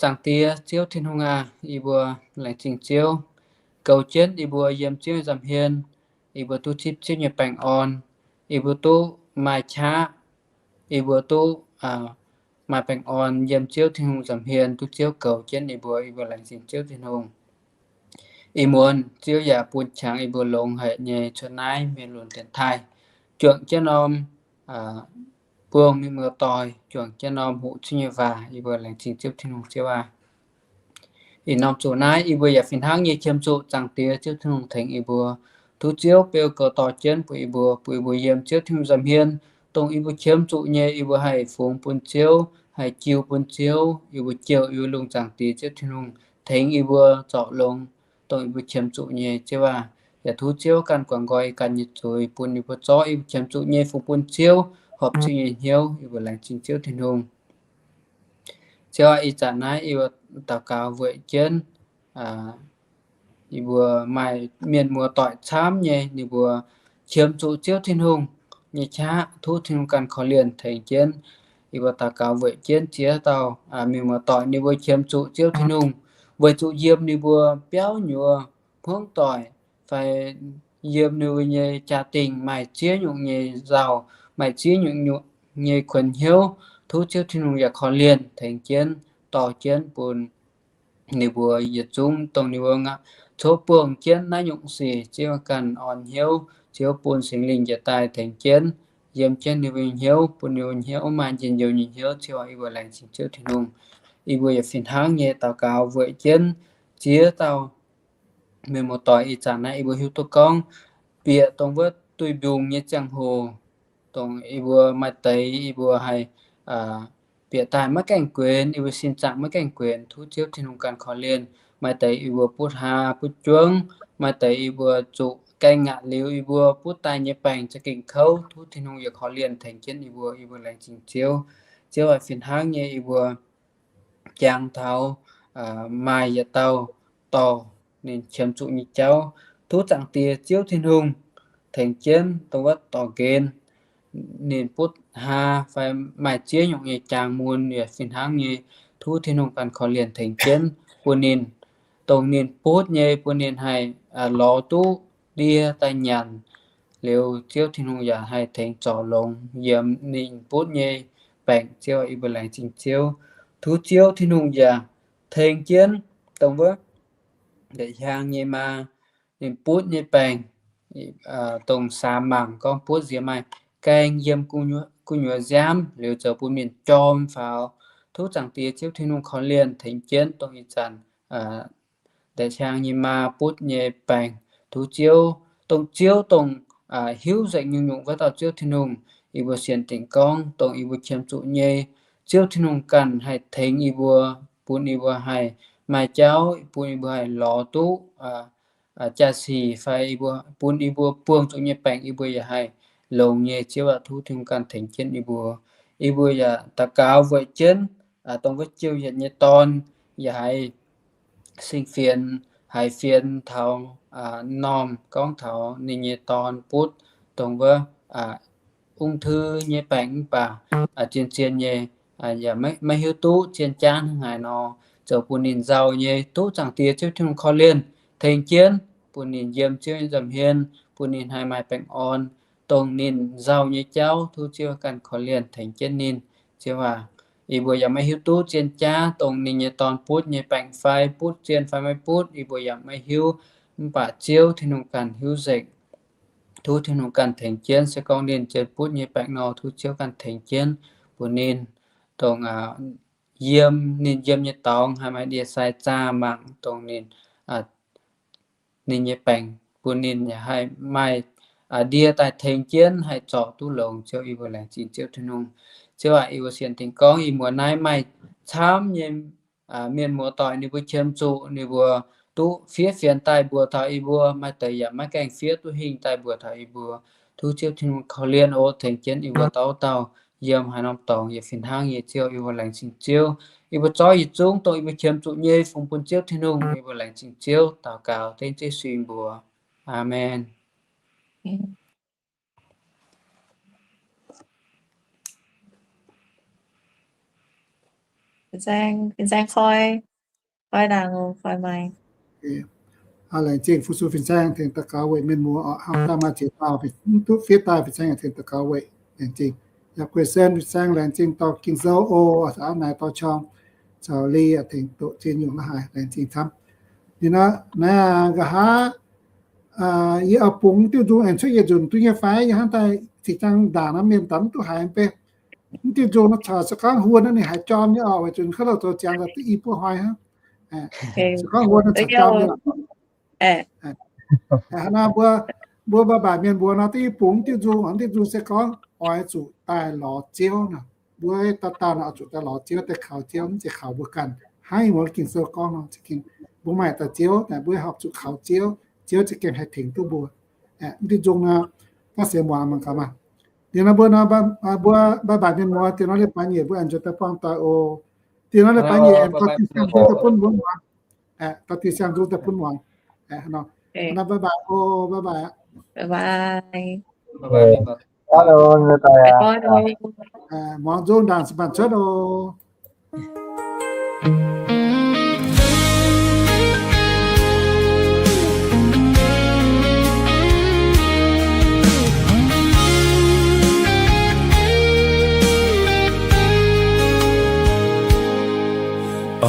Zaangc Diex Ziouv Tin-Hungh aah! Yie mbuo laengz zingh Ziouv goux jienv yie mbuo yiem Ziouv nza'hmien, yie mbuo duqv zipv Ziouv nyei baengh orn, yie mbuo duqv maaih qaqv, yie mbuo duqv maaih baengh orn yiem Ziouv Tin-Hungh nza'hmien, duqv Ziouv goux jienv yie mbuo. Yie mbuo laengz zingh Ziouv Tin-Hungh. Ih muonz Ziouv yaac bun qangx yie mbuo longx haic nyei cuotv naaiv mienh lunx dienx taaih, juangc jienv norm buangh mienh muoz-doic, juangc jienv norm hoqc Ziouv nyei waac. Yie mbuo laengz zingh Ziouv Tin-Hungh, Ziouv aac. Ih norm zuqc naaiv yie mbuo yaac fih hnangv nyei qiemx zuqc Zaangc Diex Ziouv Tin-Hungh tengx yie mbuo. Tov Ziouv beu goux dorh jienv bun yie mbuo, bun yie mbuo yiem Ziouv Tin-Hungh nza'hmien, dongh yie mbuo qiemx zuqc nyei yie mbuo haih fungx bun Ziouv, haih jiu bun Ziouv. Yie mbuo jouh yie mbuo lungh Zaangc Diex Ziouv Tin-Hungh tengx yie mbuo zorc longx dongh yie mbuo qiemx zuqc nyei, Ziouv aac. Yaac tov Ziouv ganh guangc nqoi ganh nyei zuiz, bun yie mbuo zorqv yie mbuo qiemx zuqc nyei fungx bun Ziouv, horpc Ziouv nyei hnyouv. Yie mbuo laengz zingh Ziouv Tin-Hungh. Ziouv aac, ih zanc naaiv yie mbuo daux gaux weic jienv yie mbuo maaih mienh muoz-doic camv nyei, ninh mbuo qiemx zuqc Ziouv Tin-Hungh nyei qaqv. Tov Tin-Hungh ganh korv-lienh tengx jienv. Yie mbuo daux gaux weic jienv ziex dauh mienh muoz-doic, ninh mbuo qiemx zuqc Ziouv Tin-Hungh weic zuqc yiem ninh mbuo biauv nyuoz hmuangv doic fai yiem ninh mbuo nyei jaa-dingh maaih ziex nyungc nyei nzauh, maaih ziex nyungc nyei kuonx hnyouv. Tov Ziouv Tin-Hungh yaac korv-lienh tengx jienv, dorh jienv bun ninh mbuo yietc zungv dongh ninh mbuo cuotv buangh jienv naaiv nyungc sic. Ziouv ganh orn hnyouv, Ziouv bun Singx Lingh njiec daaih tengx jienv, yiem jienv ninh mbuo nyei hnyouv, bun ninh mbuo hnyouv maaih njien-youh nyei hnyouv. Ziouv aac, yie mbuo laengz zingh Ziouv Tin-Hungh. Yie mbuo yaac fih hnangv nyei daux gaux weic jienv ziex dauh mienh muoz-doic. Ih zanc naaiv yie mbuo hiuv duqv gorngv bieqc dongh wuov duih mbiungc nyei ziangh hoc, dongh yie mbuo maaih deix yie mbuo haih bieqc daaih maiv gaengh guenx, yie mbuo sin zaangc maiv gaengh guenx. Tov Ziouv Tin-Hungh ganh korv-lienh. Maaih deix yie mbuo butv haa butv juangv, maaih deix yie mbuo zuqc gaengh ngaatc liuz yie mbuo butv daaih nyei baengc za'gengh kouv. Tov Tin-Hungh yaac korv-lienh tengx jienv yie mbuo. Yie mbuo laengz zingh Ziouv. Ziouv aac, fih hnangv nyei yie mbuo jangx taux maaih yietc dauh dorh ninh qiemx zuqc nyei jauv. Tov Zaangc Diex Ziouv Tin-Hungh tengx jienv dongh wuov dorh nqenx, ninh butv haa fai maaih ziex nyungc nyei jaang mun yaac fih hnangv nyei, tov Tin-Hungh ganh korv-lienh tengx jienv bun ninh, dongh ninh butv nyei bun ninh haih lorz duqv ndie daaih nyanc. Liuz Ziouv Tin-Hungh yaac haih tengx zorc longx yiem ninh butv nyei baengc. Ziouv, yie mbuo laengz zingh Ziouv. Tov Ziouv Tin-Hungh yaac tengx jienv dongh wuov ndeic hiaang nyei maa, ninh butv nyei baengc, dongh samx mangc gorngv butv nziex maaih gaeng yiem gu'nyuoz nziaamv liuz zoux bun mienh jorm faaux. Tov Zaangc Diex Ziouv Tin-Hungh korv-lienh tengx jienv dongh ih zanc ndeic hiaang nyei maa butv nyei baengc. Tov Ziouv, dongh Ziouv dongh hiuv nzengc nyungc-nyungc wuov dauh Ziouv Tin-Hungh, yie mbuo sienx dingc gorngv dongh yie mbuo qiemx zuqc nyei, Ziouv Tin-Hungh ganh haih tengx yie mbuo, bun yie mbuo haih maaih jauv, bun yie mbuo haih lorz duqv jaa-sic fai bun yie mbuo buangh zuqc nyei baengc yie mbuo yaac haih longx nyei. Ziouv aac, tov Tin-Hungh ganh tengx jienv yie mbuo. Yie mbuo yaac daux gaux weic jienv dongh wuov Jiouv yietc nyei dorn yaac haiz sing fienx, haiz fienx taux m'normh gorngv taux ninh nyei dorn butv dongh wuov ung thư nyei baengc mv baac zien-zien nyei yaac maiv hiuv duqv zien jaav hnangv haaix nor, zoux bun ninh nzauh nyei. Tov Zaangc Diex Ziouv Tin-Hungh korv-lienh tengx jienv bun ninh yiem Ziouv nyei nza'hmien, bun ninh haih maaih baengh orn, dongh ninh nzauh nyei jauv. Tov Ziouv ganh korv-lienh tengx jienv ninh. Ziouv aac, yie mbuo yaac maiv hiuv duqv zien jaav dongh ninh nyei dorn butv nyei baengc fai butv zien fai maiv butv, yie mbuo yaac maiv hiuv. Mv baac Ziouv Tin-Hungh ganh hiuv nzengc. Tov Tin-Hungh ganh tengx jienv. Se gorngv ninh zien butv nyei baengc nor, tov Ziouv ganh tengx jienv bun ninh dongh yiem, ninh yiem nyei dorngx haih maaih ndie-sai zaah mangc dongh ninh, ninh nyei baengc, bun ninh yaac haih maaih ndie daaih tengx jienv haih zorc duqv longx. Ziouv, yie mbuo laengz zingh Ziouv Tin-Hungh. Ziouv aac, yie mbuo sienx dingc gorngv ih muonz naaiv maaih camv nyei mienh muoz-doic ninh mbuo qiemx zuqc ninh mbuo duqv fiev fienx daaih mbuox taux yie mbuo, maaih deix yaac maiv gaengh fiev duqv hingh daaih mbuox taux yie mbuo. Tov Ziouv Tin-Hungh korv-lienh oc, tengx jienv yie mbuo dauh dauh yiem haaix norm dorngx yaac fih hnangv nyei. Ziouv, yie mbuo laengz zingh Ziouv. Yie mbuo zorqv yietc zungv dongh yie mbuo qiemx zuqc nyei fungx bun Ziouv Tin-Hungh. Yie mbuo laengz zingh Ziouv, daux gaux dengv Yesu mbuox. Aamen. Fin-saeng, fin-saeng koi, koi ndaangc, koi maiv. Laengz zingh fu-sux fin-saeng tengx daux gaux weic mienh muoz oc. Hnangv daaih maaih ziex dauh duqv fiev daaih, fin-saeng tengx daux gaux weic. Laengz zingh. Yaac guei sen fin-saeng laengz zingh dorh Ging-Sou oc, a'hneiv dorh qorng caux Li tengx doqc ziex nyungc la'haaix, laengz zingh camv. Ninh naaiv nqa'haav yie oix bungx diuh nzung aengx cuotv yietc nzunc duqv nyei fai? Yie hnangv daaih zinh ziangx ndaangc naaiv mienh daaih mv duqv haiz mv bei. Mv diuh nzung naaiv caux se gorngv huon naaiv ninh haiz jorm nyei oc, weic zuqc kouv louh zoux ziangx daaih duqv i buov hnoi hnangv. Se gorngv huon naaiv caux jorm nyei. Hnangv naaiv mbuo, mbuo mbaih mbaaic mienh mbuox nor, duqv i bungx diuh nzung, diuh nzung se gorngv oix zuqc daaih lorz Ziouv nor. Mbuo dauh dauh nor oix zuqc daaih lorz Ziouv, daaih kaux Ziouv, mv zeiz kaux mbuo ganh. Hnangv ih muonz Ging-Sou gorngv nor, mbuo maaih daaih Ziouv, mbuo horpc zuqc kaux Ziouv, Ziouv za'gengh haih tengx duqv mbuo. Mv diuh nzung nor, naaiv se muangx mangc gaax maah. Liuz nor mbuo nor, mbuo mbaih mbaaic mienh muoz, diex nor leiz-baaix nyeic mbuo aengx nzuonx daaih buangh doic oc. Diex nor leiz-baaix nyeic aengx dorh diuh siang-nzung daaih bun muangx. Dorh diuh siang-nzung daaih bun muangx. Nor, bye bye oc, bye bye aqv. Hello, muangx nzung ndaangc se banh cuotv oc.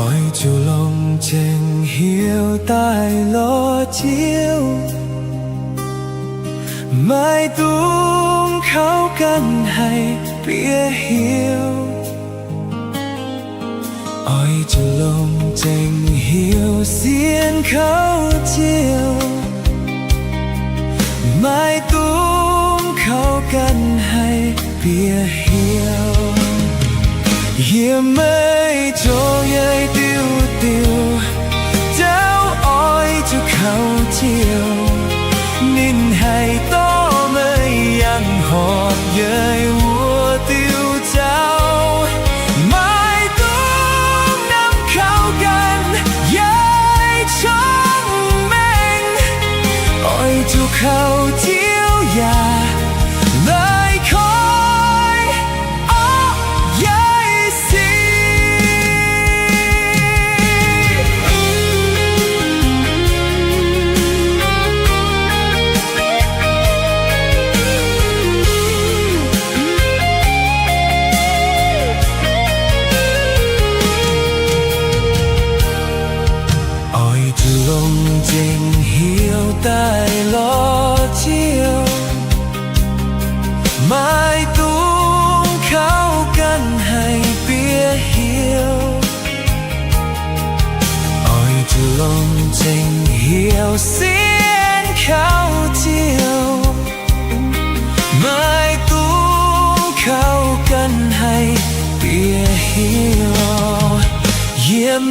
Oix zuqc longc zengc heuc daaih lorz Ziouv, maiv dungx kaux ganh haih bieqc heuc. Oix zuqc longc zengc heuc sienx kaux Ziouv, maiv dungx kaux ganh haih bieqc heuc. Yie maiv zoux yietc diuh diuh jauv, oix zuqc kaux Ziouv, ninh haih dorh meih yangh horpc yeic wuov diuh jauv. Maiv dungx namx kaux ganh yeic cong-mengh, oix zuqc kaux Ziouv yaac laaix korv longc zengc heuc daaih lorz Ziouv, maiv dungx kaux ganh haih bieqc heuc. Oix zuqc longc zengc heuc sienx kaux Ziouv, maiv dungx kaux ganh haih bieqc heuc. Yiem